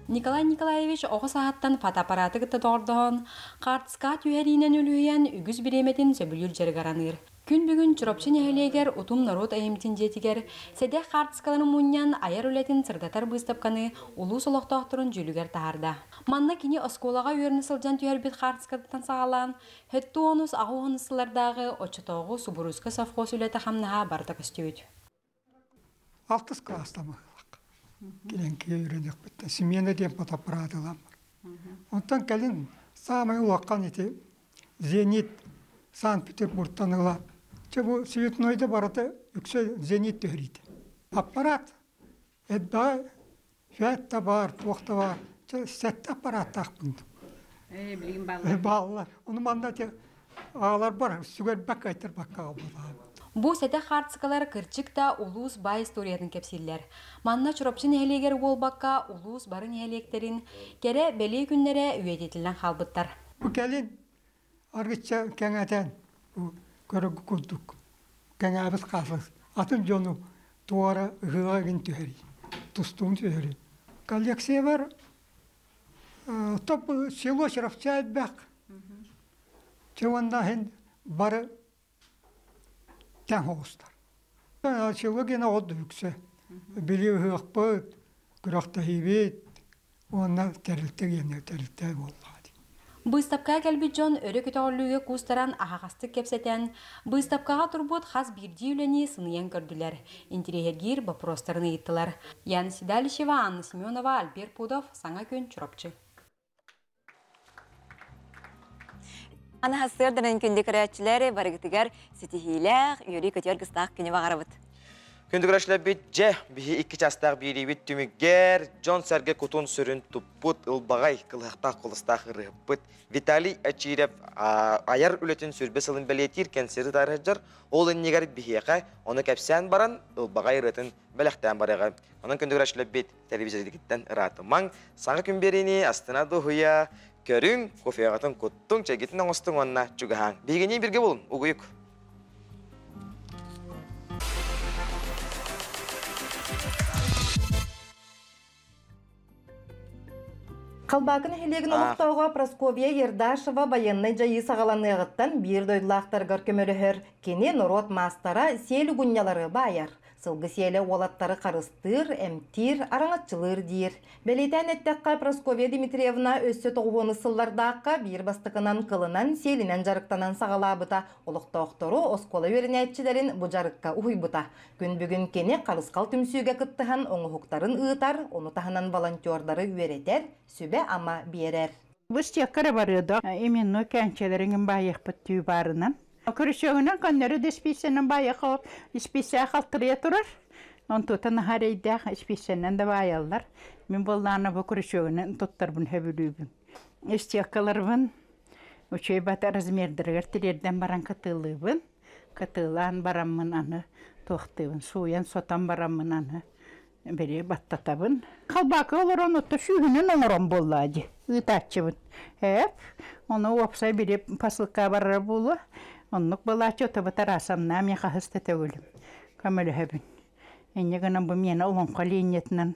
Николай Николаевич оҕо сааһыттан фотоаппараты кытта доҕордоһон, хаартыскаҕа түһэриинэн үлүһүйэн үгүс бириэмэтин сөбүлүүр дьарыгар аныыр. Күн бүгүн Чурапчы нэһилиэгэр Утум норуот айымньытын дьиэтигэр сэдэх хаартыскаларын мунньан айар үлэтин сырдатар быыстапканы улуус олохтоохторун дьүүлүгэр таһаарда. Манна кини оскуолаҕа үөрэнэ сылдьан түһэрбит хаартыскатыттан саҕалаан, сэттэ уонус аҕыс уонус сыллардааҕы оччотооҕу Субуруйскай совхоз үлэтэ-хамнаһа барыта көстүбүт. Алтыс класста быһыылаах. Килэҥкигэ үөрэниэхпиттэн смена диэн фотоаппарат ылан Онтон кэлин саамай улахан ити Зенит Санкт-Петербургтан ыла чэ бу цветнойда барыта үксэ Зенит түһэриитэ. Аппарат элбэҕи фэт да баар, туох да баар. Чэ сэттэ аппараттаахпын. Билигин бааллар. Бааллар. Ону манна ити аҕаларбар сүгэрбэккэ айтарбакка аҕалбатаҕым. Бу сэтэх хаартыскалар кырдьык да улуус баай историятын кэпсииллэр. Манна Чурапчы нэһилиэгэр буолбакка, улуус бары нэһилиэктэрин кэрэ бэлиэ күннэрэ үйэтитиллэн хаалбыттар. Бу кэлин аргычча кэҥэтэн бу көрөргө курдук кэҥээбит хаалыс атын дьону туора ыһыаҕа игин түһэрий, тустуун түһэрий. Коллекциябар топ село Чурапча элбэх. Чэ уонна иһин бары тэҥ оҕустар. Село гена оҕо үксэ. Били ыһыахпыт, күрэхтэһиибит уонна тэрилтэ гиэнэ тэрилтэ буоллаҕа дии. Быыстапкаҕа кэлбит дьон өрө көтөҕүллүүгэ куустаран аһаҕастык кэпсэтэн, быыстапкаҕа турбут хас биирдии үлэни сыныйан көрдүлэр, интириэһиргиир боппуруостарын ыйыттылар. Яна Седалищева, Анна Семенова, Альберт Пудов, Саҥа күн, Чурапчы. Аны сарсыарданан күндү көрөөччүлэр барыгытыгар ситиһиилээх, үөрүү-көтүү аргыстаах күнү баҕарабыт. Күндү көрөөччүлэрбит, дьэ, биһи икки чаастаах биэриибит түмүгэр дьон-сэргэ кутун-сүрүн туппут ылбаҕай кылыһахтаах кулустаах ырыһыппыт Виталий Ачиров айар үлэтин сүрбэ сылын бэлиэтиир кэнсиэри таарыһыдьар, ол иннигэр биһиэхэ ону кэпсээн баран ылбаҕай ырыатын бэлэхтээн барыаҕа. Онон күндү көрөөччүлэрбит, телевизоргиттэн ыраатымаҥ, саҥа күн биэриини астына дуһуйа көрүҥ, кофеҕытын куттуҥ, чэйгитин оҥостуҥ уонна чугаһааҥ. Биһигини бииргэ булун, угуйук. Халбаакы нэһилиэгин олохтооҕо Прасковья Ердашева байыаннай дьайыы саҕаланыаҕыттан биир дойдулаахтарыгар көмөлөһөр. Кини норуот маастара сиэл угунньалары баайар. Сылгы сиэлэ уолаттары харыстыыр, эмтиир, араҥаччылыыр диир. Бэлиэтээн эттэххэ, Прасковья Дмитриевна өссө тоҕуһуону сыллардаахха биир бастакынан кылынан, сиэлинэн дьарыктанан саҕалаабыта. Олохтоохтору оскуола үөрэнээччилэрин бу дьарыкка уһуйбута. Күн бүгүн кини Харысхал түмсүүгэ кыттыһан оҥоһуктарын ыытар, ону таһынан волонтердары үөрэтэр, сүбэ-ама биэрэр. Быстыакка эрэ барыа да, именной кээнчэлэриҥин баайыахпыт түү баарынан. Көрүсүөҕүнэн көннөрү да испииссэнэн баайыахха испииссэ халтырыйа турар. Онтута наһаа эрэйдээх испииссэнэн да баайаллар. Мин буоллаҕына бу көрүсүөҕүнэн туттарбын сөбүлүүбүн. Истиэккаларбын үчүгэй бата размердарыгар тириэрдэн баран кытыылыыбын. Кытыылаан бараммын аны туохтуубун сууйан сотон бараммын аны. Били баттатабын. Халбаакы олорон отто сүүһүнэн оҥорон буоллаа дии. Ыытааччыбын. Эп, ону уопсай били посылка барара буолуо. Оннук буолааччы отобу Тарасовна мен хаһыс да төгүлүм. Көмөлөһөбүн. Инньэ гынан бу миэнэ олоҥхо линиятынан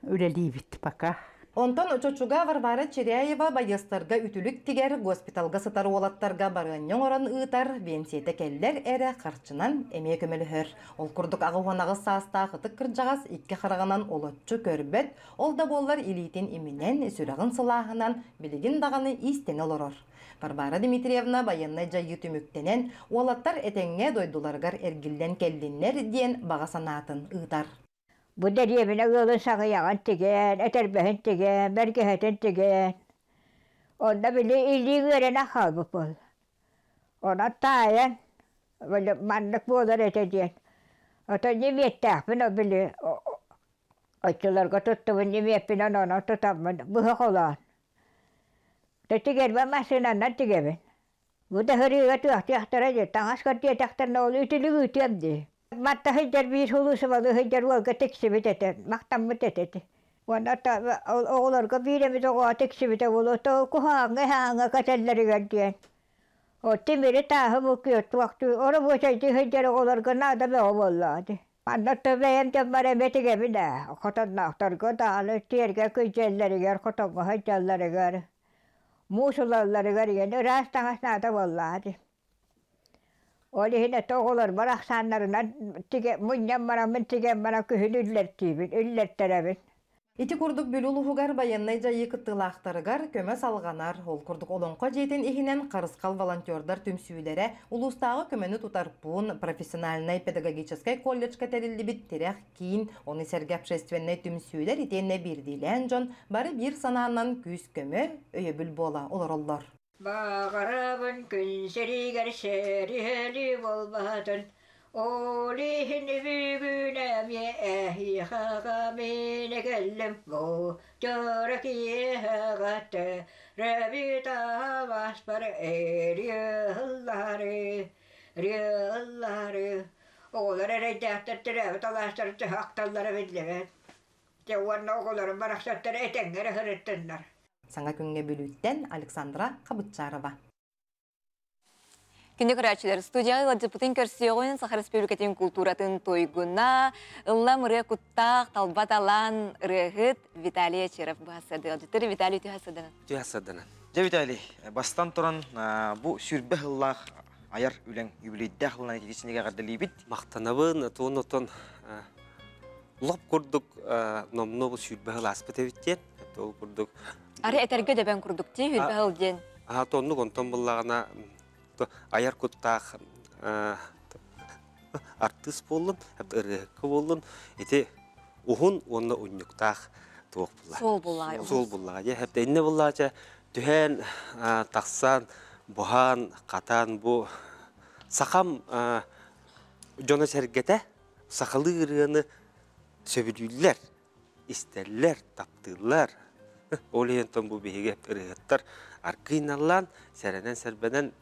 үлэлиибит пока. Онтон Чочуга Варвара Чиряева байыастарга үтүлүк тигэр, госпиталга сытар уолаттарга барыанньа оҥорон ыытар, биэнсийэтэ кэллэр эрэ харчынан эмиэ көмөлөһөр. Ол курдук 88 саастаах ытык кырдьаҕас икки хараҕынан олоччу көрбөт, ол да буоллар илиитин иминэн, сүрэҕин сылааһынан билигин даҕаны иистэнэ олорор. Варвара Дмитриевна байыаннай дьайыы түмүктэнэн, уолаттар этэҥҥэ дойдуларыгар эргиллэн кэллиннэр диэн баҕа санаатын ыытар. Бу дэриэбинэ ыалын саҕыйаҕын тигэн, этэрбэһин тигэн, бэргэһэтин тигэн. Онно били илии үөрэнэн хаалбыппын. Онон таайан, били маннык буолар этэ диэн. Оттон ньимиэттээхпин ол били оччолорго туттубун ньимиэппинэн онон тутаммын быһа холоон. Тигэрбэ массыынанан тигэбин. Бу да сырыыга туохтуохтара дии, таҥас көрдүөтэхтэринэ ол үтүлүк ыытыам дии. Манта сылдьар биир сулуусубалыы сылдьар уолга тиксибит этэ, махтаммыт этэ ити. Уонна оҕолорго биир эмит оҕоҕо тиксибитэ буолуо, то куһаҕаҥҥа иһээҥҥэ кэтэллэригэр диэн. Ол тимири тааһы букуйа туохтуу оробуочайдыы сылдьар оҕолорго наада бөҕө буоллаҕа дии. Манна то бэйэм дьоммор эмиэ тигэбин ээ, хотонноохторго даҕаны тиэргэ күдьэллэригэр, хотоҥҥо сылдьалларыгар муус ылалларыгар ийэн ыраас таҥас наада буоллаҕа дии. Ол иһин это оҕолорбор ахсааннарынан тигэ мунньан бараммын тигэн баран күһүн үллэртиибин, үллэртэрэбин. Ити курдук Бүлүү улууһугар байыаннай дьайыы кыттыылаахтарыгар көмө салҕанар. Ол курдук Олоҥхо дьиэтин иһинэн Харысхал волонтердар түмсүүлэрэ улуустааҕы көмөнү тутар пуун, профессиональнай педагогическай колледжка тэриллибит тирэх киин, ону сэргэ общественнай түмсүүлэр итиэннэ биирдиилээн дьон бары биир санаанан күүс-көмө, өйөбүл буола олороллор. Баҕарабын күн сиригэр сэрiheli буолбатын, ол иһин бүгүн эмиэ эһиэхэҕэ мин кэллим бу дьоро киэһэҕэ төрөөбүт аҕаспар эрийэллары, эрийэллары Оҕолор эрэйдээхтэр төрөөбүт алаастарын төһө ахталлара биллибэт. Дьэ уонна оҕолорум барахсаттар этэҥҥэ эрэ сырыттыннар. Саҥа күҥҥэ Бүлүүттэн Александра Хабытчарова. Күндү көрөөччүлэр, студияҕа ыалдьыппытын көрсүөҕүн Саха Республикатын култууратын туйгуна, ыллам ырыа куттаах, талба талаан ырыаһыт Виталий Ачиров быһасады ыалдьыттар. Виталий түһэ Түһэ Дьэ, Виталий, бастан туран бу сүрбэ сыллаах айар үлэҥ юбилейдээх ылынан ититисинигэ эҕэрдэлиибит. Махтанабын, туон отон лоп курдук номнуо бу сүүрбэ сыл ааспыт эбит диэн. Ол курдук. Ары этэргэ дөбөн курдук дии сүүрбэ сыл диэн. Аха тоннук онтон буллаҕына айар куттаах артыыс буоллун, ырыаһыкка буоллун, ити уһун уонна унньуктаах туох булла. Суол буллаҕа. Суол буллаҕа. Дьэ, хэптэ инне буллаача түһэн, тахсан, буһан, хатан бу сахам дьоно-сэргэтэ сахалыы ырыаны сөбүлүүллэр, истэллэр, таптыыллар. Ол иһин бу биһиги ырыаһыттар аргыйналлаан, сэрэнэн-сэрбэнэн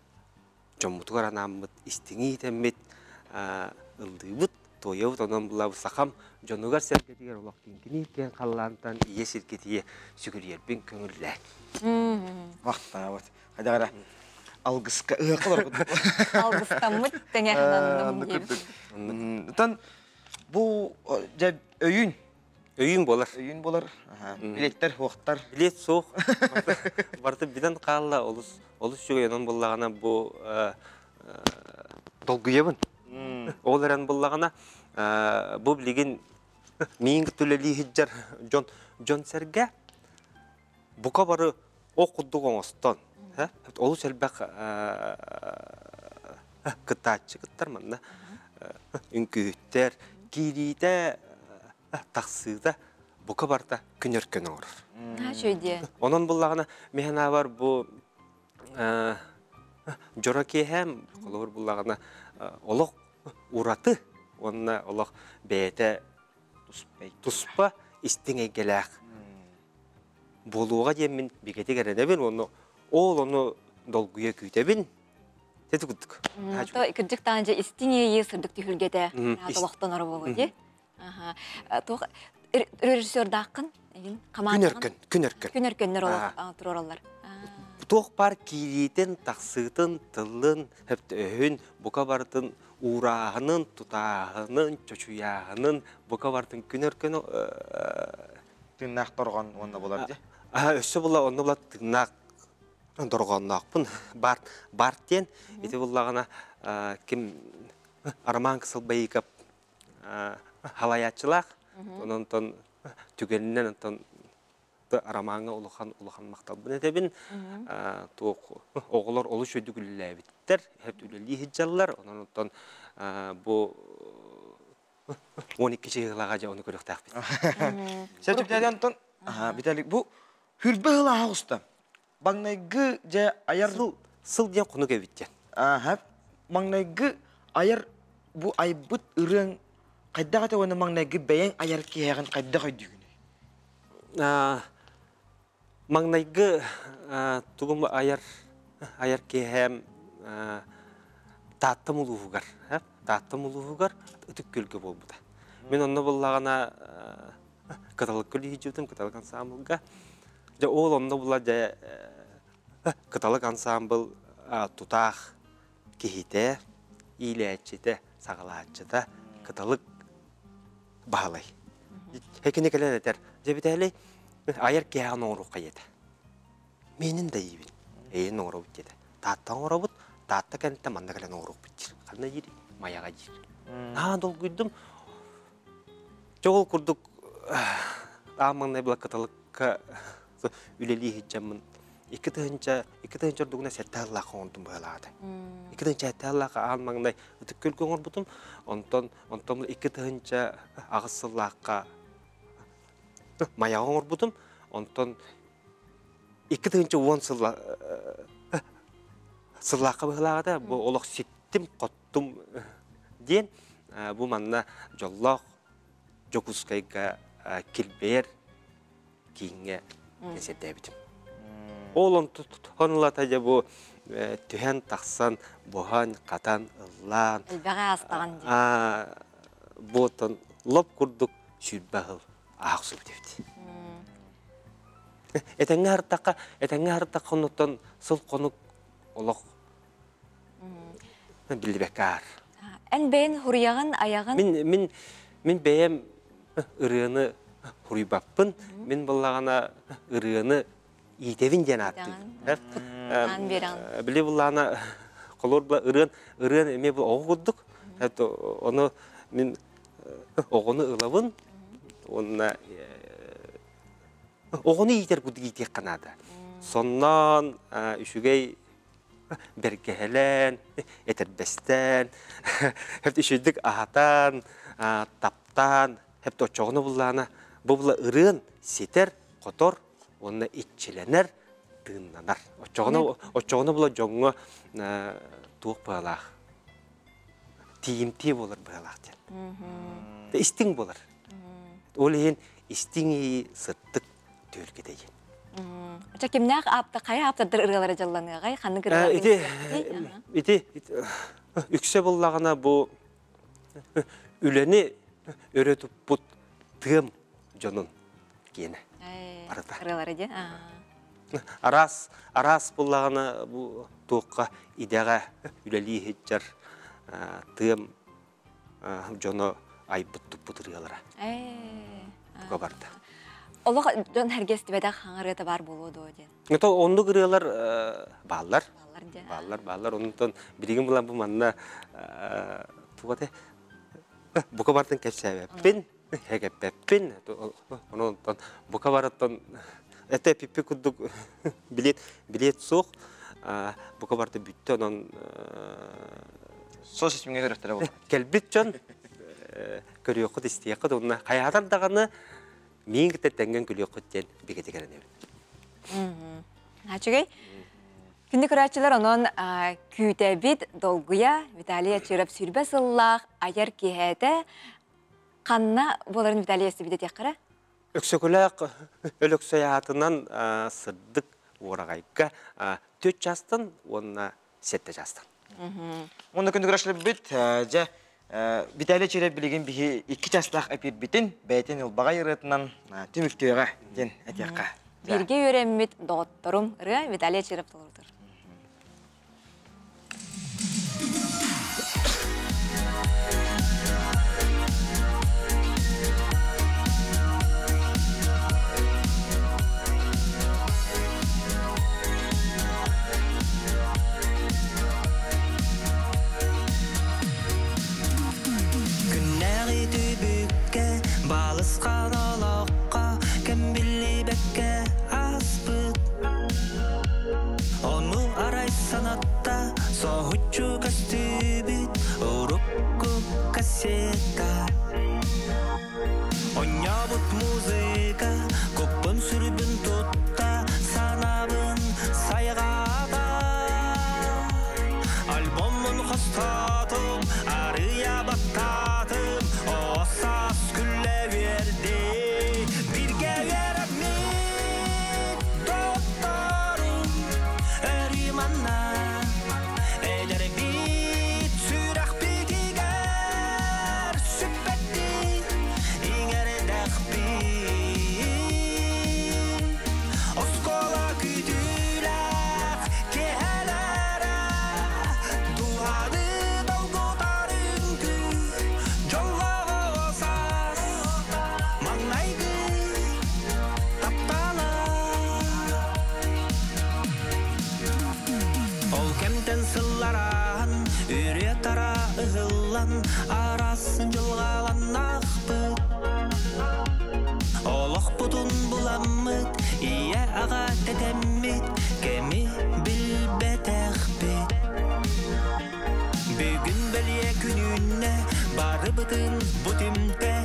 дьоммутугар анааммыт истиҥи иитэммит ыллыыбыт, туойабыт, онон булабыт сахам дьонугар-сэргэтигэр олох киҥкиниир киэҥ халлаантан ийэ сиргитийэ сүгүрүйэрбин көҥүллээн. Махтаабыт. Хайдах эрэ алгыска ыһыахха олорбут. Алгыстаммыт тэҥэ сананным диэбит. Тан бу дьэ өйүн Өйүн болар. Өйүн болар. Билеттер хуохтар. Билет суох. Барыта бүтэн хаалла олус олус үчүгэй онон буллаҕына бу долгуйабын. Ол эрэн буллаҕына бу билигин миин түлэлии сылдьар дьон дьон сэргэ бука бары ол курдук оҥостон олус элбэх кыттааччы кыттар манна үҥкүүһүттэр киириитэ тахсыыта бука барыта күн өркөн оҥорор. Үчүгэй Онон буллаҕына миһанаабар бу дьоро киэһэм холобур буллаҕына олох ураты уонна олох бэйэтэ туспа истиҥ эйгэлээх буолуоҕа диэммин бигэтик эрэнэбин уонна ол ону долгуйа күүтэбин. Ити курдук. Кырдьык таанжа истиҥ иэйии сырдык түһүлгэтэ толохтонор буолуо дии. Туох Режиссердааххын эгин Күн өркөн, күн өркөн. Күн өркөннөр олох турораллар. Туох бар киириитин, тахсыытын, тылын, өһүн, бука барытын уурааһынын, тутааһынын, чочуйааһынын, бука барытын күн өркөн тыыннаах торҕон уонна булар дии. Өссө була онно була тыыннаах дорҕоонноохпун бар бар диэн ити буллаҕына ким Роман Кысылбайыкап халайааччылаах онон түгэнинэн онтон Ромаҥҥа улахан улахан махталбын этэбин туох оҕолор олус үчүгэй үлэлээбиттэр үлэлии сылдьаллар онон оттон бу 12 чыһылаҕа дьэ ону көрүөхтээхпит. Сэ Виталий Антон, Виталий, бу хүрбэ сыл уста. Маҥнайгы дьэ айар сыл диэн хонук эбит диэн. Аха. Маҥнайгы айар бу айбыт ырыаҥ хайдах этэ уонна маҥнайгы бэйэҥ айар киһиэҕин хайдах өйдүүгүнүй? Маҥнайгы тугум айар айар киэһэм Тааттам улууһугар Тааттам улууһугар Ытык Күөлгэ буолбута. Мин онно буллаҕына Кыталык үлүһүйдьүбүтүм Кыталык ансаамбылга. Дьэ ол онно була дьэ Кыталык ансаамбыл тутаах киһитэ, иилээччитэ, саҕалааччыта Кыталык Баһылай. Кини кэлэн этэр, дьэ Виталий, айар киһиэхэ оҥоруохха диэтэ. Миэнин да иибин, эйин оҥоробут диэтэ. Таатта оҥоробут, Таатта кэнниттэн манна кэлэн оҥоруохпут диир. Ханна диир? Майаҕа диир. Наһаа долгуйдум. Дьэ ол курдук аан маҥнай была кыталыкка үлэлии сылдьаммын 2000 ордугуна сэттэ сыллаахха оҥордум быһалаата. 2007 сыллаахха аан маҥнай Ытык Күөлгэ оҥорбутум. Онтон онтон 2008 сыллаахха Майаҕа оҥорбутум. Онтон 2010 сылла сыллаахха быһылааҕыта бу олох ситтим, хоттум диэн бу манна дьоллоох Дьокуускайга килбэйэр кииҥҥэ кэнсиэрдээбитим. Ол онтон ылата дьэ бу түһэн тахсан, буһан, хатан, ыллаан. Элбэҕи аастаҕын дии. Бу оттон лоп курдук 20 сыл аах охсубут эбит. Этэҥҥэ аһартахха, этэҥҥэ аһартахха оннуттан сыл хонук олох биллибэккэ аар. Эн бэйэн хуруйаҕын, айаҕын? Мин мин мин бэйэм ырыаны хуруйбаппын. Мин буллаҕына ырыаны иитэбин диэн ааттыыбын. Били буллаҕына холур ырыан ырыан эмиэ бу оҕо курдук. Ону мин оҕону ылабын уонна оҕону иитэр курдук иитиэххэ наада. Сонноон үчүгэй бэргэһэлээн, этэрбэстээн, хэп үчүгдүк аһатан, таптаан, хэп оччоҕуна буллаана бу була ырыан ситэр, хотор уонна иччилэнэр, тыыннанар. Оччоҕуна оччоҕуна була дьоҥҥо туох быһалаах тиийимтиэ буолар быһалаах диэн. Истиҥ буолар. Ол иһин истиҥ ии сырдык түһүлгэтэ диэн. Оча кимнээх аапта хайа ааптардар ырыалара дьалланыаҕай? Ханнык ырыалар Ити ити үксэ буллаҕына бу үлэни өрө туппут тыам дьонун киэнэ барыта. Ырыалары диэн. Араас араас буллаҕына бу туохха идэҕэ үлэлии сылдьар тыам дьоно айбыт туппут ырыалара бука барда. Олох дьон сэргэстибэтэх хаҥа ырыата баар буолуо дуо диэн. Это оннук ырыалар бааллар. Бааллар, бааллар. Онтон билигин булан бу манна тугате бука бартын кэпсээбэппин, хэгэппэппин. Онон бука барыттан это пиппи курдук билет билет суох. Бука барта бүттэ онон Сос исмиҥэ көрөхтөрө буолла. Кэлбит дьон көрүөххүт истиэххит уонна хайаатар даҕаны миин кытта тэҥҥэн күлүөххүт диэн бигэтик эрэнэбин. Үчүгэй. Күндү көрөөччүлэр онон күүтэбит долгуйа Виталий Ачиров 20 сыллаах айар киэһээтэ ханна буоларын Виталий эстибит этиэххэрэ? Өксөкүлээх Өлөксөй аатынан сырдык уораҕайга 4 чаастан уонна 7 чаастан. Уонна күндү көрөөччүлэрбит, дьэ, Виталий Чиреп билигин биһи икки частаах эпирбитин бэйтин ылбаҕай ырыатынан түмүктүөҕэ диэн этиэххэ. Бииргэ үөрэммит доҕотторум ырыа Виталий Чиреп толордор. Күннээҕи түбүккэ, балысхан олоххо кэм биллибэккэ ааспыт. Ону арай санатта, соһуччу көстүбүт урукку кассета. Онньообут музыка, куппун сүрбүн тутта, санаабын сайҕаата. Альбоммун хостотум, арыйа баттаатым, оҕо саас күллэ үөрди. Бииргэ үөрэммит доҕотторум, өрүү манна эдэрбит сүрэхпитигэр сүппэттии иҥэрдэхпит. Оскуола күүтүүлээх киэһэлэрэ, дууһаны долгутар үҥкүү, дьоллоох саас, маҥнайгы таптала. Ол кэмтэн сыллар ааһан, үрүө-тара ыһыллан, араас дьылҕаланнахпыт. Олохпутун буламмыт, ийэ-аҕа тэтэммит, кэми билбэтэхпит. Бүгүн бэлиэ күнүннэ, барыбытын бу түмтэ.